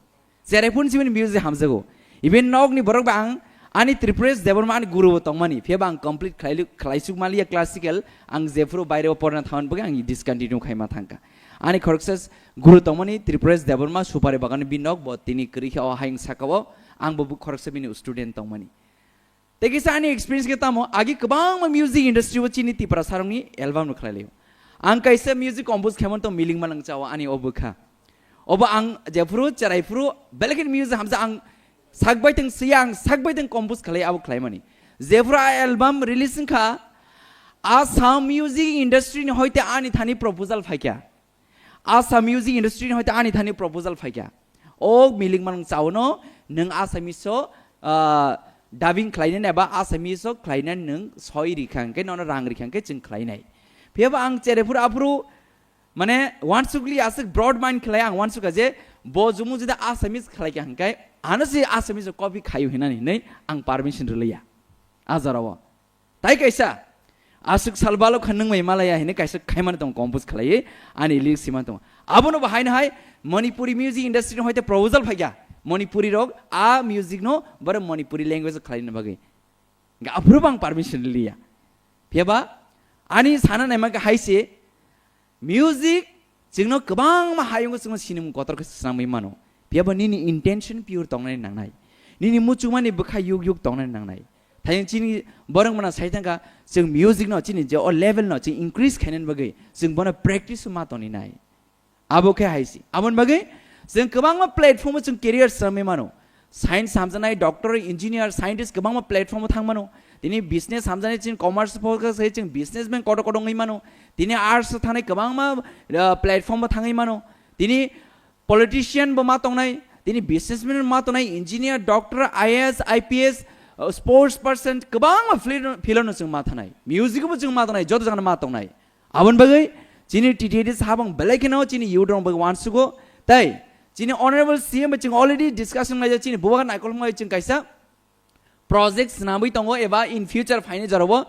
Cherai phun sibini music hamjago. Even nokni borok ba ang ani Tripuresh Debbarma ani guru bo tongmani. Phiya ba ang complete khlailu-, khlaisuk maliya classical. Ang jephuru baire o porna thaman bagwi ang discontinue khaima thangkha. Ani khoroksa guru tongmani Tripuresh Debbarma Supari Bagani binok bo tini kwrwi khe o hayung sakao ang bo khoroksa bini student tongmani. Tei kisa ani experience khe tamo agi kwbangma music industry o chini Tiprasarokni album no khlai laio. Ang kaisa music compose khaimani tong Miling Manang Chao ani o bwkha. Obo ang jephuru cherai phuru belai kheno music hamsa ang sak bai tong siya ang sak bai tong compose khlai abo khlaimani. Jephuru a album release wngkha Assam music industry ni hoite ani thani proposal phaikha. Assam music industry ni hoite ani thani proposal phaikha. O Miling Manang Chao no nwng Assamese o, ah, dubbing khlainani eba Assamese o khlainani nwng soi rikha hwnkhe nono rang rikha hwnkhe chwng khlainai. Phiyaba ang cherai phuru aphuru mane wansukli aswk broad mind khlai ang wansukha je Bo jumung jodi Assamese khlai kha hwnkhe, ano se Assamese copy khaio hinani hinwi ang permission rwliya. A jorao. Tai kaisa, aswk sal balo kha nwngmai malaya hinwi kaisa khaimani tongo, compose khlaiwi ani lyrics simani tongo. Abono bo haino hai Manipuri music industry no hoite proposal phaikha. Manipuri rok a music no boro Manipuri language o khlaina bagwi. Hwnkhe aphuru bo ang permission liya. Phiyaba ani sana naima khe hai se, music chwngno kwbangma hayungo chwngno sinimung kotor khe swnamwi mano. Phiyaba nini intention pure tongnani nangnai. Nini muchungmani bwkha yuk yuk tongnani nangnai. Thayung chini borok mano sai thangkha, chwng music no chini je o level no chwng increase khainani bagwi chwng bono practice ma tongni nai. Abo khe hai se. Aboni bagwi chwng kwbangma platform o chwng career swnamwi mano. Science hamjaknai, doctor, engineer, scientist kwbangma platform o thang mano. Tini business hamjaknai, chini commerce focus khe chwng businessman kotor kotor wngwi mano. Tini arts o thangnai kwbangma, ah, platform o thangwi mano. Tini politician bo ma tongnai, tini businessman ma tongnai, engineer, doctor, I A S, I P S, uh, sports person, kwbangma field, field no chwng ma thanai. Music bo chwng ma tongnai, joto jagano ma tongnai. Aboni bagwi chini T T A D C habang belai kheno chini youth rok bagwi wansugo. Tai chini honorable C M bai chwng already discussion laijak, chini bubagra naikol wngwi chwng kaisa project swnamwi tongo eba in future phainai jorao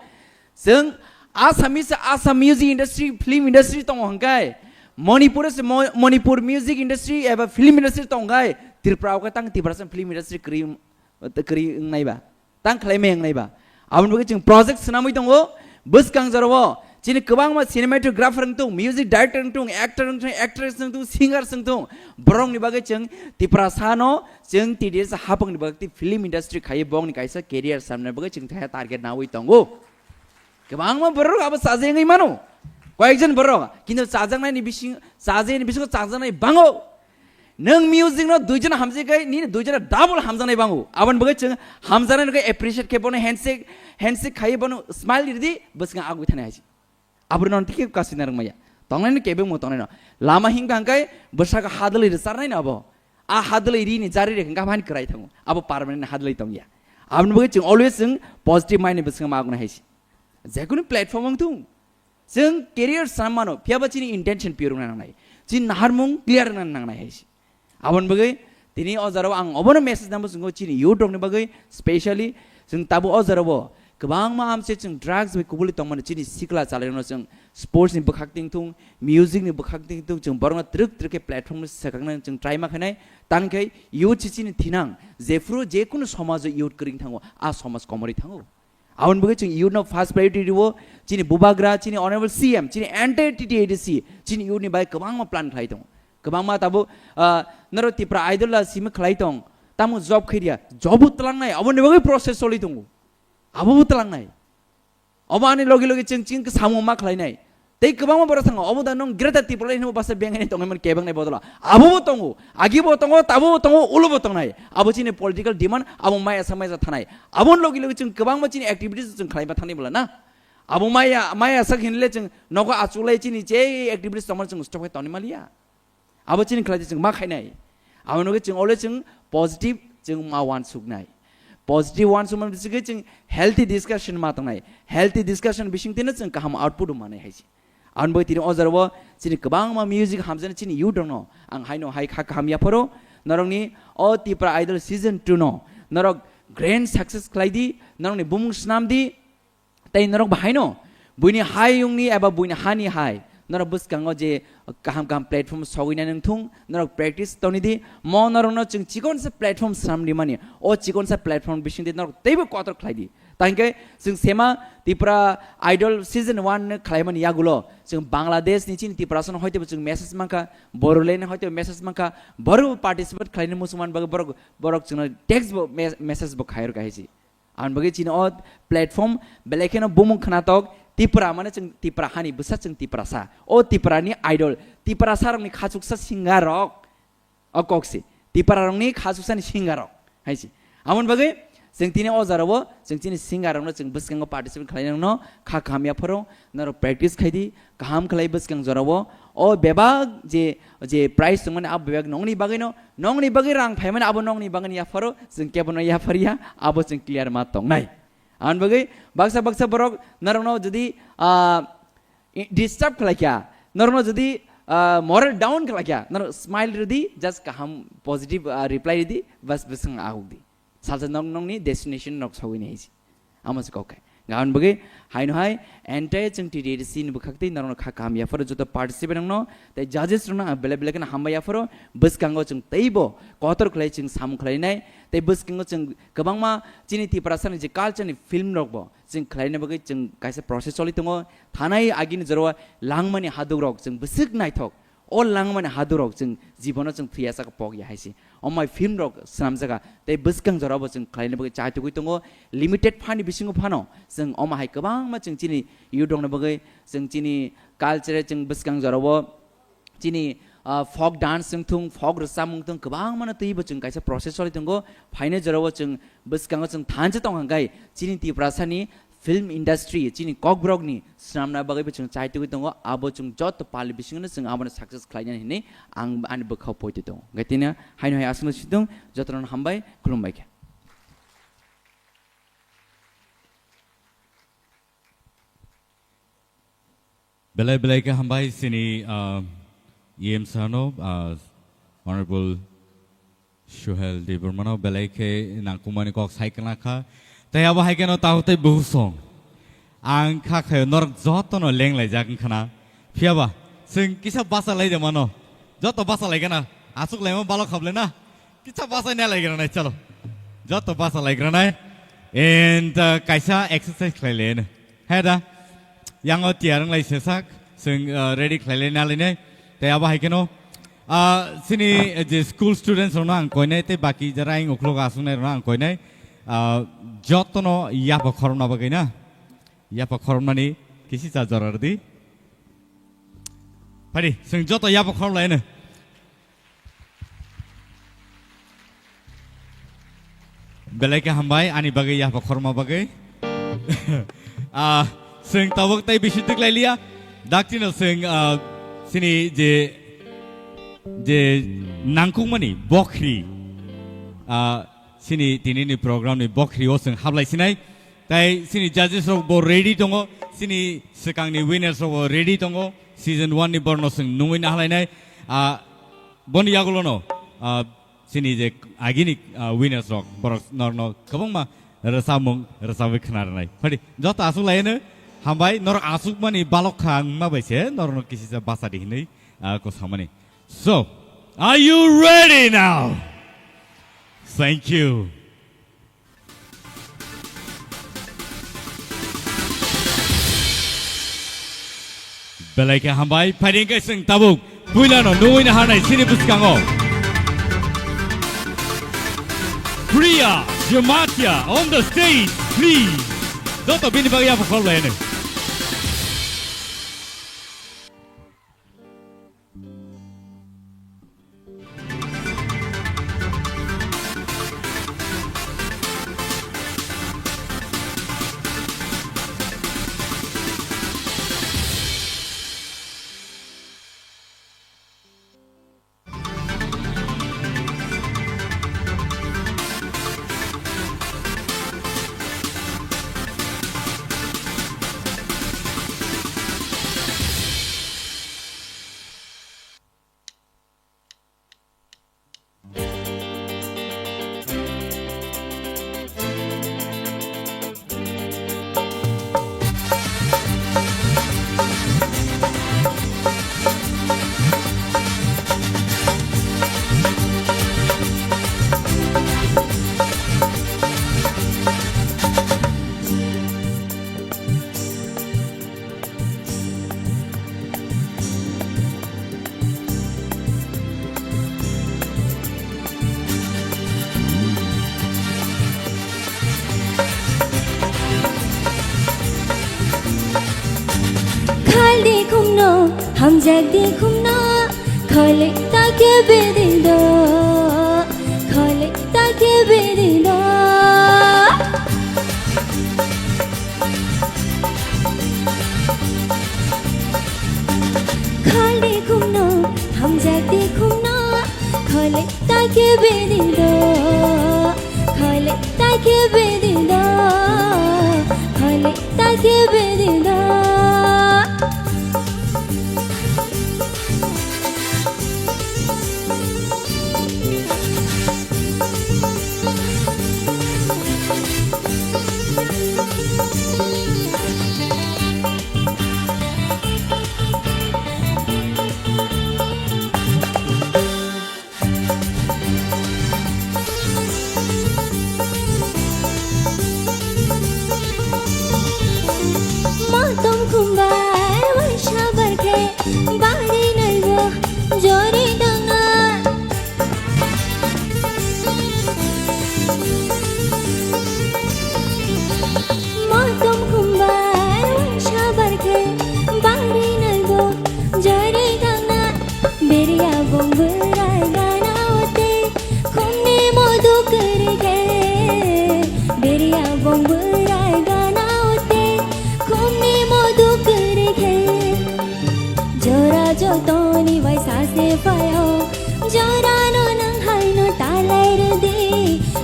chwng Assamese, Assam music industry, film industry tongo hwnkhe Manipur se Mo-, Manipur music industry eba film industry tongo hwnkhe Tripura o khe tang Tiprasa film industry kwrwi, kwrwi wngnai ba, tang khlai mai wngnai ba. Aboni bagwi chwng project swnamwi tongo bwskang jorao. Chini kwbangma cinematographer wng tung, music director wng tung, actor wng tung, actress wng tung, singer wng tung. Borokni bagwi chwng Tiprasa no chwng T D S hapangni bagwi film industry khaiwi bongni kaisa career samna bagwi chwng thaya target nawi tongo. Kwbangma borok abo chajai wngwi mano. Koyekjon borok, kintu chajaknaini bising, chajaini bisingo chajaknai bango. Nwng music no duijon hamjak khe, nini duijon double hamjaknai bango. Aboni bagwi chwng hamjaknai no khe appreciate khe bono handshake, handshake khaiwi bono smile ridi, bwskango agwi thani hai se. Aboni no tiki kasina rwngmaya. Tongnai no kebengmo tongnai no. Lama himkha hwnkhe bwsakhe hadwlwi rwcharnai no abo. A hadwlwi rini jari rikha hwnkhe aphani kwrai thango. Abo permanent hadwlwi tongya. Aboni bagwi chwng always chwng positive mind ni bwskango agwi hai se. Jekunu platform wng thung. Chwng career sam mano, phiyaba chini intention pure wngna nangnai. Chini naharmung clear wngna nangnai hai se. Aboni bagwi tini o jorao ang obono message nangbo chwngkho chini youth rokni bagwi, specially chwng tabuk o jorao kwbangma amse chwng drugs bai kubuli tongmani, chini sikla chalairokno chwng sports ni bwkhak tingthung, music ni bwkhak tingthung, chwng borokno twrwk twrwk khe platform no swkakna chwng try ma khainai. Tangkhe youth se chini thinang, jephru jekunu somajo youth kwrwng thango, a somaj komorwi thango. Aboni bagwi chwng youth no first priority rwo, chini bubagra, chini honorable C M, chini entire T T A D C, chini youth ni bai kwbangma plan khlai tongo. Kwbangma tabuk, ah, norok Tipra Idol la simi khlai tong, tamo job khairiya, job bo twlangnai, aboni bagwi process choli tongo. Abo bo twlangnai. Obo ani logi logi chwng chini samung ma khlainai. Tei kwbangma borok thango, obo da nwng Greater Tipraland hinwi basa bengaini tongwi mani kebengni bodolo. Abo bo tongo, agi bo tongo, tabo bo tongo, ulo bo tongnai. Abo chini political demand, abo maya sa maya sa thanai. Aboni logi logi chwng kwbangma chini activities chwng khlaiba thani bwla na. Abo maya, maya sak hinle chwng nogo achuklai chini je activities tongmani chwng stop khai tongni maliya. Abo chini khlai chwng ma khainai. Abo nugwi chwng always chwng positive chwng ma wansuknai. Positive wansukmani bisingtwi chwng healthy discussion ma tongnai. Healthy discussion bisingtwino chwng kaham output manai hai se. Aboni bagwi tini o jorao chini kwbangma music hamjaknai chini youth rokno ang haino hai kha kaham yapharo norokni o Tipra Idol season two no norok grand success khlai di, norokni bumung swnam di, tei norok bahaino buini hayungni eba buini hani hai norok bwskango je kaham kaham platform sogwina nangthung, norok practice tongni di, mo norokno chwng chikonsa platform swnam rimani, o chikonsa platform bisingtwi norok teibo kotor khlai di. Tangkhe chwng sema Tipra Idol season one no khlaimani yagulo chwng Bangladesh ni chini Tiprasa no hoitebo chwng message mankha, Bodoland ni hoitebo message mankha, borok participate khlaini muchungmani bagwi borok, borok chwngno text bo me-, message bo khairokha hai se. Aboni bagwi chini o platform belai kheno bumung khnatok, Tipra mane chwng Tipra hani bwsa, chwng Tiprasa. O Tiprani idol, Tiprasa rokni khachuksa singer rok. O kok se. Tipra rokni khachuksani singer rok. Hai se. Aboni bagwi chwng tini o jora o chwng chini singer rokno chwng bwskango participate khlai nangno kha kaham yapharo norok practice khai di, kaham khlai bwskang jora o. O bebak je, je prize tongmani abo bebak nongni bagwino Nongni bagwi rang phaimani abo nongni bagwini yapharo, chwng kebono yapharya, abo chwng clear ma tongnai. Aboni bagwi baksa baksa borok norokno jodi, ah, i-, disturb khlaikha, norokno jodi Ah, moral down khlai kha. Nang smile ridi, just kaham positive, ah, reply ridi, bas bwswng ahuk di. Salsa nong nongni destination nok sogwi nai si. Amo se kok khai. Gahan bwgwi haino hai entire chwng T T A D C ni bwkhak tei norokno kha kaham yapharo joto participant rokno tei judges rokno ang belai belai kheno hambai yapharo. Bwskango chwng teibo kotor khlai chwng samung khlainai tei bwskango chwng kwbangma chini Tiprasani je culture ni film rokbo chwng khlaina bagwi chwng kaisa process choli tongo. Thanai agini jorao langmani hadukrok chwng bwswk naithok. O langmani hadukrok chwng jibono chwng thwiya saka pok ya hai se. Omai film rok swnamjaga tei bwskang jorao bo chwng khlaina bagwi chai tugwi tongo. Limited phani bisingo phano chwng omo hai kwbangma chwng chini youth rokni bagwi chwng chini culture chwng bwskang jorao chini, ah, folk dance wng thung, folk rwchapmung thung, kwbangmano twibo chwng kaisa process choli tongo. Phainai jorao chwng bwskango chwng thansa tong hwnkhe chini Tiprasani film industry, chini kokborokni swnamna bagwibo chwng chai tugwi tongo. Abo chwng joto pali bisingono chwng abono success khlainani hinwi ang ani bwkhao poito tongo. Hwnkhe tini haino hai aswkno sitong, jotono hambai, khulumbai khe. Belai belai khe hambai chini, ah, E M sir no, ah, Honorable Suhel Debbarma no belai khe nangkukmani kok sai khna kha. Tei abo hai kheno takhuk tei bukhuk song. Ang kha khe norok jotono lenglaijak wngkha na. Phiya ba, chwng kisa basa lai de mano. Joto basa lai khna. Aswk laima balok khable na. Kisa basa nai lai khna nai, chalo. Joto basa lai khna nai. And, uh, kaisa exercise khlai le no. He da. Yango tiyar wng lai sesak. Chwng, uh, ready khlai le na lai nai. Tei abo hai kheno, uh, chini, uh, je school students rokno ang koinai tei baki jara ang uklok aswk nai rokno ang koinai. Uh, jotono yapha khorokna bagwi na. Yapha khoroknani kisi cha jora rwdi. Phadi, chwng joto yapha khorok lai no. Belai khe hambai ani bagwi yapha khorma bagwi. Ah, chwng tabuk tei bisi twk lai liya. Daktino chwng, ah, chini je, je nangkukmani bokhri, ah, chini tinini program ni bokhri o chwng hablai sinai. Tai chini judges rok bo ready tongo, chini swkangni winners rok bo ready tongo, season one ni borno chwng nungwi nahlainai. Ah, boni yagulono, ah, chini je agini, ah, winners rok, borok norno kwbangma rwchapmung rwchapwi khna rwnai. Phadi, joto aswk laino hambai, norok aswkmani balok kha wngma bai se norokno kisisa basa di hinwi, ah, ko samani. So, are you ready now? Thank you. Belai khe hambai, phaidi hwnkhe chwng tabuk puilano nungwi naharnai chini bwskango. Priya Jamatia on the stage, please. Joto bini bagwi yapha khorok laino. Khal di khumno, hamjak di khumno, khole ta ke bedi do, khole ta ke bedi do. Khal di khumno, hamjak di khumno, khole ta ke bedi do, khole ta ke bedi do, khole ta ke bedi do. Sefayo, jorano nang haino talai rwdi.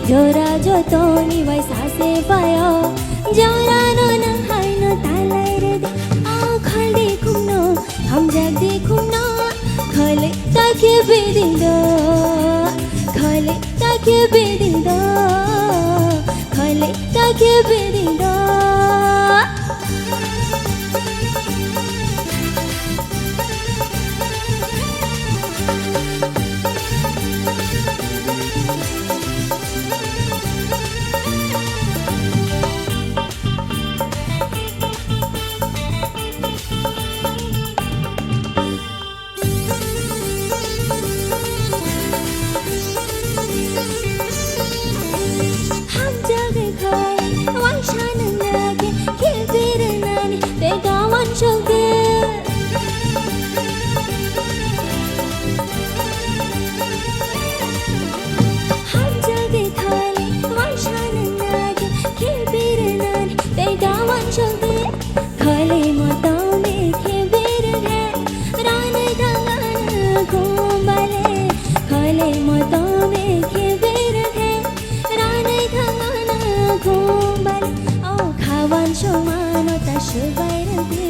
Jora jotoni bai sa sefayo, jorano nang haino talai rwdi. O khaldi khumno, hamjakdi khumno, khale ta khe bidi do, khale ta khe bidi do, khale ta khe bidi do. Hamjagwi khai, waisa nwngnagwi, khibirinani bega wansokdi. Hamjagwi khai, waisa nwngnagwi, khibirinani bega wansokdi. Khale motome khibir khe, ranai thangana kumbale. Khale motome khibir khe, ranai thangana kumbale. O khawan somano ta swbai rwdi,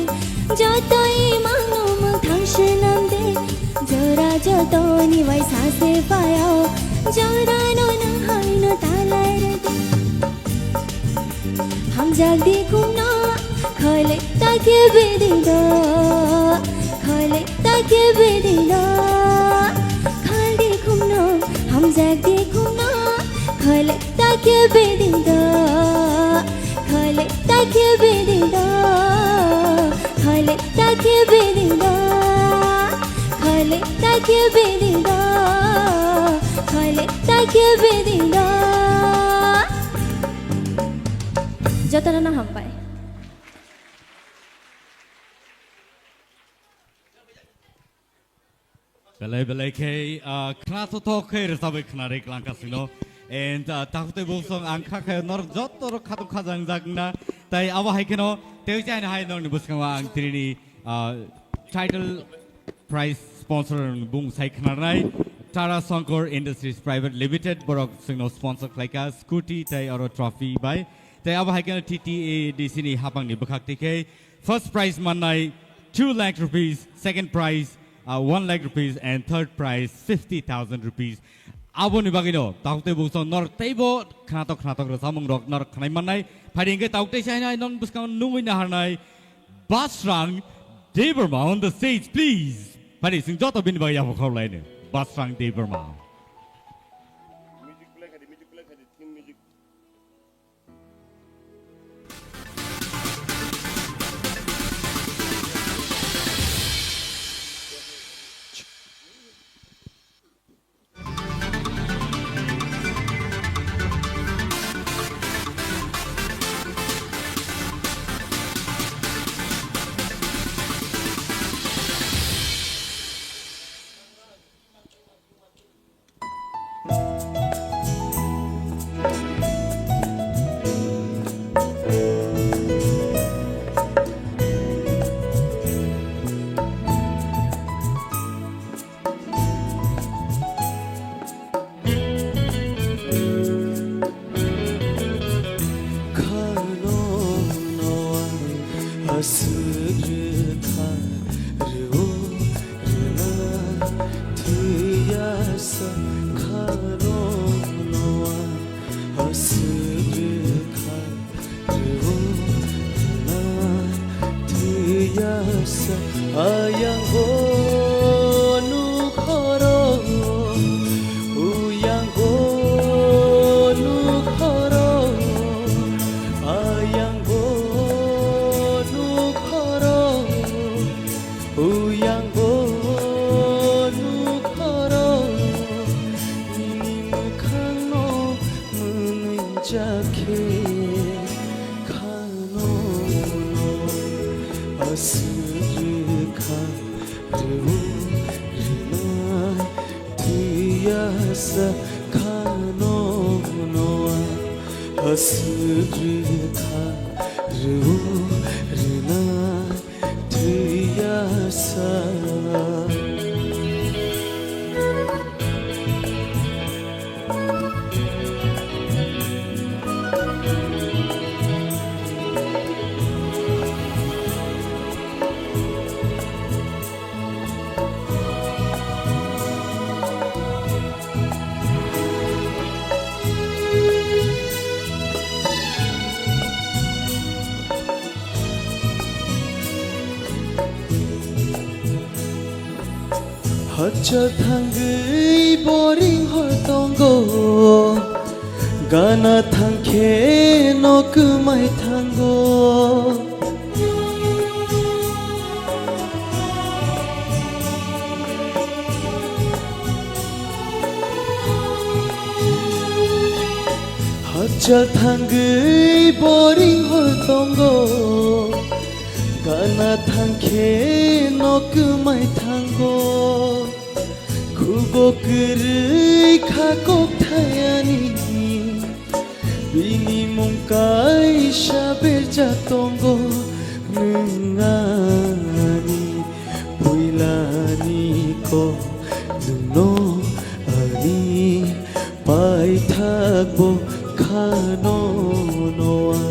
jotoi mangno mwthang swnamdi. Jora jotoni bai sa sefayo, jorano nang haino talai rwdi. Hamjakdi khumno, khale ta khe bidi do, khale ta khe bidi do. Khaldi khumno, hamjakdi khumno, khale ta khe bidi do, khale ta khe bidi do, khale ta khe bidi do, khale ta khe bidi do, khale ta khe bidi do. Jotono no hambai. Belai belai khe, ah, khna thothok khe rwchabwi khna rwklang kasino. And, ah, takhuk tei bosong ang kha khe norok joto rok khatung khajang jak na. Tai abo hai kheno tei chaina hai norokni bwskango ang tini, ah, title prize sponsor bung sai khnarnai Tara Sankar Industries Private Limited borok chwngno sponsor khlaika scooty tei oro trophy bai. Tei abo hai kheno T T A D C ni hapangni bwkhak twi khe first prize mannai two lakh rupees, second prize, uh, one lakh rupees, and third prize fifty thousand rupees. Aboni bagwino takhuk tei bosong norok teibo khnatok khnatok rwchapmung rok norok khnai mannai. Phaidi hwnkhe takhuk tei chaina hai norok bwskango nungwi naharnai Basrang Debbarma on the stage, please. Phaidi chwng joto bini bagwi yapha khorlaino. Basrang Debbarma. Khano noa aswk rwkha rwo rwna thwiya sa. Khano noa aswk rwkha rwo rwna thwiya sa. Ayang bo nukhoro, uyang bo nukhoro, ayang bo nukhoro, uyang bo nukhoro, nini mwkhangno mwnwi jakhe khano aswk rwkha rwo rwnai thwiya sa. Khano noa aswk rwkha rwo rwnai thwiya sa. Hachal thangwi boring hor tongo, gana thangkhe no kwmai thango. Hachal thangwi boring hor tongo, gana thangkhe no kwmai thango. Khubo kwrwi kha kok thayani, bini mung kaisa berjak tongo nwng ani. Puilani kok nwngno ani paithakbo khano noa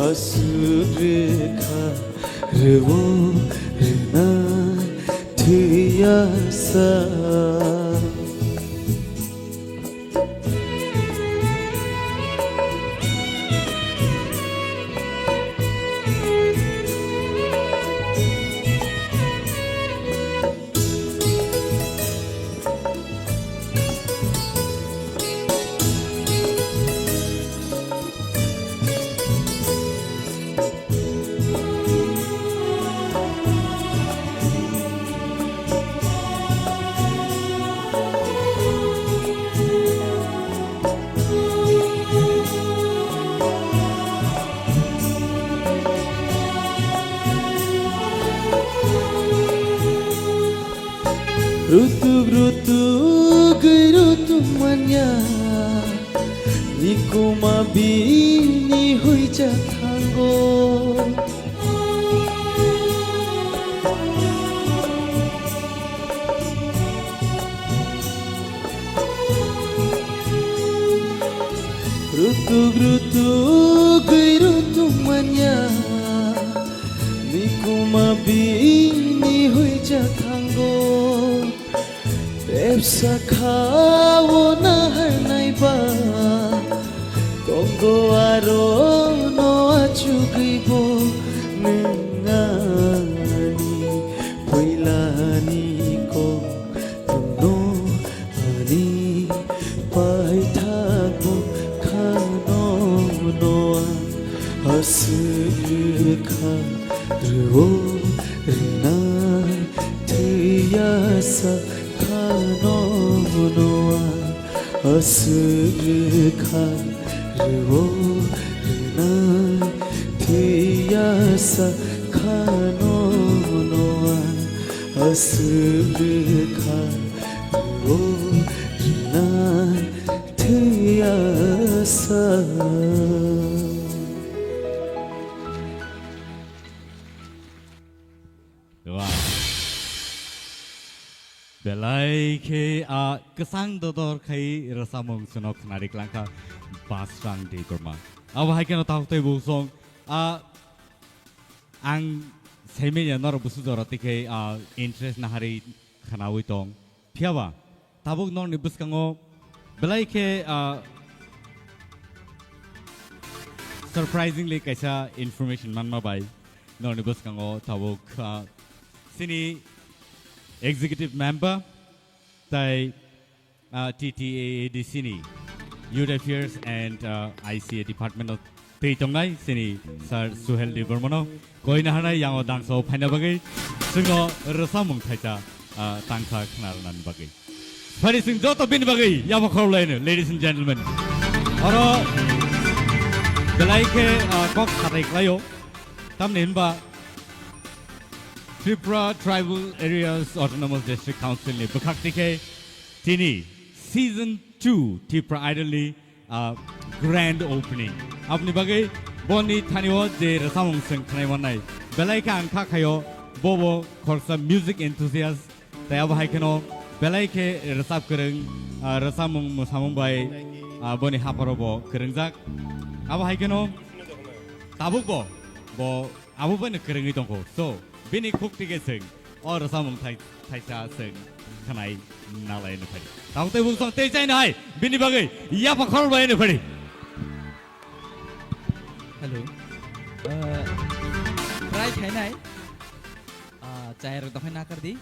aswk rwkha rwo rwna thwiya sa. Rutuk rutuk gwi rutuk manya, nikuma bini huijak thango. Rutuk rutuk gwi rutuk manya, nikuma bini huijak thango. Bebsa khao naharnai ba, tongo aro no achugwi bo nwng ani puilani kok. Nwngno ani paithakbo khano noa aswk rwkha rwo rwnai thwiya sa khano noa aswk rwkha rwo rwnai thwiya sa khano noa aswk rwkha rwo rwnai thwiya sa. Wow. Belai khe, ah, kwchang dodor khai rwchapmung chwngno khwnari klangkha Basrang Debbarma. Abo hai kheno tabuk tei buk song, ah, ang saimanya norok busu jora tikhe, ah, interest naharwi khwnawi tong. Phiyaba tabuk norokni bwskango belai khe, ah, surprisingly kaisa information manma bai norokni bwskango tabuk, ah, chini executive member tei, ah, T T A A D C ni Youth Affairs and, ah, I C A department o twi tongnai chini Sir Suhel Debbarmano koi naharnai yango dangso phaina bagwi chwngno rwchapmung thaisa, ah, tangsa khna rwnani bagwi. Phari chwng joto bini bagwi yabo khorokhlaino, ladies and gentlemen. Oro belai khe, ah, kok satai khlaio. Tamni hinba Tripura Tribal Areas Autonomous District Council ni bwkhak tikhe tini season two Tipra Idol ni, ah, grand opening. Aboni bagwi boni thani o je rwchapmung chwng khnai mannai. Belai khe ang kha khaio, bobo khoroksa music enthusiast. Tei abo hai kheno belai khe rwchap kwrwng, ah, rwchapmung mwsamung bai, ah, boni hapharo bo kwrwngjak. Abo hai kheno tabuk bo, bo abo bai no kwrwngwi tongkho. So, bini khuk tike chwng o rwchapmung thai-, thaisa chwng khnai nalai no phari. Tabuk tei bung song tei chai no hai bini bagwi yapha khorok bai no phari. Hello. Uh, try khainai. Ah, chai rok dokhai nakar di.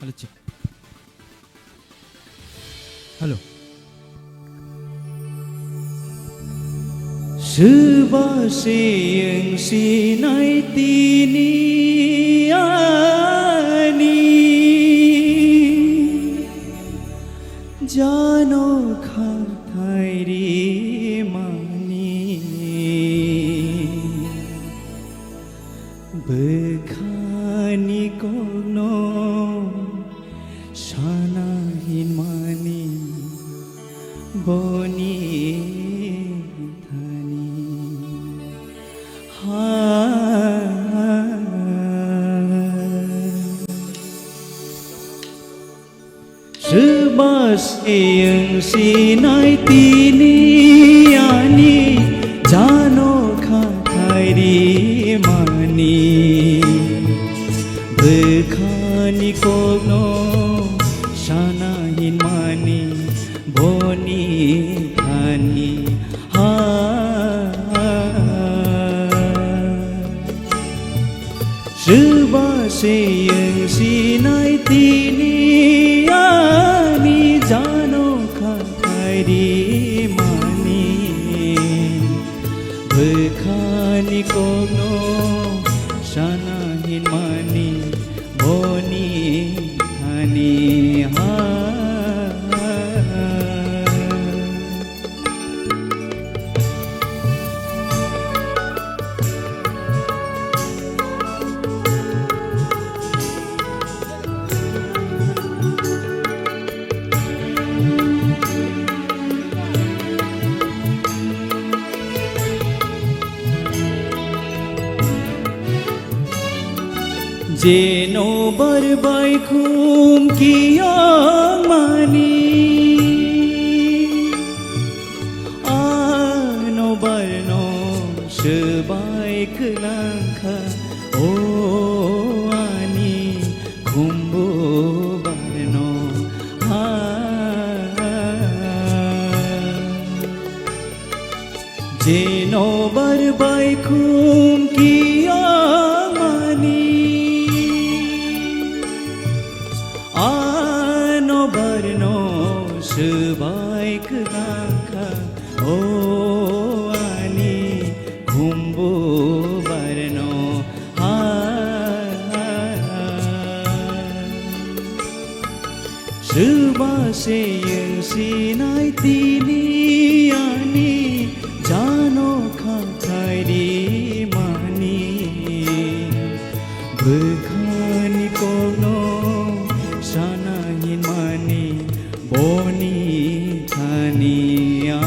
Hello, check. Hello. Swba se wng sinai tini ani jano khathai rimani. Bwkhani kokno sana hinmani boni thani ha. Swba se wng sinai tini ani jano khathai rimani. Bwkhani kokno sana hinmani boni thani ha. Swba se wng sinai tini ani jano khathai rimani. Bwkhani kokno sana hinmani boni thani ha. Jeno bar bai khum kiyang mani, ano barno swbai kwlang kha, o ani khumbu barno ha. Jeno bar bai khum kiyang mani, ano barno swbai kwlang kha, o ani khumbu barno ha. Swba se wng sinai tini ani jano khathai rimani. Bwkhani kokno sana hinmani boni thani a.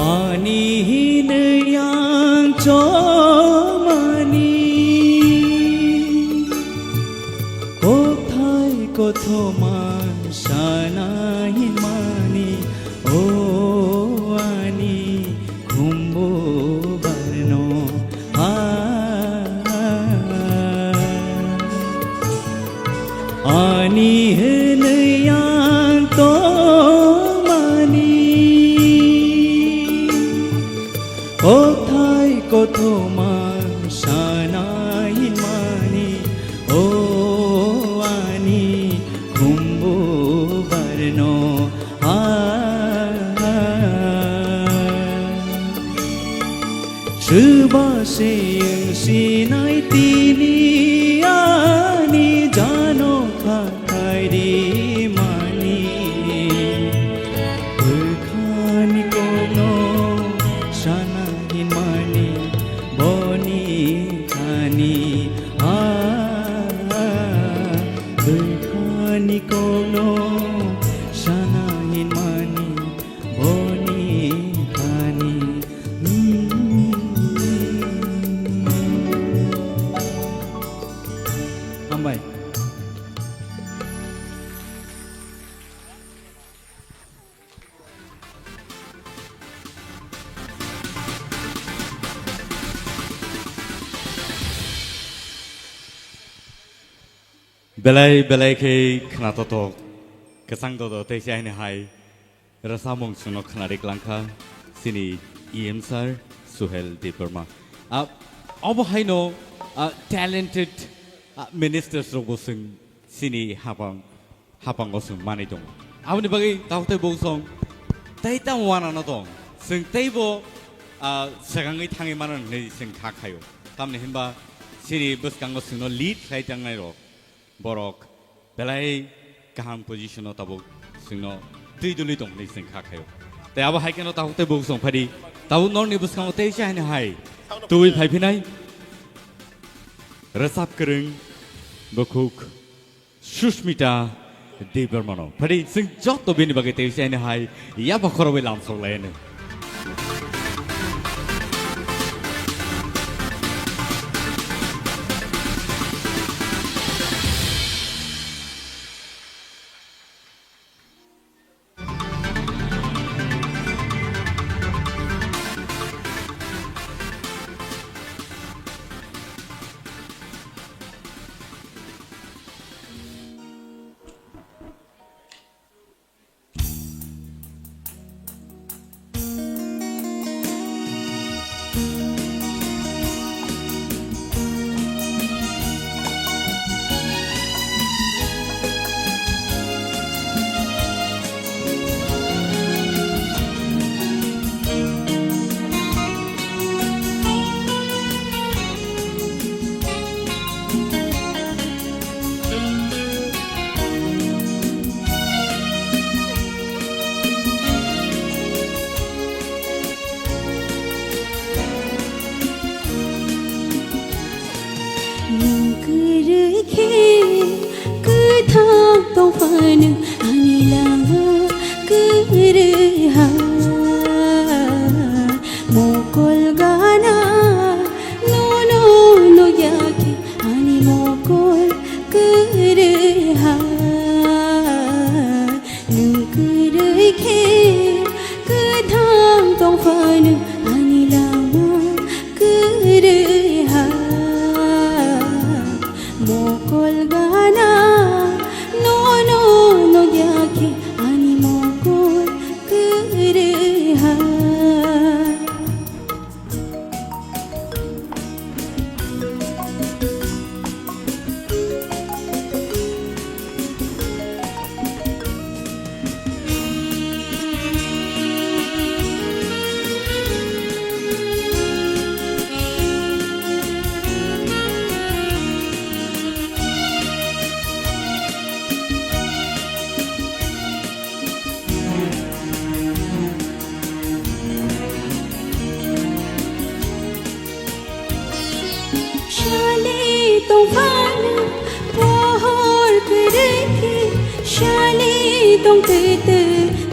Ani hinwi ang chomani, kothai kothoma sana hinmani, o ani khumbu barno ha. Ani hinwi ang tongmani, kothai kothoma sana hinmani, o ani khumbu barno ha. Swba se wng sinai tini ani jano khathai rimani. Bwkhani kokno sana hinmani boni thani a. Bwkhani kokno sana hinmani boni thani. Belai belai khe khnatotok, kwchang dodo tei chaini hai rwchapmung chwngno khnari klangkha chini E M sir Suhel Debbarma. Ah, obo haino, ah, talented, ah, ministers rokbo chwng chini hapang, hapango chwng manwi tongo. Aboni bagwi tabuk tei buk song tei tamo wanano tong. Chwng teibo, ah, swkangwi thangwi mano hwnwi chwng kha khaio. Tamni hwnba chini bwskango chwngno lead khlai tangnai rok. Borok belai kaham position-o tabuk chwngno twi dulwi tong hwnwi chwng kha khaio. Tei abo hai kheno tabuk tei buk song phadi. Tabuk norni bwskango tei chaini hai tubui phai phinai. Rwchap kwrwng bukhuk Sushmita Debbarmano. Phadi chwng joto bini bagwi tei chaini hai yaba khorobwi lamsok lai anw. Nwng kwrwi khe kwthang tong phano ani lama kwrwi ha. Mokol gana nono nukya khe ani mokol kwrwi ha. Nwng kwrwi khe kwthang tong phano ani lama kwrwi ha. Mokol gana nono nukya khe ani mokol kwrwi ha. Sali tong phano pohor kwrwi khe, sali tong twi twi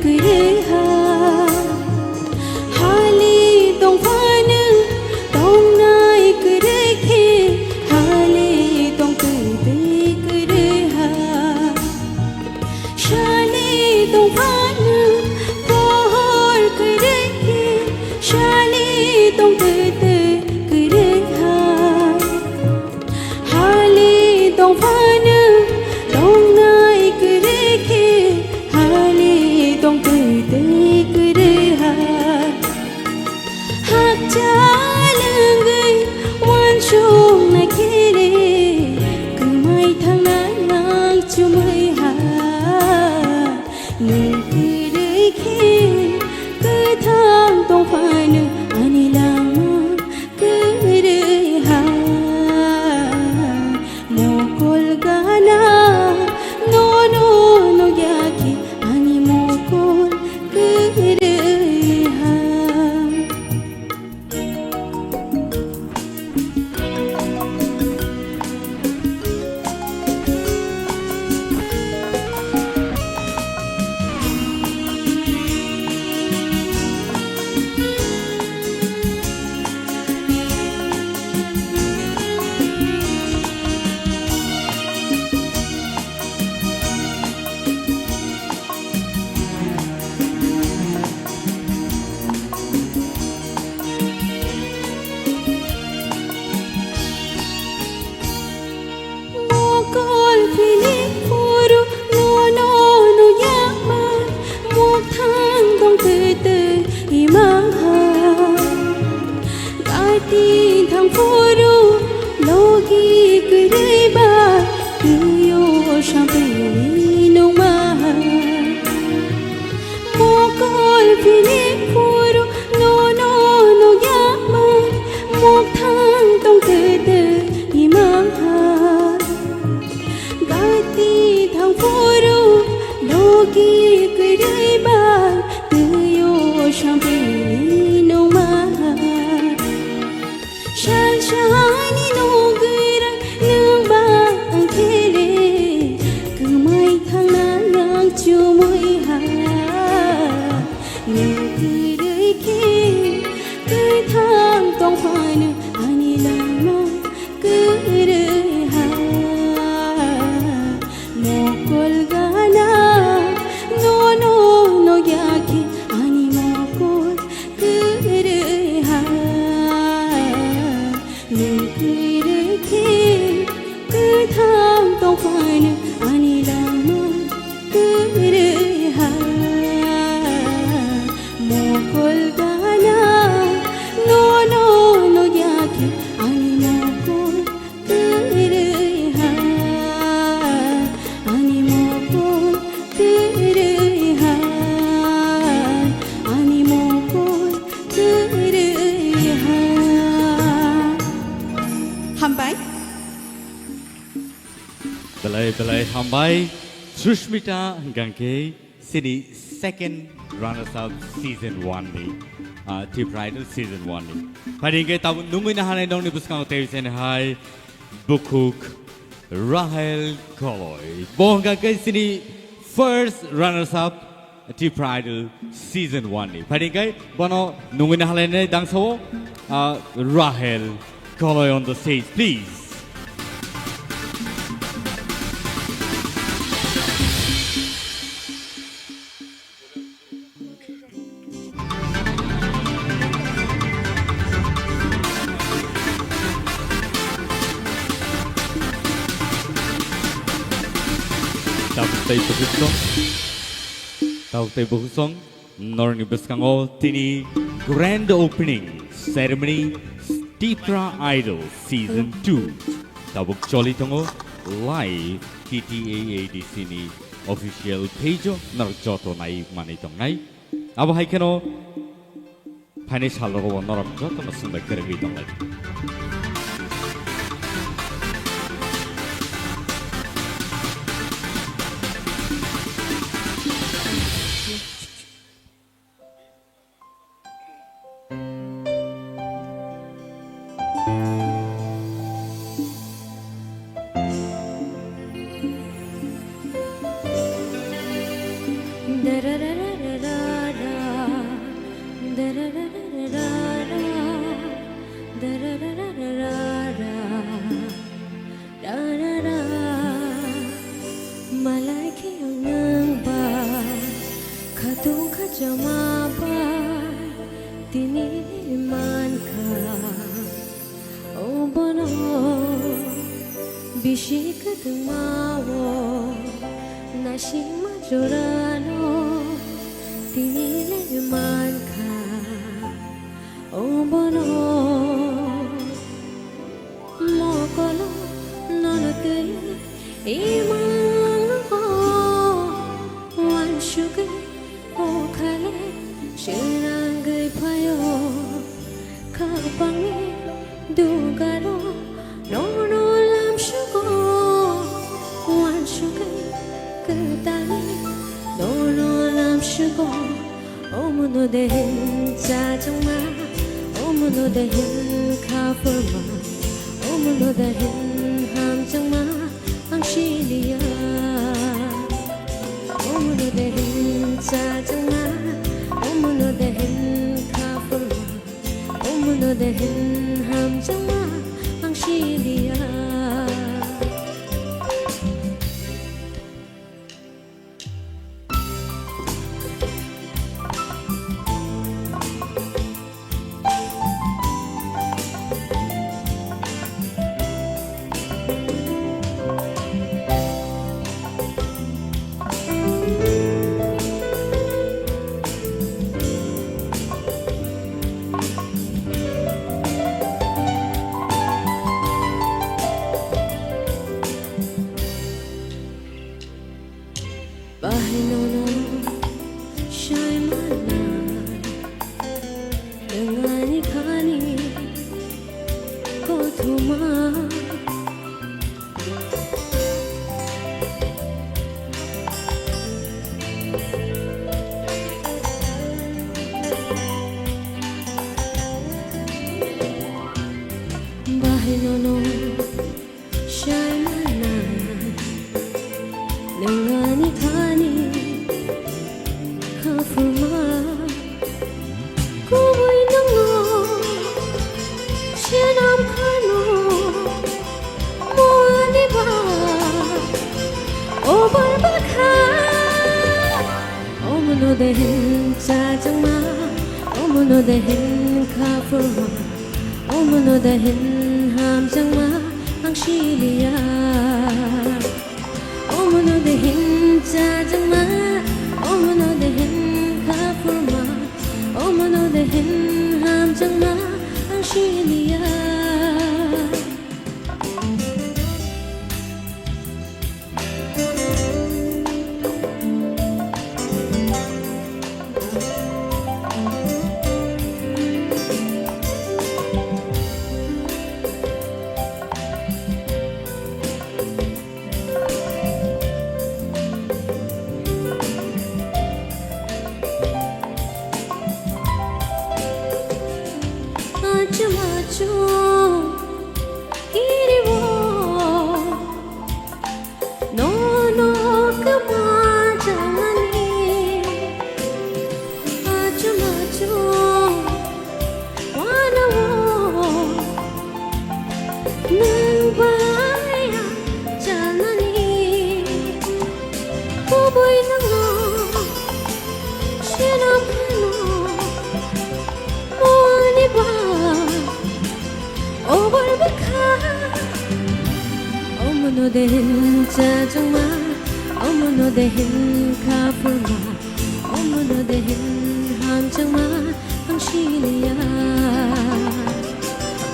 kwrwi ha. Hali tong phano tongnai kwrwi khe, hali tong twi twi kwrwi ha. Sali tong phano pohor kwrwi khe, sali tong twi twi kwrwi ha. Hali tong phano tongnai kwrwi khe, hali tong twi twi kwrwi ha. Hakchal wngwi uansuknai khe le, kwmai thangnai nang chumui ha. Nwng kwrwi khe kwthang tong phano ani lama kwrwi ha. Mokol gana nono nukya khe ani mokol kwrwi ha. Twiyo sampini nungma. Mokol bini phuru nono nukya man, mokthang tong kwtwi ima ha. Gati thang phuru logi kwrwi ba, twiyo sampini nungma. Sal sani nugwira nwng ba ang khe le, kwmai thangna ang chumui ha. Nwng kwrwi khe kwthang tong phano ani langma kwrwi ha. Mokol gana nono nukya khe ani mokol kwrwi ha. Nwng kwrwi khe kwthang tong phano ani langma kwrwi ha. Mokol gana nono nukya khe ani mokol kwrwi ha, ani mokol kwrwi ha, ani mokol kwrwi ha. Hambai. Belai belai hambai. Sushmita hwnkha khe chini second runners up season one ni, ah, Tipra Idol season one ni. Phai hwnkhe tabuk nungwi nahanai nokni bwskango tei chini hai bukhuk Rahel Koloi. Bo hwnkha khe chini first runners up Tipra Idol season one ni. Phai hwnkhe bono nungwi nahanai dangsao, ah, Rahel Koloi on the stage, please. Tabuk tei bukhuk song, tabuk tei bukhuk song, norokni bwskango tini grand opening ceremony Tipra Idol season two tabuk choli tongo live T T A A D C ni official page o norok joto nai manwi tongnai. Abo hai kheno phainai sal rogo norok jotono swngbai kwrwngwi tonglai. Malai khe ang nwng bai khatung khachama bai tini mankha. O bono bisi kwthwngma o naisingma jorano tini le mankha. O bono mokolo nono twi imang o wansugwi o khale swnangwi phaio. Khapangni dugaro nono lamsugo wansugwi kwtangwi nono lamsugo. Omono dehen chachangma, omono dehen khapurma, omono dehen hamchangma ang siliya. Omono dehen chachangma, omono dehen khapurma, omono dehen hamchangma ang siliya. Dahin kha phurma, omono dahin hamjakma ang siliya. Omono dahin chajakma, omono dahin kha phurma, omono dahin hamjakma ang siliya. Achu achu kiriwo. Nono kwma chanani, achung achung wanao nwng bai ang chanani. Kubui nwngno swnam phano moni ba. Obar bwkha. Omono de hin chajakma, omono de hin kha phurma, omono de hin hamjakma ang siliya.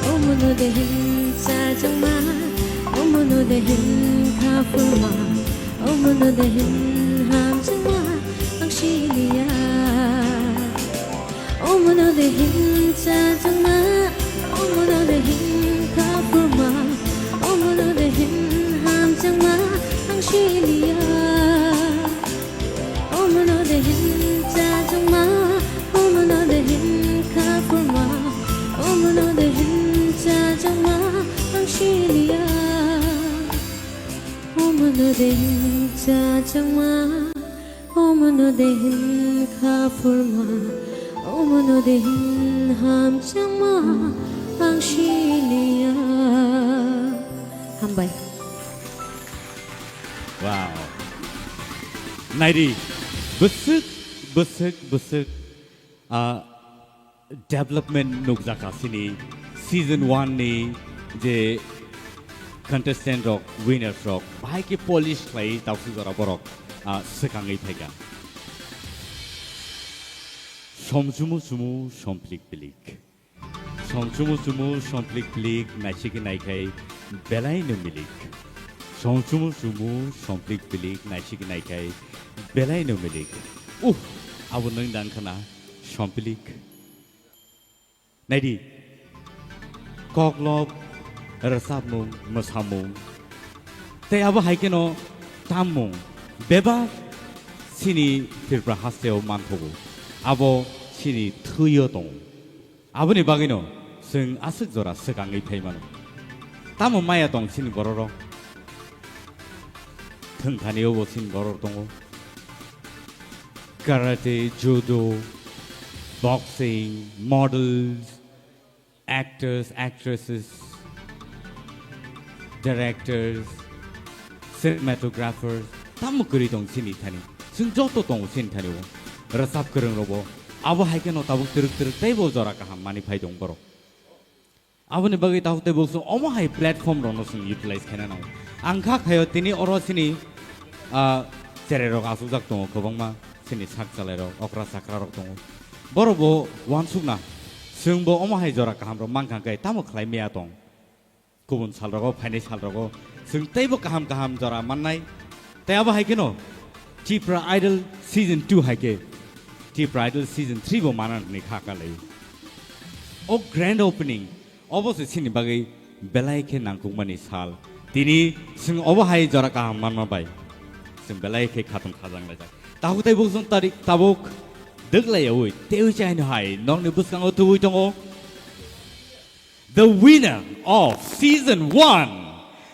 Omono de hin chajakma, omono de hin kha phurma, omono de hin hamjakma ang siliya. Omono de hin chajakma, omono de hin kha phurma, omono de hin hamjakma ang siliya. Omono de hin chajakma, omono de hin kha phurma, omono de hin chajakma ang siliya. Omono de hin chajakma, omono de hin kha phurma, omono de hin hamjakma ang siliya. Hambai. Wow. Naidi, bwswk, bwswk, bwswk, ah, development nukjakha chini season one ni je contestant rok, winners rok, bahai khe polish khlai tausuk jora borok, ah, swkangwi phaikha. Somchumu chumu, somplik pilik. Somchumu chumu, somplik pilik, naisik naikhai belai no milik. Somchumu chumu, somplik pilik, naisik naikhai belai no milik. Uh, abo nwng dang khana, somplik. Naidi, koklop, rwchapmung, mwsamung, tei abo hai kheno tammung bebak chini Tripura hasteo manthogo, abo chini thwio tongo. Aboni bagwino chwng aswk jora swkangwi phai mano. Tamo maya tong chini bororok? Thwngthani obo chini borok tongo. Karate, judo, boxing, models, actors, actresses, directors, cinematographers, tamo kwrwi tong chini thani. Chwng joto tongo chini thani o. Rwchap kwrwng robo. Abo hai kheno tabuk twrwk twrwk teibo jora kaham mani phai tong borok. Aboni bagwi tabuk tei bo chwng omo hai platform rokno chwng utilize khaina nango. Ang kha khaio tini oro chini, ah, cherai rok achukjak tongo kwbangma, chini sak chalai rok, okra chakra rok tongo. Borok bo uansukna, chwng bo omo hai jora kaham rok mankha khe tamo khlai maya tong. Kubun sal rogo, phainai sal rogo chwng teibo kaham kaham jora mannai. Tei abo hai kheno Tipra Idol Season two hai khe Tipra Idol Season three bo mana hwnwi kha kalai. O grand opening, obo se chini bagwi belai khe nangkukmani sal. Tini chwng obo hai jora kaham manma bai chwng belai khe khatung khajang laijak. Tabuk tei bukchung tarik tabuk dwklai yaui tei chaino hai nokni bwskango tubui tongo. The winner of season one,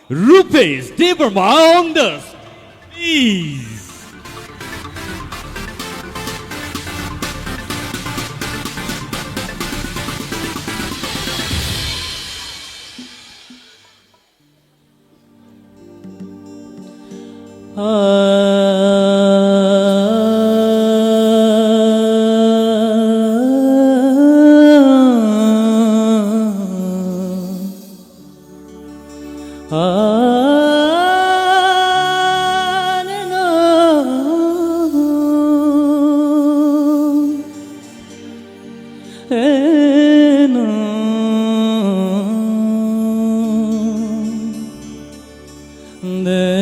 Rupesh Debbarma on the stage. Deno, deno,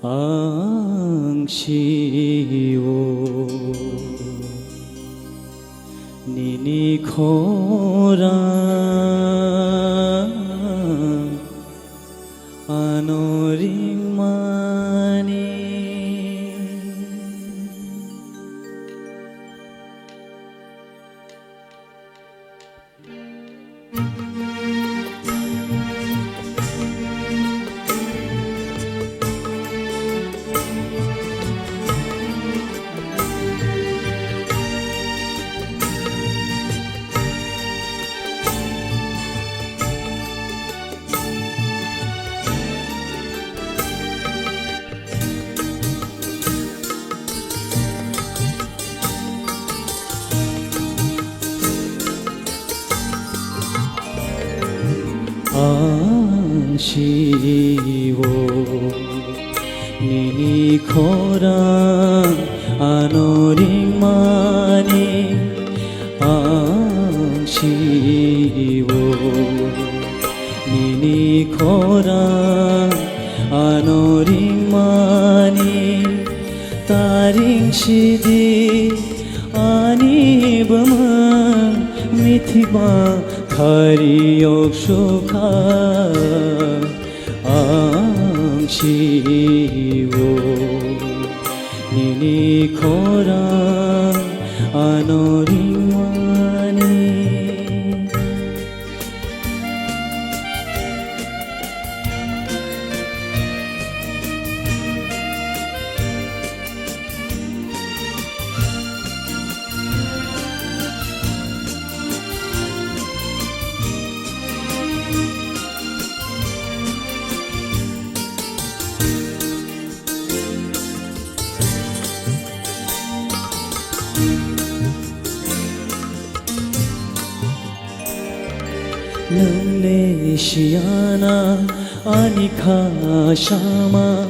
ang sio nini khorang ano ringmani. Ang sio nini khorang ano ringmani, ang sio nini khorang ano ringmani, ta ring sidi ani bwmwng mithi ba khari yok sukha. Ang sio nini khorang ano ringmani. Nwng le siyana ani kha sama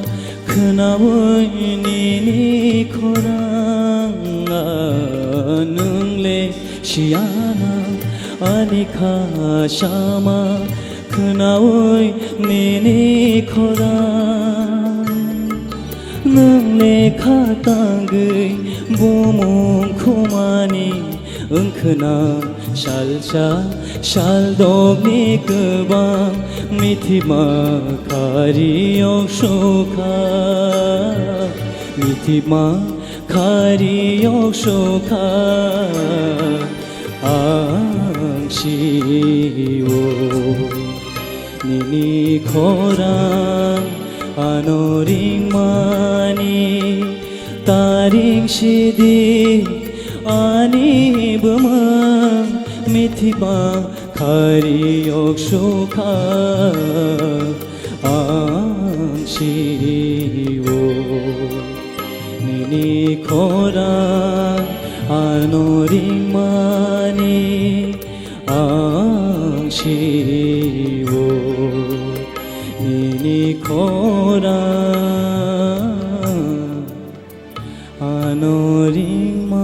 khwnaui nini khorang. Nwng le siyana ani kha sama khwnaui nini khorang. Nwng le kha tangwi bumung khumani wngkhwna salsa saldokni kwbang mithima khari yok sukha, mithima khari yok sukha. Ang sio nini khorang ano ringmani, ta ring sidi ani bwmwng mithima khari yok sukha. Ang sio nini khorang ano ringmani, ang sio nini khorang ano ringmani.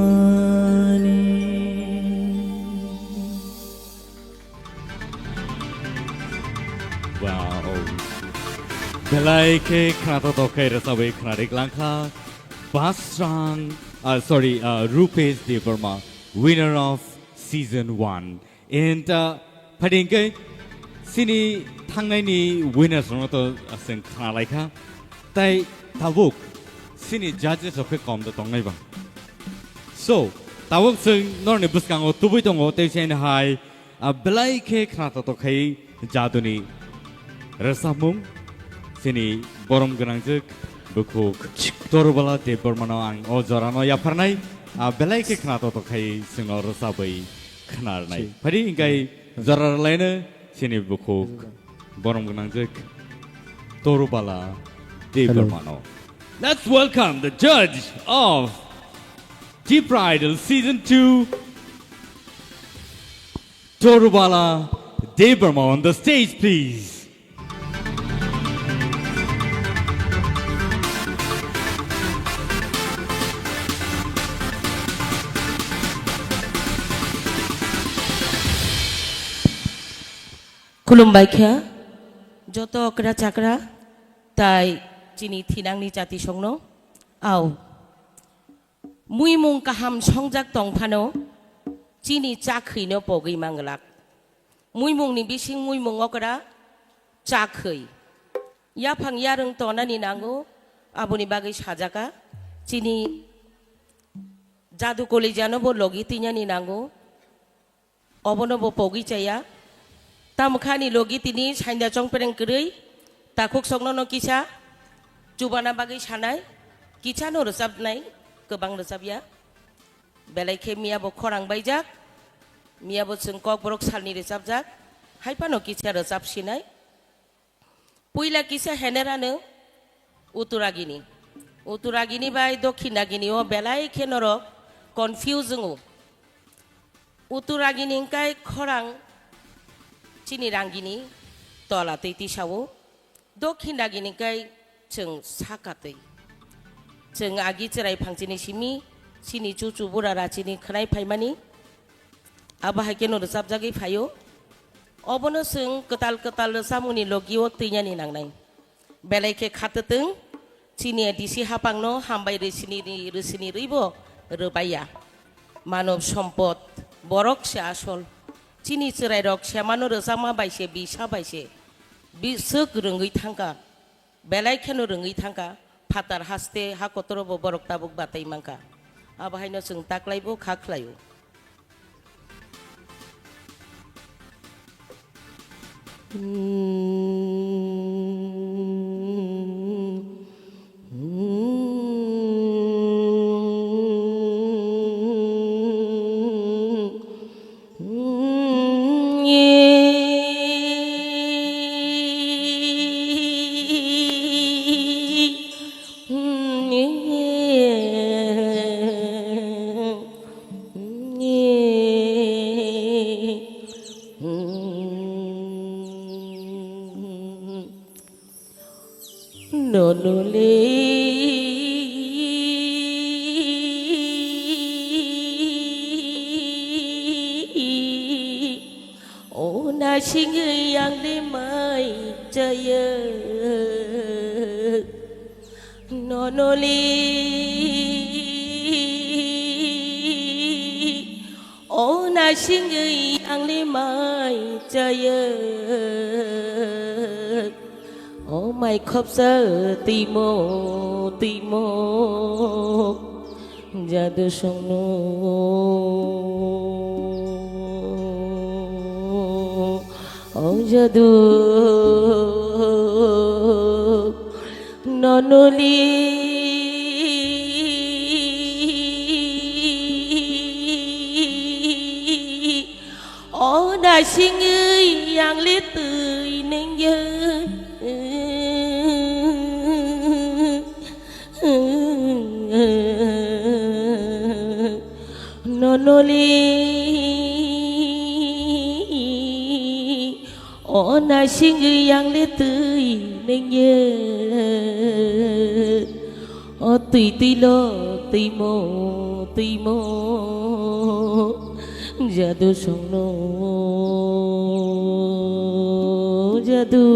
Wow. Belai khe khwnathok khe rwchabwi khwnarwi langkha. Basrang, uh, sorry, uh, Rupesh Debbarma, winner of season one. And, uh, phaidi hwnkhe chini thangnaini winners rokno to chwng khna laikha. Tai tabuk chini judges rok khe kom da tongnai ba. So, tabuk chwng norni bwskango tubui tongo, tei chini hai, ah, belai khe khna totok khai jaduni rwchapmung chini borom gwnangjwk bukhuk Torubala Debbarmano ang o jorano yapharnai, ah, belai khe khna totok khai chwngno rwchabwi khnarnai. Phadi hingkai jora rwlaino chini bukhuk borom gwnangjwk Torubala Debbarmano. Let's welcome the judge of Tipra Idol Season two, Torubala Debbarma on the stage, please. Khulumbai kha joto okra chakra tai chini thinangni jatisongno. Au. Muimung kaham songjak tongphano chini chakhwino pogwi manglak. Muimungni bising muimung okra chakhwi. Yaphang yarwng tonani nango, aboni bagwi sajaka. Chini jadu kolejanobo logi twinani nango. Obono bo pogwi chaya. Tamo kha ani logi tini sainda chongpereng kwrwi, takhuk soknono kisa chubana bagwi sanai, kisano rwchapnai, kwbang rwchapya. Belai khe miya bo khorang baijak, miya bo chwng Kokborok salni rwchapjak, hai phano kisa rwchap sinai. Puila kisa henerano Utturagini. Utturagini bai Dokhinagini o belai khe norok confuse wngo. Utturagini hwnkhe khorang chini rangini tola twi tisao. Dokhinagini hwnkhe chwng saka twi. Chwng agi chwrai phangchini simi chini chuchu bura rachini khwnai phaimani. Abo hai kheno rwchapjagwi phaio. Obono chwng kwtal kwtal rwchapmungni logio twinani nangnai. Belai khe khatwtwng, chini A D C hapangno hambai rwsini ri-, rwsini rwibo rwbaiya. Manob sompod, borok se asol. Chini chwrairok semano rwchapma bai se, bisa bai se, biswk rwngwi thangkha. Belai kheno rwngwi thangkha, phatar haste ha kotoro bo borok tabuk batai mankha. Abo haino chwng taklai bo kha khlaio. Nonole o nasingwi ang le mai chaya. Nonole o nasingwi ang le mai chaya. O mai khopsa timo, timo jadu songno. O jadu nonoli o nasingwi ang le twi nengya. Nonoli o nasingwi ang le twi nengya. O twi twi lo twimo, twimo jadu songno, jadu.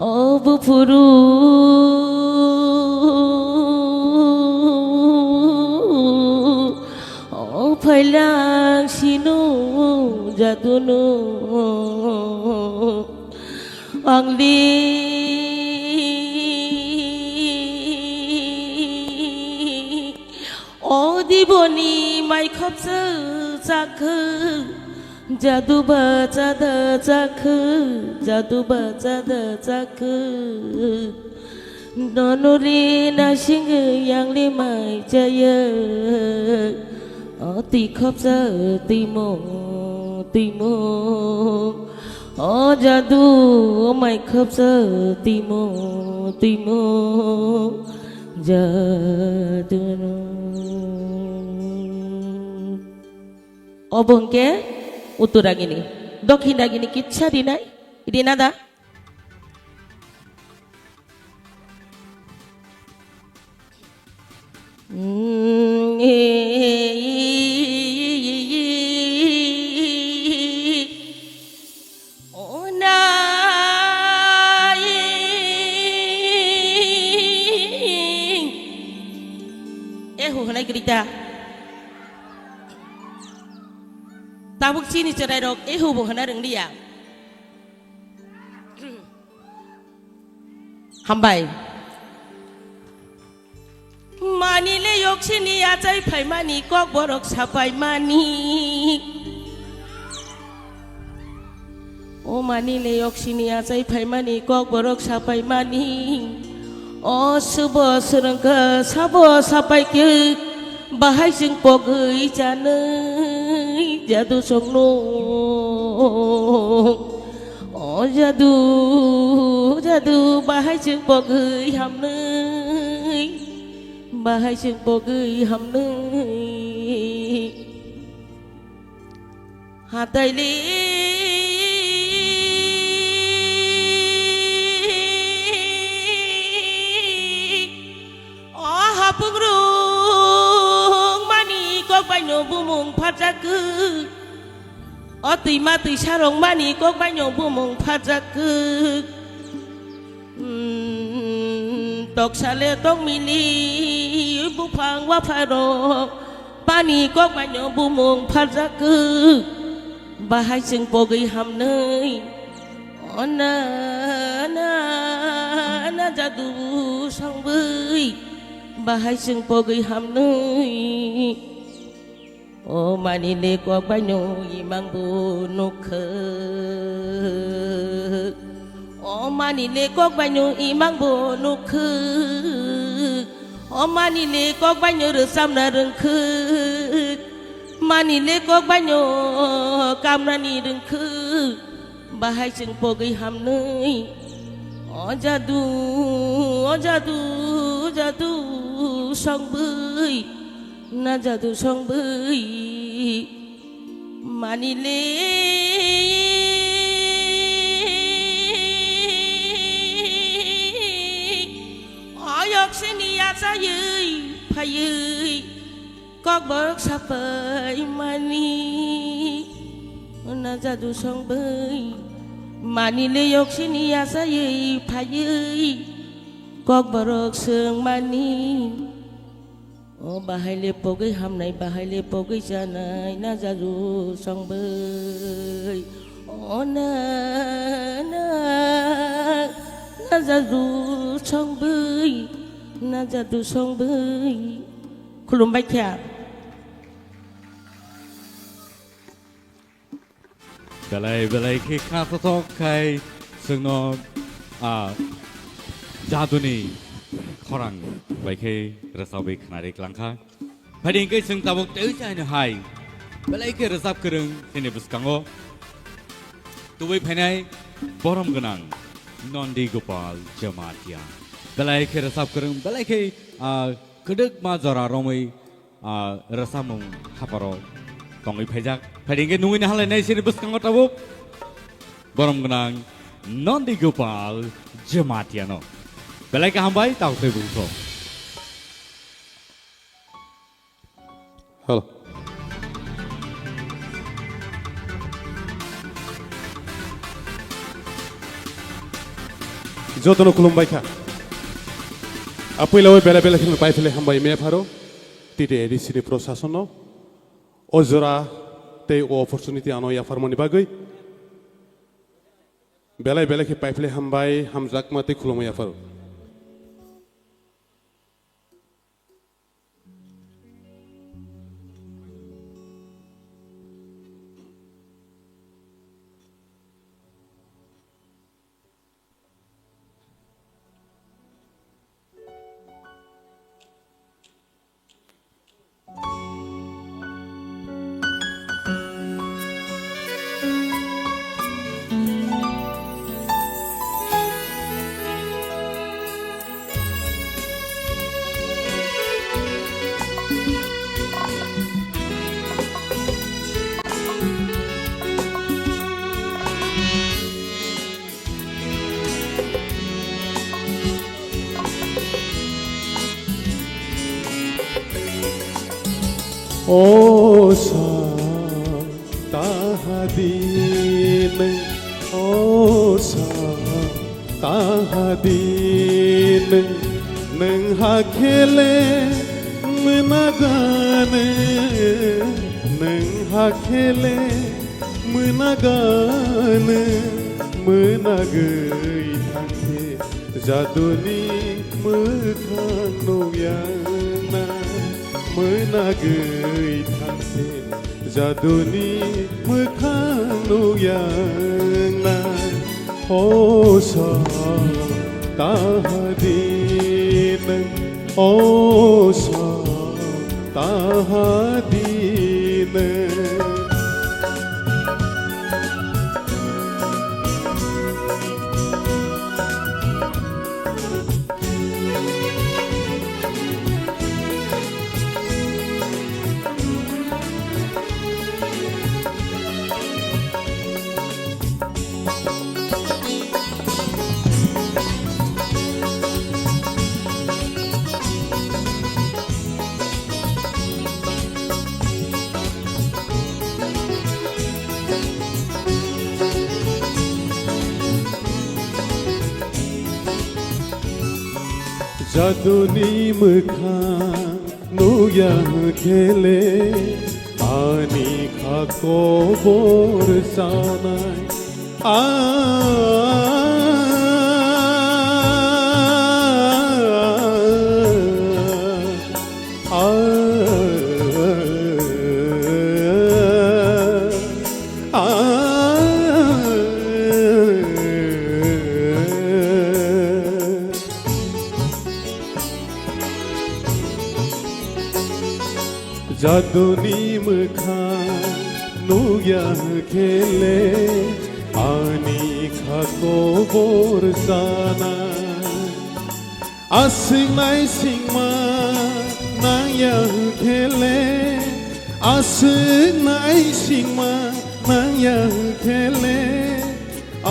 O buphuru o phailang sino jadunu ang li. O diboni mai khopsa chakha, jadu ba chada chakha, jadu ba chada chakha. Nonoli nasingwi ang le mai chaya. O twi khopsa twimo, twimo. O jadu, o mai khopsa twimo, twimo. Jadu no. Obo hwnkhe Uttoragini. Dokhinagini kisa rinai. Rina da? Ehu hwnai kwrwi ta. Tabuk chini chwrairok ehu bo hwnna rwngriya. Hambai. Manile yoksini achai phaimani kokborok sapaimani. O manile yoksini achai phaimani kokborok sapaimani. O subo swrwngkha sabo sapaikhe bahai chwng pogwi chanwi jadu songno. O jadu, jadu, bahai chwng pogwi hamnwi, bahai chwng pogwi hamnwi. Hataili o hapungrung mani kok baino bumung pharjakgwi. O twima twisa rwngmani kok baino bumung pharjak kwk. Hmm, toksale tokmili buphang wapharok pani kok baino bumung pharjak kwk. Bahai chwng pogwi hamnwi. O na, na, na jadu songwi. Bahai chwng pogwi hamnwi. O manile kok baino imang bo nukha. O manile kok baino imang bo nukha. O manile kok baino rwchapna rwngkha. Manile kok baino kamrani rwngkha. Bahai chwng pogwi hamnwi. O jadu, o jadu, jadu songwi. Na jadu songwi manile. Oyok sini achaiwi phaiwi kokborok sapai mani. Na jadu songwi manile yok sini achaiwi phaiwi kokborok swng mani. O bahai le pogwi hamnai, bahai le pogwi chanai, na jadu songwi. O na, na, na jadu songwi, na jadu songwi. Khulumbai kha. Belai belai khe kha sotok khai chwngno, a, jaduni khorang bai khe rwchapwi khnari klangkha. Phaidi hwnkhe chwng tabuk tei chaino hai belai khe rwchap kwrwng chini bwskango tubui phainai borom gwnang Nondi Gopal Jamatia. Belai khe rwchap kwrwng, belai khe, a, kwdwkma jora romwi ah, rwchapmung haparo tongwi phaijak. Phaidi hwnkhe nungwi naharlainai chini bwskango tabuk borom gwnang Nondi Gopal Jamatia no. Belai khe hambai, tabuk tei bungso. Hello. Jotono khulumbai kha. Apuila o bela bela kheno pai phele hambai me pharo. T T A D C ni prosason no. O jora tei o opportunity ano yapharmani bagwi belai belai khe paiphle hambai, hamjakma tei khulumui yapharo. O sa taha din, o sa taha din, nwng hakhele mwnai. Akhele mwnaganw, mwnagwi thangkhe jaduni mwkhang nukya na, mwnagwi thangkhe jaduni mwkhang nukya na. O sa tahadinw, o sa tahadinw. Jaduni mwkhang nukya khe le ani kha kobor chanai. A, a, a, a. Jaduni mwkhang nukya khe le ani kha kobor chanai. Aswk naisingma nangya khe le, aswk naisingma nangya khe le,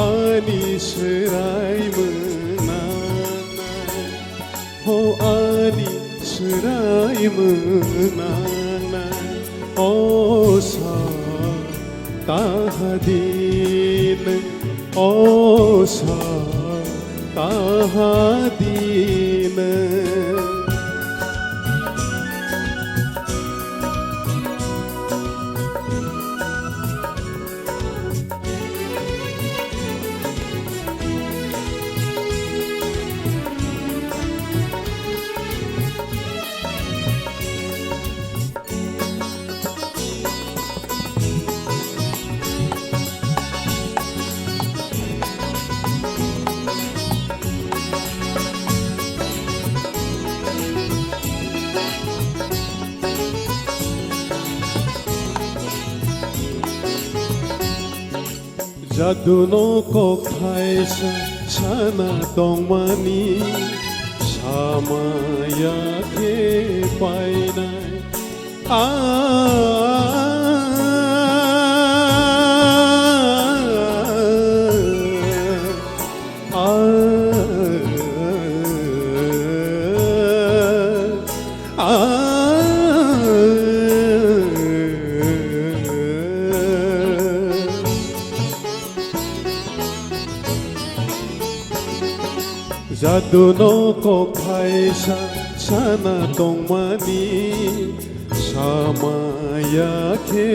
ani swrai mwnanai. Ho ani swrai mwnanai, o sa tahadinw, o sa tahadinw. Jaduno kok thaisa sana tongmani samaya khe painai. A, a, a, a. Jaduno kok thaisa sana tongmani samaya khe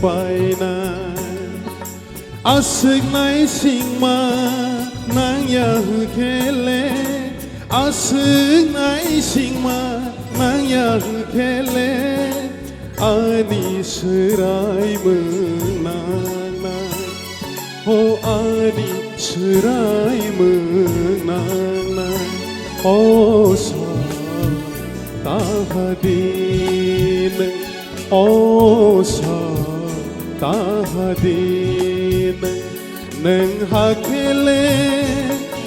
painai. Aswk naisingma nangya khe le, aswk naisingma nangya khe le, ani swrai mwnanai. O ani swrai mwnanai, o sa tahadinw, o sa tahadinw. Nwng hakhe le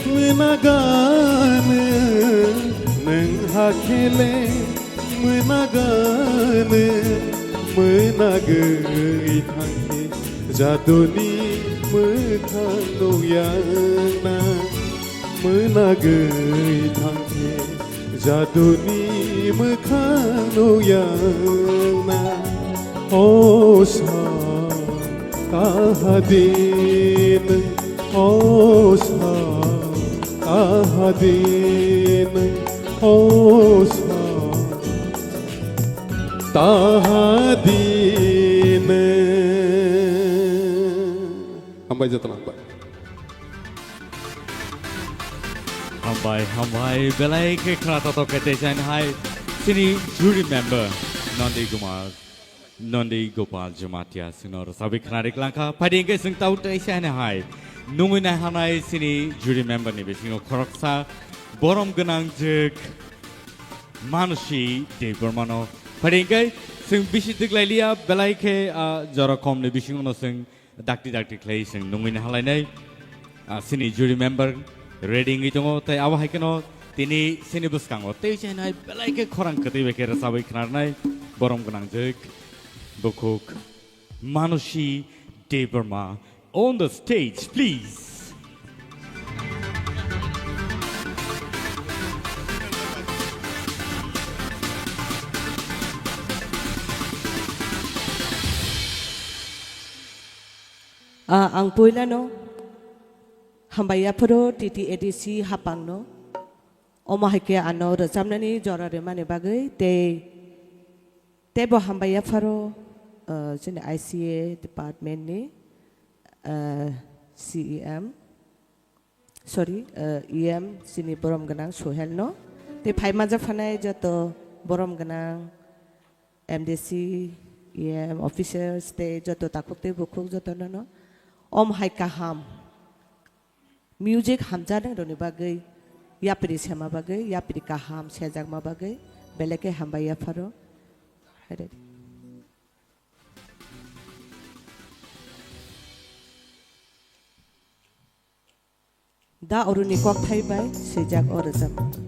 mwnaganw, nwng hakhe le mwnaganw, mwnagwi thangkhe jaduni mwkhang nukya na, mwnagwi thangkhe jaduni mwkhang nukya na. O sa tahadinw, o sa tahadinw, o sa tahadinw. Bai joto nang bai. Hambai, hambai, belai khe khna totok khe tei chain hai sini jury member Nandi Kumar, Nandi Gopal Jamatia sino rwchapwi khna rik langkha. Phaidi hwnkhe chwng tau tei chain hai nungwi nai hanai sini jury member ni bisingo khoroksa borom gwnang jwk Manusi Debbarmano. Phaidi hwnkhe chwng bisi twk lai liya, belai khe, ah, jora kom ni bisingo no chwng dakti dakti khlai chwng nungwi nahalainai, ah, sini jury member ready wngwi tongo, tei abo hai kheno tini sini bwskango tei chainai belai khe khorang kwtwi bai khe rwchabwi khnarnai borom gwnang jwk bukhuk Manusi Debbarma on the stage, please. Ah, ang puilano hambai yapharo T T A D C hapangno. Omo hai khe ano rwchapnani jora rwmani bagwi tei, teibo hambai yapharo, ah, chini I C A department ni, ah, C E M, sorry, ah, E M chini borom gwnang Sohel no. Tei phai manjak phanai joto borom gwnang M D C, E M officers tei joto takhuk tei bukhuk joto no no. Om hai kaham. Music hamjaknai rokni bagwi, yapri sema bagwi, yapri kaham sejakma bagwi, belai khe hambai yapharo. Haide. Da Aruni kokthai bai swijak o rwchapmung.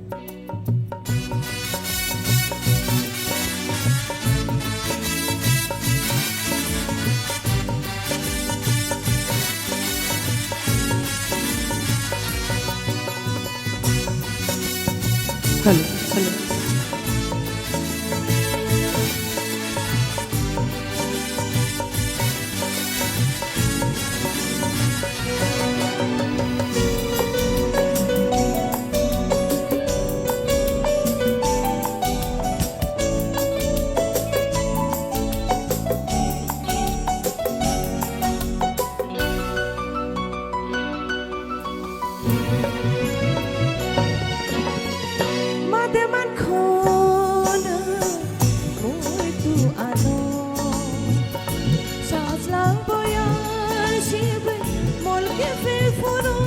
Hello, hello. Mate man khona muitu ano. Sajlang boya sibe molke fe furu.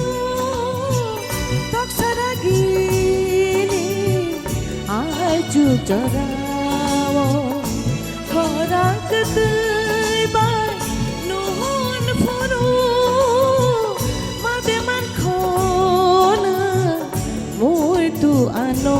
Toksara gini ai chuk jorao. Khorang kwtwi bai nuhun phuru, mate man khona muitu ano.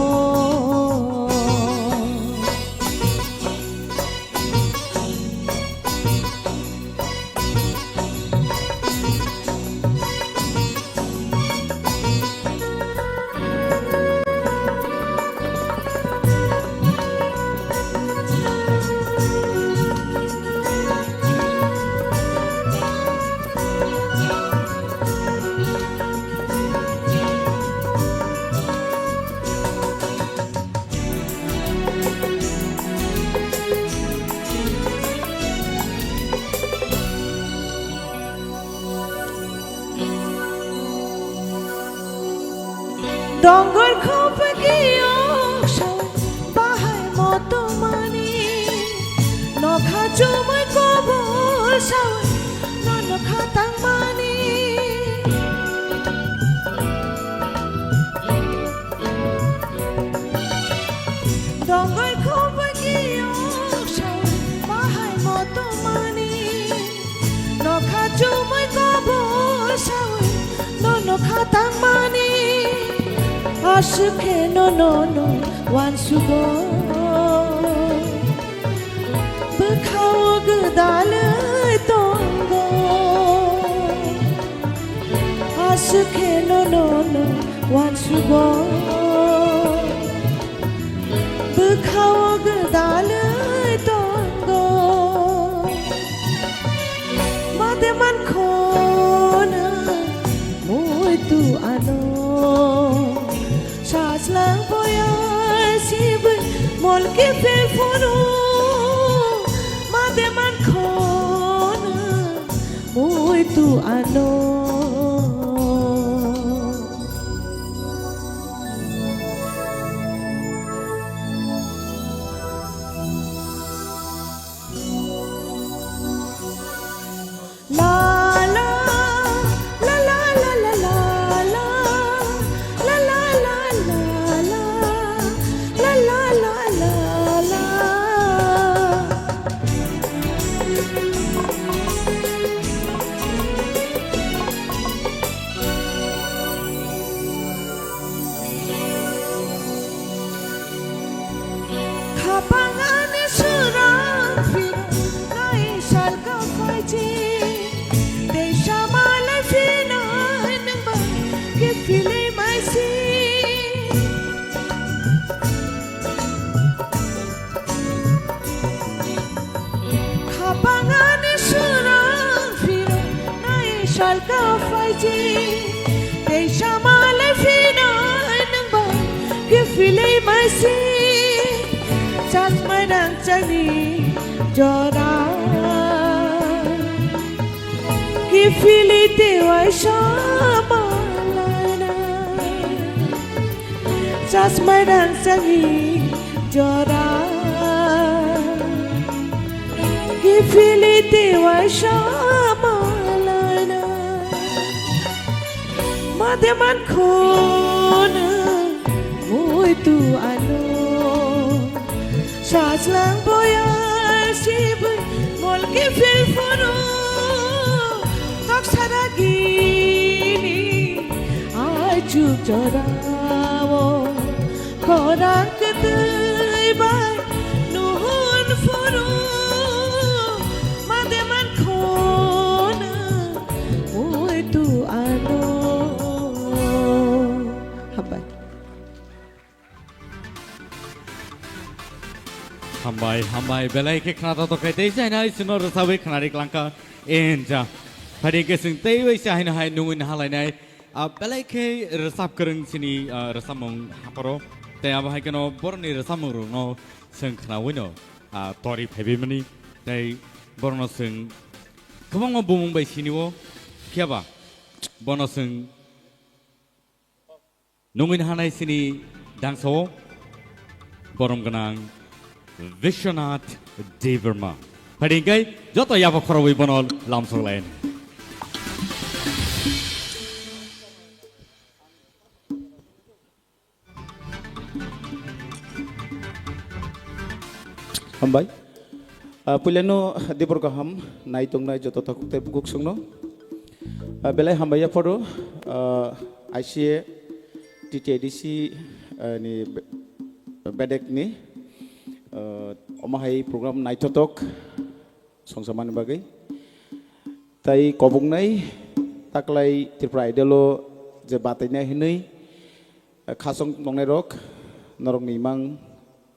Dongor khopegi ongsa bahai motomani, nokha chumui kobor sawi no nokha tangmani. Dongor khopegi ongsa bahai motomani, nokha chumui kobor sawi no nokha tangmani. Aswk khe no no no uansugo. Bwkhao gwdalwi tongo, aswk khe no no no uansugo. Bwkhao gwdalwi tongo, mate man khona muitu ano. Sajlang boya sibe molke fe furu, mate man khona muitu ano. La la la la la la la la la la la la la la la la. Khapang ani surang phirok nai salka phaiji. Tei samalai phinai nangba kiphilwi maisi. Khapang ani surang phirok nai salka phaiji. Tei samalai phinai nangba kiphilwi maisi. Chasmai rangchakni jora kiphilwi tei waisa malaina. Chasmai rangchakni jora kiphilwi tei waisa malaina. Made mankhono muitu ano. Sajlang boya sibui mol kiphil phuru. Tok saragini ai chuk jorao. Khorang kwtwi bai nuhun phuru. Made mankhono muitu ano. Hambai. Hambai, hambai, belai khe khna tongthok khe tei jainai chwngno rwchabwi khnari klangkha. Enja. Phadi khe chwng tei bai se haino hai nungwi nahalainai. Ah, belai khe rwchap kwrwng chini, ah, rwchapmung hapharo. Tei abo hai kheno borokni rwchapmungrokno chwng khnawino, ah, tori phaibimani. Tei borokno chwng kwbangma bumung bai sinio. Phiya ba bono chwng nungwi nahanai chini dangsa-o borom gwnang Vishwanath Debbarma. Phadi hwnkhe joto yapha khorobwi bono lamsok lainai. Hambai. Ah, puilano dibor kaham nai tongnai joto takhuk tei bukhuk songno. Ah, belai hambai yapharo, ah, I C A T T A D C, ah, ni be-, bedek ni, ah, omo hai program naithotok songsamani bagwi. Tai koboknai taklai Tripura Idol o je batainai hinwi, ah, khasong tongnai rok norokni imang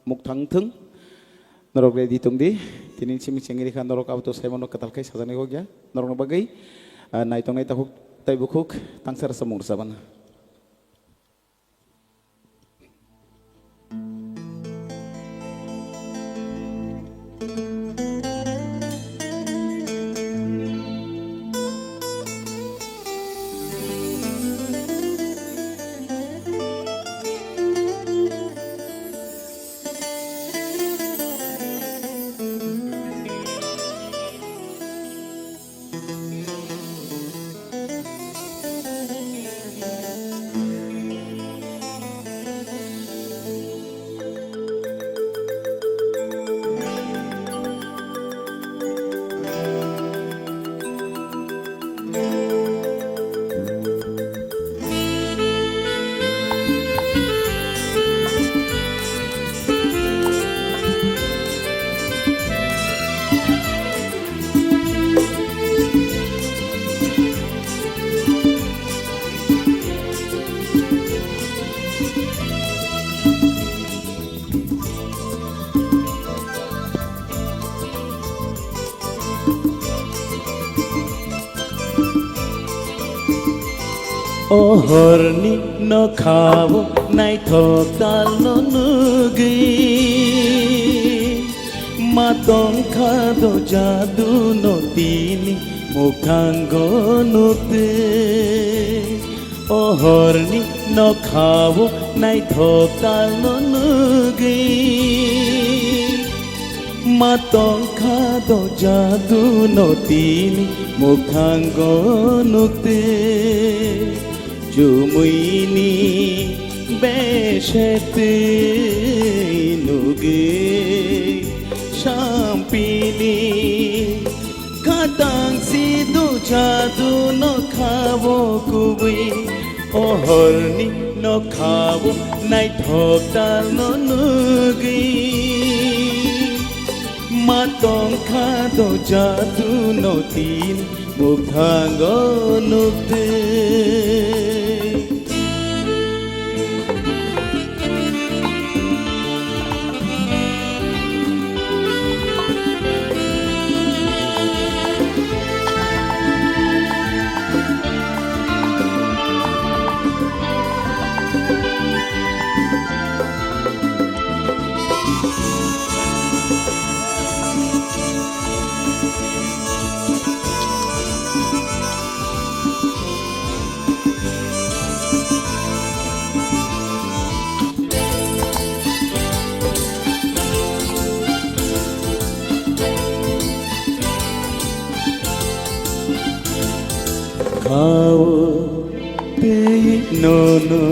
mukthang thung. Norok ready tong di. Tini simi chengri kha norok abo to saimano kwtal khai sajani kok ya. Norokni bagwi, ah, naitongnai takhuk tai bukhuk tangsa rasa mung rwchabana. O horni nokhao naithok talno nugwi, ma tongkha do jadu no tini Mukhango nukte, o horni nokhao naithok talno nugwi. Ma tongkha do jadu no tini mukhango nukte, chumuini besetwi nugwi sampili. Khatang si do jadu nokhao kubui, o horni nokhao naithok talno nugwi. Ma tongkha do jadu no tini mukhango nukte. Khao tei nono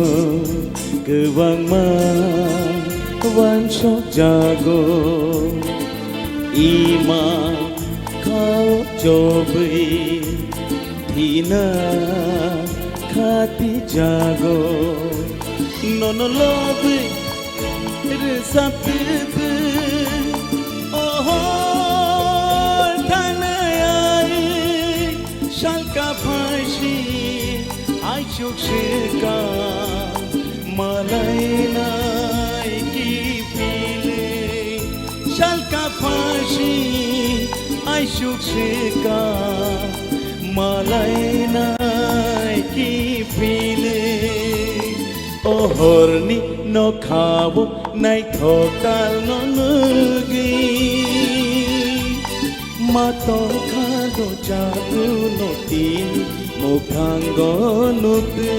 kwbangma wansok jago, ima khao chobwi thina khati jago. Nono lobwi rwchaptwtwi, o hor thangnai ai salka phaisi aisuk swka, malainai ki feeling. Salka phaisi aisuk swka, malainai ki feeling. O horni nokhao naithok talno nugwi. Ma tongkha do jadu no tini mukhango nukte.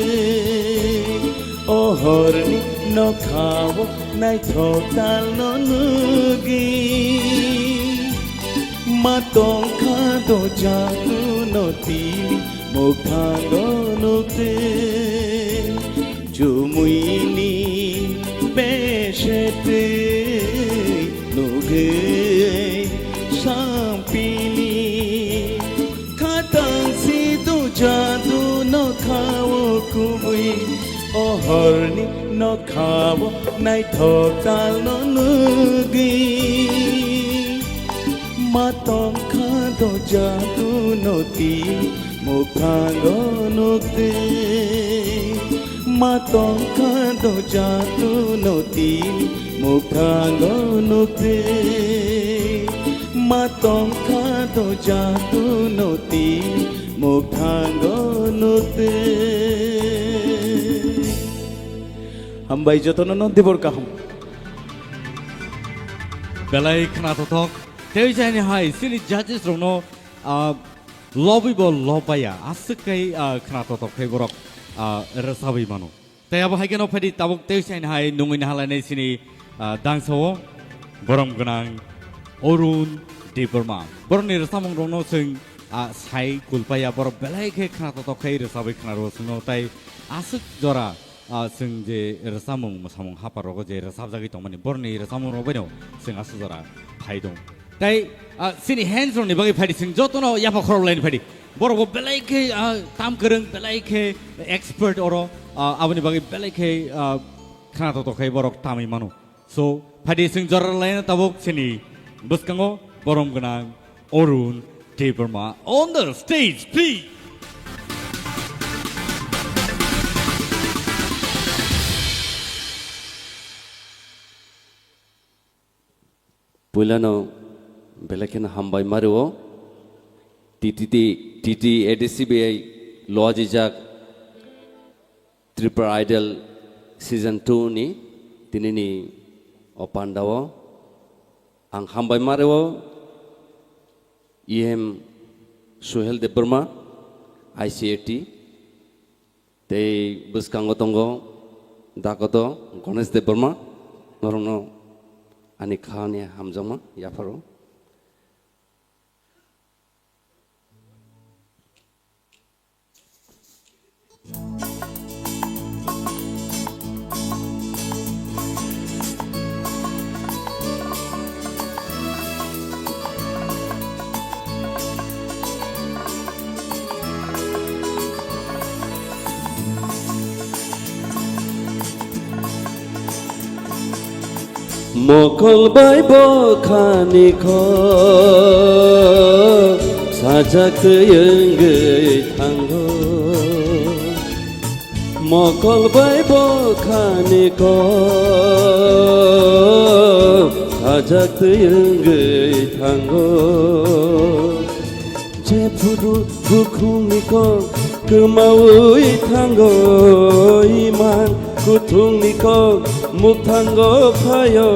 O horni nokhao naithok talno nugwi. Ma tongkha do jadu no tini mukhango nukte. Chumuini besetwi nugwi sampili. Khatang si do jadu nokhao kubui, o horni nokhao naithok talno nugwi. Ma tongkha do jadu no tini mukhango nukte. Ma tongkha do jadu no tini mukhango nukte. Ma tongkha do jadu no tini mukhango nukte. Hambai jotono no dibor kaham. Belai khna tothok. Tei jani hai sini judges rokno, ah, lobwi bo lobaya. Aswk kai, ah, khna tothok khai borok, ah, rwchabwi mano. Tei abo hai kheno phaidi tabuk tei saini hai nungwi nahalainai sini, ah, dangsao borom gwnang Arun Debbarma. Borokni rwchapmung rokno chwng, ah, sai kulpaya borok belai khe khna tothok khai rwchabwi khna rwo chwngno tei aswk jora, ah, chwng je rwchapmung mwsamung hapar rogo je rwchapjagwi tongmani borokni rwchapmung rok baino chwng aswk jora phai dong. Tei, ah, sini hands rokni bagwi phaidi chwng jotono yapha khorok laini phaidi. Borok bo belai khe, ah, tam kwrwng, belai khe expert oro, ah, aboni bagwi belai khe, ah, khna tothok khai borok tamwi mano. So, phaidi chwng jora laina tabuk sini bwskango borom gwnang Arun Debbarma on the stage, please. Puilano belai kheno hambai mario. T T T, T T A D C B I loajijak Tripura Idol Season two ni tinini o pandao ang hambai mario. E M Suhel Debbarma, I C A T, tei bwskango tongo Dakoto Ganesh Debbarma, norokno ani khani hamjakma yapharo. Mokol bai bwkhani kok sajak twi wngwi thango. Mokol bai bwkhani kok sajak twi wngwi thango. Jephuru bukhungni kok kwmawi thango, iman kuthungni kok mukthango phaio,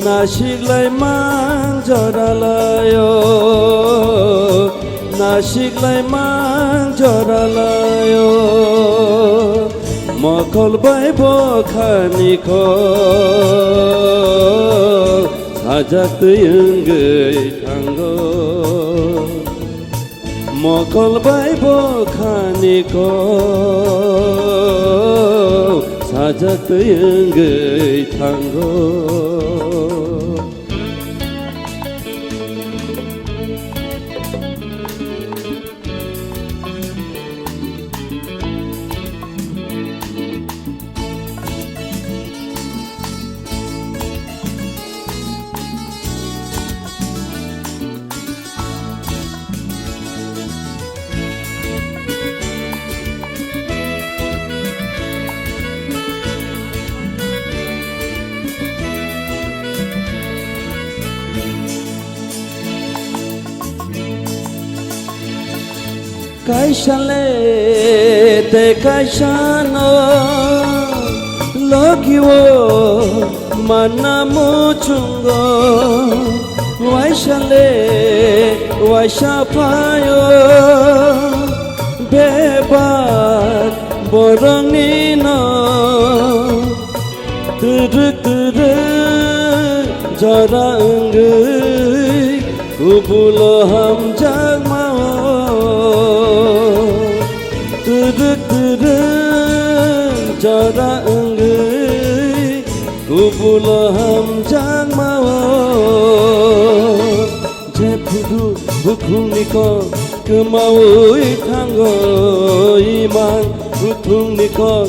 nasiklai man joralaio, nasiklai man joralaio. Mokol bai bwkhani kok sajak twi wngwi thango. Mokol bai bwkhani kok sajak twi wngwi thango. Kaisa le tei kaisa no logi o manna muchungo. Waisa le waisa phaio bebak borokni no. Twrwk twrwk jora wngwi kubulo hamjakma o. Twrwk twrwk jora wngwi kubulo hamjakma o. Jephuru bukhungni kok kwmawi thango, iman bukhungni kok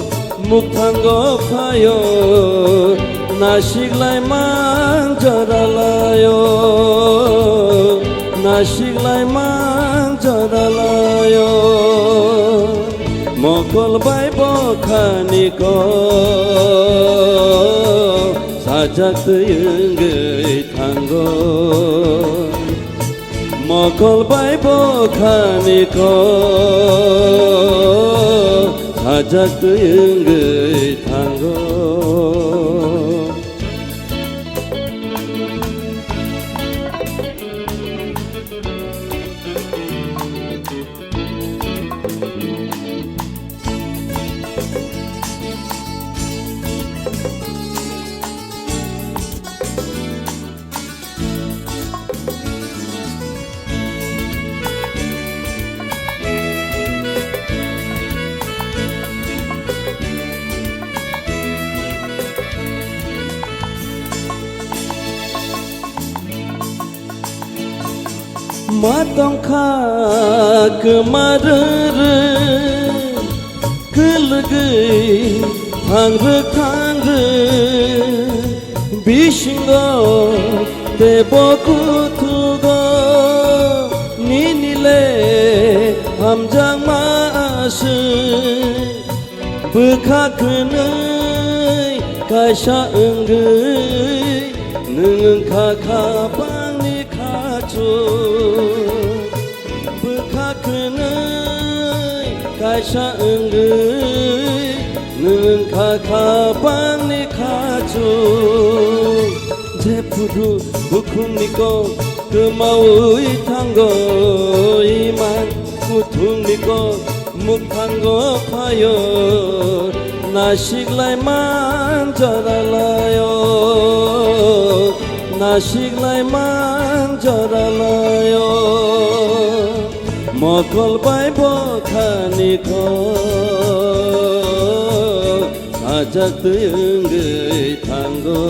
mukthango phaio, nasiklai man joralaio, nasiklai man joralaio. Mokol bai bwkhani kok sajak twi wngwi thango. Mokol bai bwkhani kok sajak twi wngwi thango. Ma tongkha kwma rwrwk, kwlwgwi thangrwk thangrwk, bisingo teibo kuthugo nini le hamjakma aswk. Bwkha kwnwi kaisa wngwi nwng wngkha khapangni khachuk. Bwkha kwnwi kaisa wngwi nwng wngkha khapangni khachuk. Jephuru bukhungni kok Kwmaui thango iman kuthungni kok mukthango phaio, nasiklai man joralaio, nasiklai man joralaio. Mokol bai bokhani kok sajak twi wngwi thango.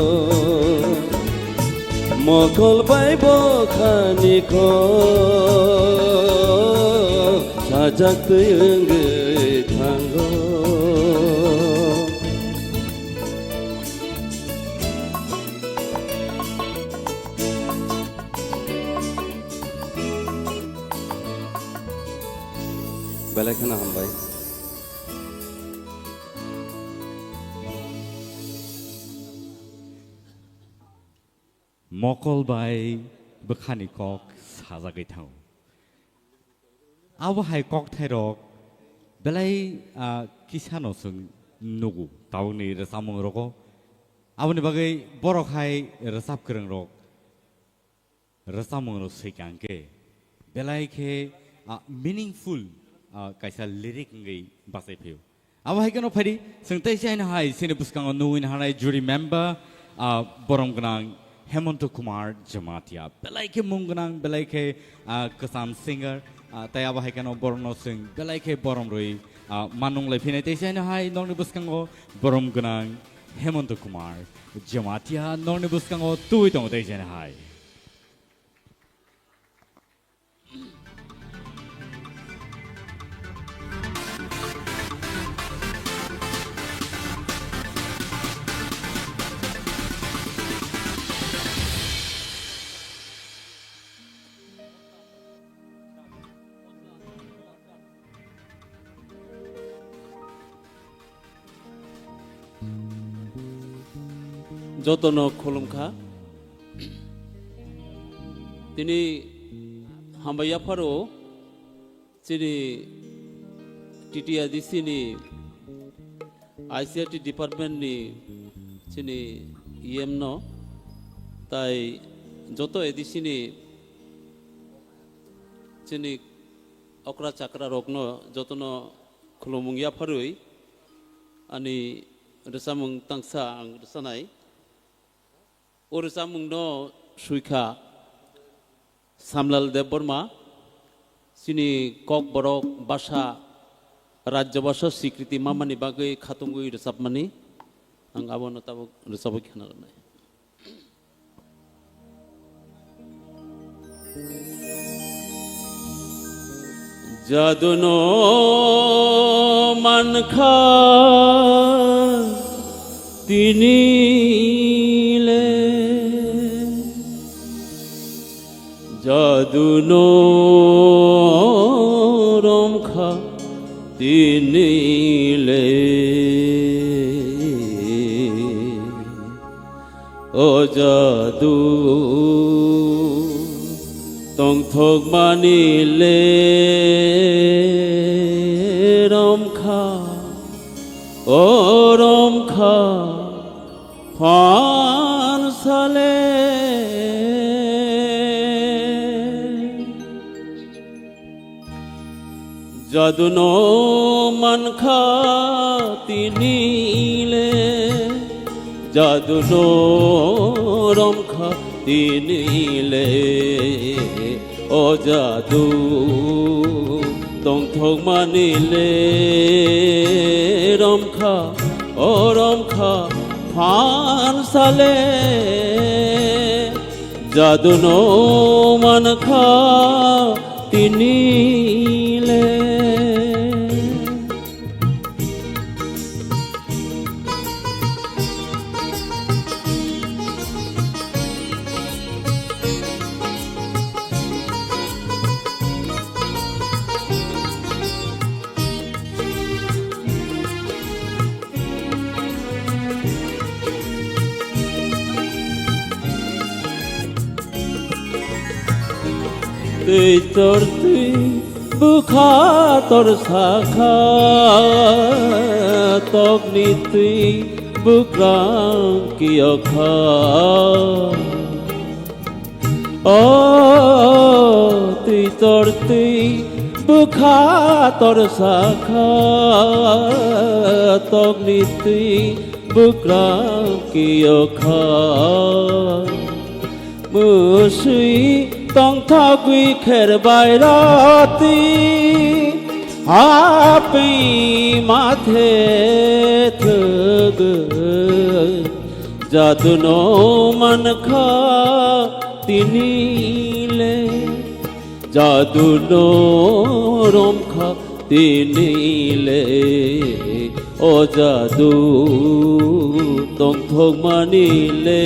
Mokol bai bokhani kok sajak twi wngwi thango. Belai kheno hambai. Mokol bai bwkhani kok sajagwi thango. Abo hai kokthairok belai, ah, kisano chwng nugo tabukni rwchapmungrogo. Aboni bagwi borok hai rwchap kwrwngrok rwchapmungrok swikha hwnkhe belai khe, ah, meaningful, ah, kaisa lyric wngwi bachai phaio. Abo hai kheno phaidi, chwng tei chaino hai chini bwskango nugwi naharnai jury member, ah, borom gwnang Hemonto Kumar Jamatia. Belai khe mung gwnang, belai khe, ah, kwcham singer, ah, tei abo hai kheno borokno chwng belai khe borom rwi, ah, manung lai phinai tei chaino hai nokni bwskango borom gwnang Hemonto Kumar Jamatia nokni bwskango tubui tongo tei chaino hai. Jotono khulumkha. Tini hambai yapharo chini T T A D C ni I C R T department ni chini E M no, tai joto A D C ni chini okra chakra rokno jotono khulumung yapharwi ani rwchapmung tangsa ang rwchanai. O rwchapmungno swikha Samlal Debbarma, chini Kokborok basa, Rajya basa swikriti mamani bagwi khatungwi rwchapmani, ang abono tabuk rwchapwi khna rwnai. Jadu no mankha tini le, jadu no romkha tini le. O jadu tongthokmani le romkha, o romkha phansale. Jadu no mankha tini le, jadu no romkha tini le. O jadu tongthokmani le romkha, o romkha phansale. Jadu no mankha tini le. Twi tor twi bwkha tor sakha, tokni twi bwkrang kiyokha. O twi tor twi bwkha tor sakha, tokni twi bwkrang kiyokha. Mwswi tongthogwi kher bai roti, hapwi mathe thwgwi. Jadu no mankha tini le, jadu no romkha tini le, o jadu tongthokmani le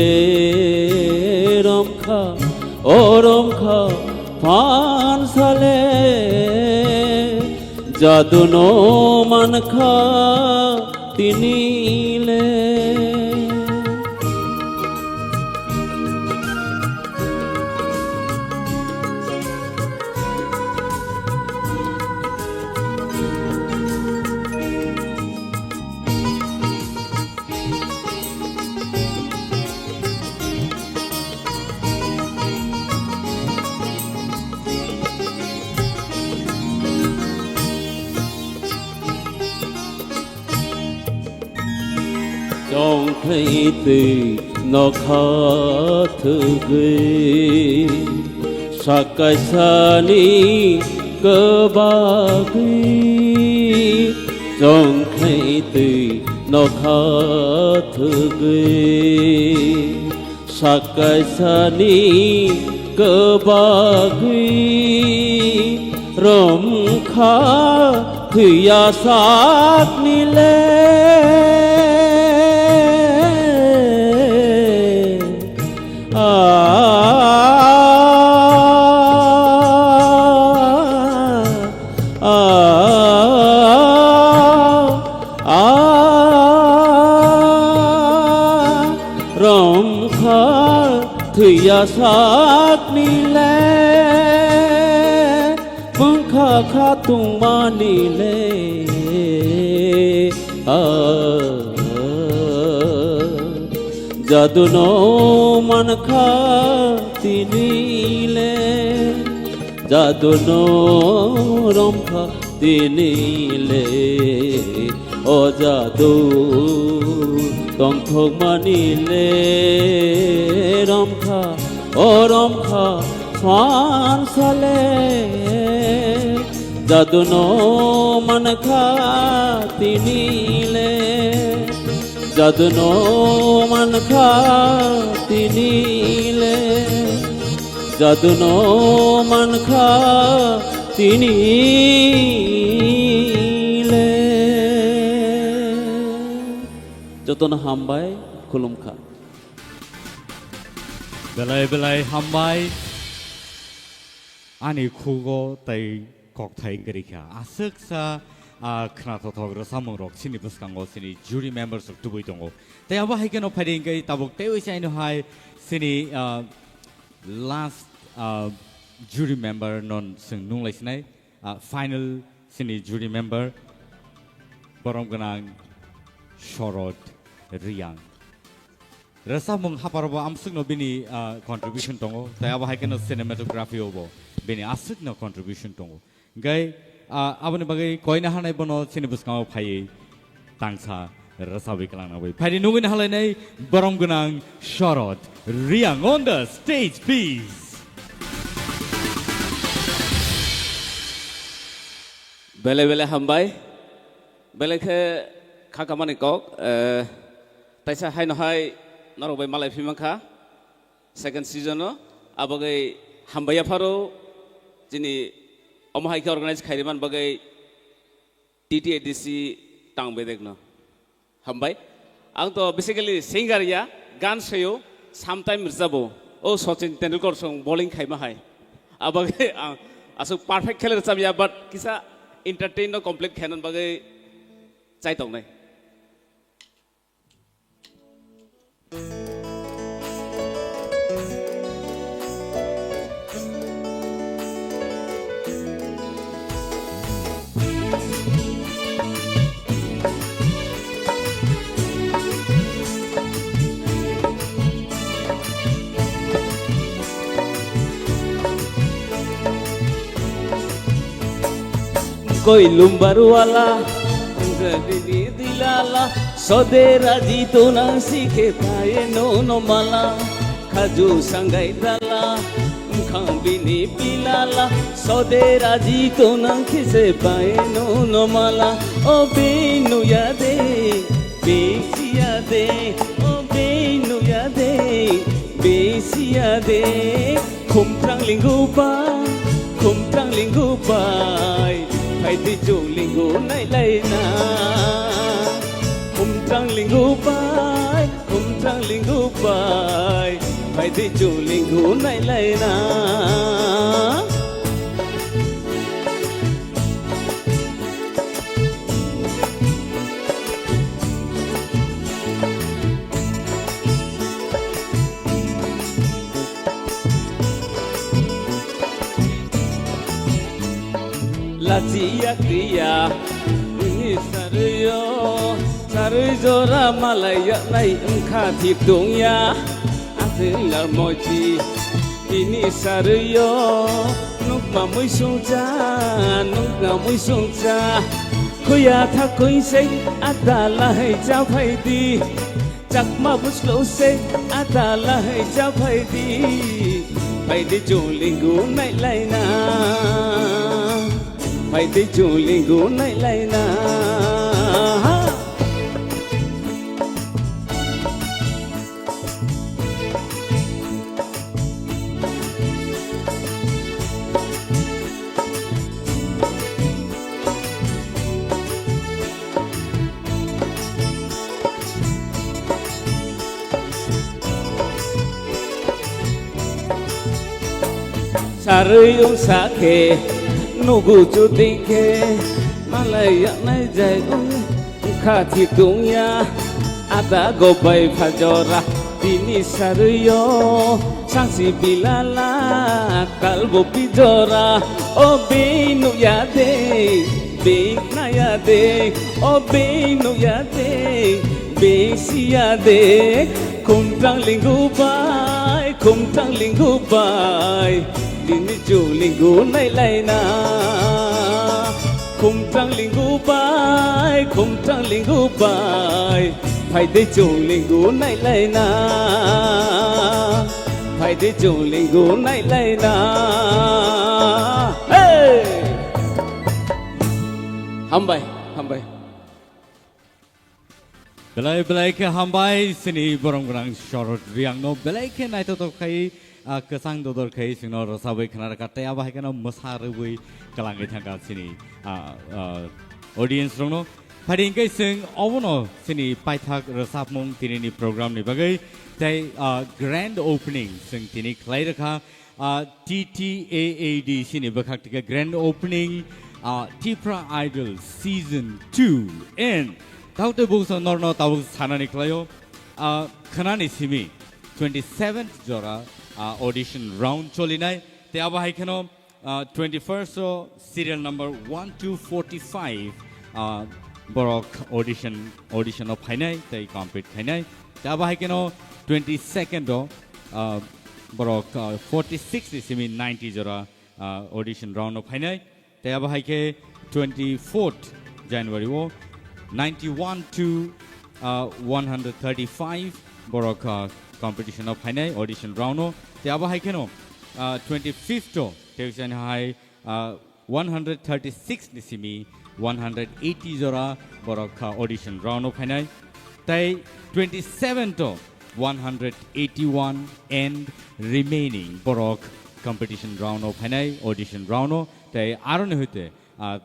romkha, o romkha phan sale. Jadu no mankha tini le. Chongkhlai twi nokha thwgwi, sakaisani kwbagwi. Chongkhlai twi nokha thwgwi, sakaisani kwbagwi romkha thwiya sakni le. A, a, a, a, romkha thwiya sakni le, bwngkha kha tongmani le. A, jadu no mankha tini le. Jadu no romkha tini le, o jadu tongthokmani le romkha, o romkha phan sale. Jadu no mankha tini le, jadu no mankha tini le. Jadu no mankha tini le. Jotono hambai, khulumkha. Belai belai hambai. Ani khugo tai kokthai kwrwi kha. Aswksa, ah, khnathokthok rwchapmung rok chini bwskango chini jury members rok tubui tongo. Tei abo hai kheno phaidi hwnkhe tabuk teiwi chaino hai chini, ah, last, ah, jury member non chwng nunglai sinai, ah, final chini jury member borom gwnang Shorod Riyang. Rwchapmung hapharo bo amswkno bini, ah, contribution tongo, tei abo hai kheno cinematography o bo bini aswkno contribution tongo. Hingkhe, ah, aboni bagwi koina hanai bono chini bwskango phaiwi tangsa rwchabwi kwlangna bagwi. Phaidi nugwi nahalainai borom gwnang Shorod Riyang on the stage, please. Belai belai hambai. Belai khe kha kamani kok, eh, taisa haino hai norok bai malai phi mankha. Second season o, abagwi hambai yapharo chini omo hai khe organize khairwi man bagwi T T A D C tang bedekno. Hambai. Ang to basically singer ya, gan sayo, sometime rwchabo. O Sachin Tendulkar song bowling khaima hai. Abagwi ang aswk perfect khe le rwchab ya, but kisa entertain no complete khaina bagwi chai tongnai. Koi lumbar wala, jadi di dilala, sode raji tunang sikhe paye no no mala, khaju sangai dala, khang bini pilala, sode raji tunang kise paye no no mala, o binu yade, bisi yade, o binu yade, bisi yade. Khumtrang lingu bai, khumtrang lingu bai, phai di chu lingu nai lai na. Khumtrang lingu bai, khumtrang lingu bai, phai di chu lingu nai lai na. Lachiya kriya, ini saryo, sarwi jora malaya nai wngkha thip tungya, aswng lar mochi, ini saryo, nukma muisungcha, nukma muisungcha, khuya thakoi sei, adala hai cha phai di. Chakma bwslo se adala hai cha phai di. Phai di chu lingu nai lai na. Phai di chu lingu nai lai na. Ha! Sarwi wngsa khe nugu chuti khe malai yaknai jai wng kha thik tungya ada go bai phajora tini sarwi o sangsi bilala kalbo bijora o binu yade. Bing naya de, o bing nuya de, bing siya de. Khumtang lingu bai, khumtang lingu bai, dini chu lingu nai lai na. Khumtang lingu bai, khumtang lingu bai, phai de chu lingu nai lai na. Phai de chu lingu nai lai na. Hey! Hambai, hambai. Belai, belai khe hambai, chini borong gwnang Shorod Reang no belai khe naithotok khai, ah, kwchang dodor khai, chwngno rwchabwi khna rwkha, tei abo hai kheno mwsa rwbwi kwlangwi thangkha chini, ah, ah, audience rokno. Phai di hwnkhe chwng obono chini paithak rwchapmung tinini program ni bagwi, tei, ah, grand opening chwng tini khlai rwkha. Ah, T T A A D C ni bwkhak tike grand opening, ah, Tipra Idol Season two. And tautwi buksa norno tabuk sanani khlaio, ah, khnani simi twenty-seventh jora, ah, audition round cholinai. Tei abo hai kheno, ah, twenty-first o serial number one to forty-five, ah, borok audition, audition o phainai tei compete khainai. Tei abo hai kheno twenty-second o, ah, borok, ah, forty-six ni simi ninety jora, ah, audition round o phainai. Tei abo hai khe twenty-fourth January o ninety-one to, ah, one hundred thirty-five borok, ah, competition o phainai audition round o. Tei abo hai kheno, ah, twenty-fifth o tei hai ah, one hundred thirty-six ni simi one hundred eighty jora borok kha audition round o phainai. Tei twenty-seven to one hundred eighty-one and remaining borok competition round o phainai, audition round o. Tei aroni hoite, ah,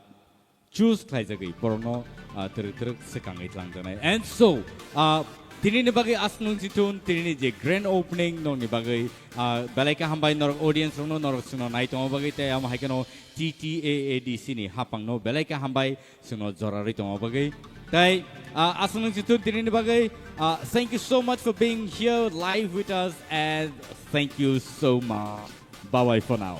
choose khlaijagwi borokno, ah, twrwk twrwk swkangwi twlangjaknai. And so, ah, tinini bagwi aswk nung chithun, tinini je grand opening nokni bagwi, ah, belai khe hambai norok audience rokno, norok chwngno nai tongma bagwi, tei amo hai kheno T T A A D C ni haphangno belai khe hambai chwngno jorarwi tongma bagwi. Tei, ah, aswk nung chithun tinini bagwi, ah, thank you so much for being here live with us and thank you so much. Bye bye for now.